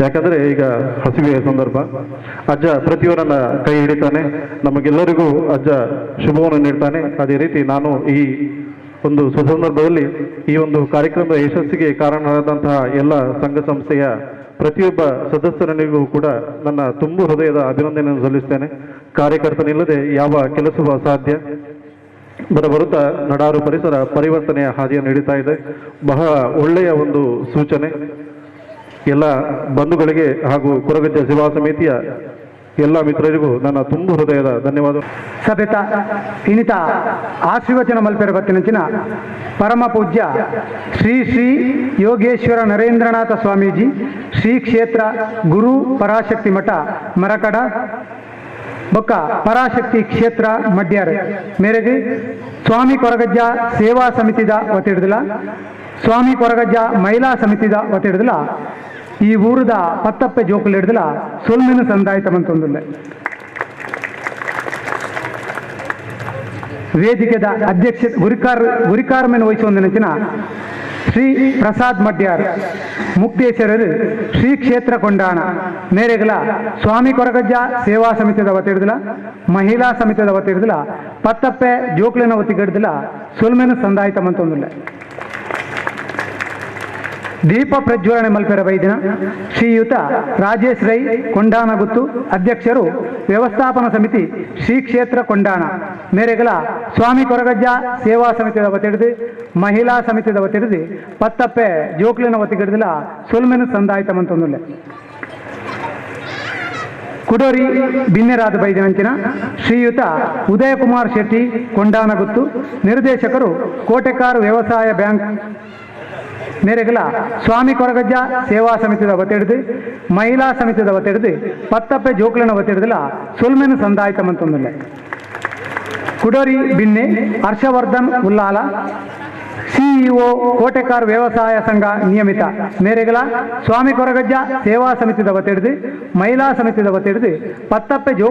ಯಾಕಂದರೆ ಈಗ ಹಸಿವೆಯ ಸಂದರ್ಭ. ಅಜ್ಜ ಪ್ರತಿಯವರನ್ನ ಕೈ ಹಿಡಿತಾನೆ, ನಮಗೆಲ್ಲರಿಗೂ ಅಜ್ಜ ಶುಭವನ್ನು ನೀಡ್ತಾನೆ. ಅದೇ ರೀತಿ ನಾನು ಈ ಒಂದು ಸುಸಂದರ್ಭದಲ್ಲಿ ಈ ಒಂದು ಕಾರ್ಯಕ್ರಮದ ಯಶಸ್ಸಿಗೆ ಕಾರಣರಾದಂತಹ ಎಲ್ಲ ಸಂಘ ಸಂಸ್ಥೆಯ ಪ್ರತಿಯೊಬ್ಬ ಸದಸ್ಯರನಿಗೂ ಕೂಡ ನನ್ನ ತುಂಬು ಹೃದಯದ ಅಭಿನಂದನೆಯನ್ನು ಸಲ್ಲಿಸ್ತೇನೆ. ಕಾರ್ಯಕರ್ತನಿಲ್ಲದೆ ಯಾವ ಕೆಲಸವೂ ಅಸಾಧ್ಯ. ಬರಬರುತ್ತಾ ನಡಾರು ಪರಿಸರ ಪರಿವರ್ತನೆಯ ಹಾದಿಯನ್ನು ಹಿಡಿತಾ ಇದೆ. ಬಹಳ ಒಳ್ಳೆಯ ಒಂದು ಸೂಚನೆ ಎಲ್ಲ ಬಂಧುಗಳಿಗೆ ಹಾಗೂ ಕೊರಗಜ್ಜ ಸೇವಾ ಸಮಿತಿಯ ಎಲ್ಲ ಮಿತ್ರರಿಗೂ ನನ್ನ ತುಂಬು ಹೃದಯದ ಧನ್ಯವಾದ. ಸಭೆತ ಇನಿತ ಆಶೀರ್ವಚನ ಮಲ್ಪೆರ ಬತ್ತಿನಂಚಿನ ಪರಮ ಪೂಜ್ಯ ಶ್ರೀ ಶ್ರೀ ಯೋಗೇಶ್ವರ ನರೇಂದ್ರನಾಥ ಸ್ವಾಮೀಜಿ, ಶ್ರೀ ಕ್ಷೇತ್ರ ಗುರು ಪರಾಶಕ್ತಿ ಮಠ ಮರಕಡ ಬೊಕ್ಕ ಪರಾಶಕ್ತಿ ಕ್ಷೇತ್ರ ಮಡ್ಯಾರೆ ಮೇರೆಗೆ ಸ್ವಾಮಿ ಕೊರಗಜ್ಜ ಸೇವಾ ಸಮಿತಿದ ವತಿಡಿದಲ, ಸ್ವಾಮಿ ಕೊರಗಜ್ಜ ಮಹಿಳಾ ಸಮಿತಿದ ವತಿಡಿದಲ ಈ ಊರದ ಪತ್ತಪ್ಪೆ ಜೋಕುಲು ಹಿಡ್ದಲ ಸೊಲ್ಮೆನು ಸಂದಾಯಿತ ಮಂತೊಂದುಲ್ಲೆ. ವೇದಿಕೆದ ಅಧ್ಯಕ್ಷ ಗುರಿಕಾರ್ಮೆನ್ ವಹಿಸುವಂದಿನ ಶ್ರೀ ಪ್ರಸಾದ್ ಮಡ್ಯಾರ್ ಮುಕ್ತೇಶ್ವರರು ಶ್ರೀ ಕ್ಷೇತ್ರ ಕೊಂಡಾಣ ಮೇರೆಗಳ ಸ್ವಾಮಿ ಕೊರಗಜ್ಜ ಸೇವಾ ಸಮಿತಿದ ವತಿಡ್ದಲ ಮಹಿಳಾ ಸಮಿತಿದ ವತಿಡ್ದಲ ಪತ್ತಪ್ಪೆ ಜೋಕ್ಲಿನ ವತಿಗಡ್ದಲ ಸೊಲ್ಮೆನು ಸಂದಾಯಿತ ಮಂತೊಂದುಲ್ಲೆ. ದೀಪ ಪ್ರಜ್ವಲನೆ ಮಲ್ಪೆರ ಬೈದಿನ ಶ್ರೀಯುತ ರಾಜೇಶ್ ರೈ ಕೊಂಡಾನಗುತ್ತು ಅಧ್ಯಕ್ಷರು ವ್ಯವಸ್ಥಾಪನಾ ಸಮಿತಿ ಶ್ರೀ ಕ್ಷೇತ್ರ ಕೊಂಡಾಣ ಮೇರೆಗಳ ಸ್ವಾಮಿ ಕೊರಗಜ್ಜ ಸೇವಾ ಸಮಿತಿದ ವತಿಡ್ದು ಮಹಿಳಾ ಸಮಿತಿದ ವತಿಡ್ದು ಪತ್ತಪ್ಪೆ ಜೋಕ್ಲಿನ ವತಿಗಡ್ದಲ ಸೊಲ್ಮೆನು ಸಂದಾಯಿತ ಮಂತೊಂದುಲ್ಲೆ. ಕುಡೋರಿ ಬಿನ್ನೆರಾದ ಬೈದಿನಂಚಿನ ಶ್ರೀಯುತ ಉದಯಕುಮಾರ್ ಶೆಟ್ಟಿ ಕೊಂಡಾನಗುತ್ತು ನಿರ್ದೇಶಕರು ಕೋಟೆಕಾರು ವ್ಯವಸಾಯ ಬ್ಯಾಂಕ್ ಮೇರೆಗಳ ಸ್ವಾಮಿ ಕೊರಗಜ್ಜ ಸೇವಾ ಸಮಿತಿದ ವತಿಡ್ದು ಮಹಿಳಾ ಸಮಿತಿದ ವತಿಡ್ದು ಪತ್ತಪ್ಪೆ ಜೋಕ್ಲಿನ ವತಿಡ್ದಲ ಸೊಲ್ಮೆನು ಸಂದಾಯಿತ ಮಂತೊಂದುಲ್ಲೆ. ಕುಡೋರಿ ಬಿನ್ನೆ ಹರ್ಷವರ್ಧನ್ ಉಲ್ಲಾಲ ಸಿಇಒ ಕೋಟೆಕಾರ್ ವ್ಯವಸಾಯ ಸಂಘ ನಿಯಮಿತ ಮೇರೆಗಳ ಸ್ವಾಮಿ ಕೊರಗಜ್ಜ ಸೇವಾ ಸಮಿತಿದ ವತಿಡ್ದು ಮಹಿಳಾ ಸಮಿತಿದ ವತಿಡ್ದು ಪತ್ತಪ್ಪೆ ಜೋ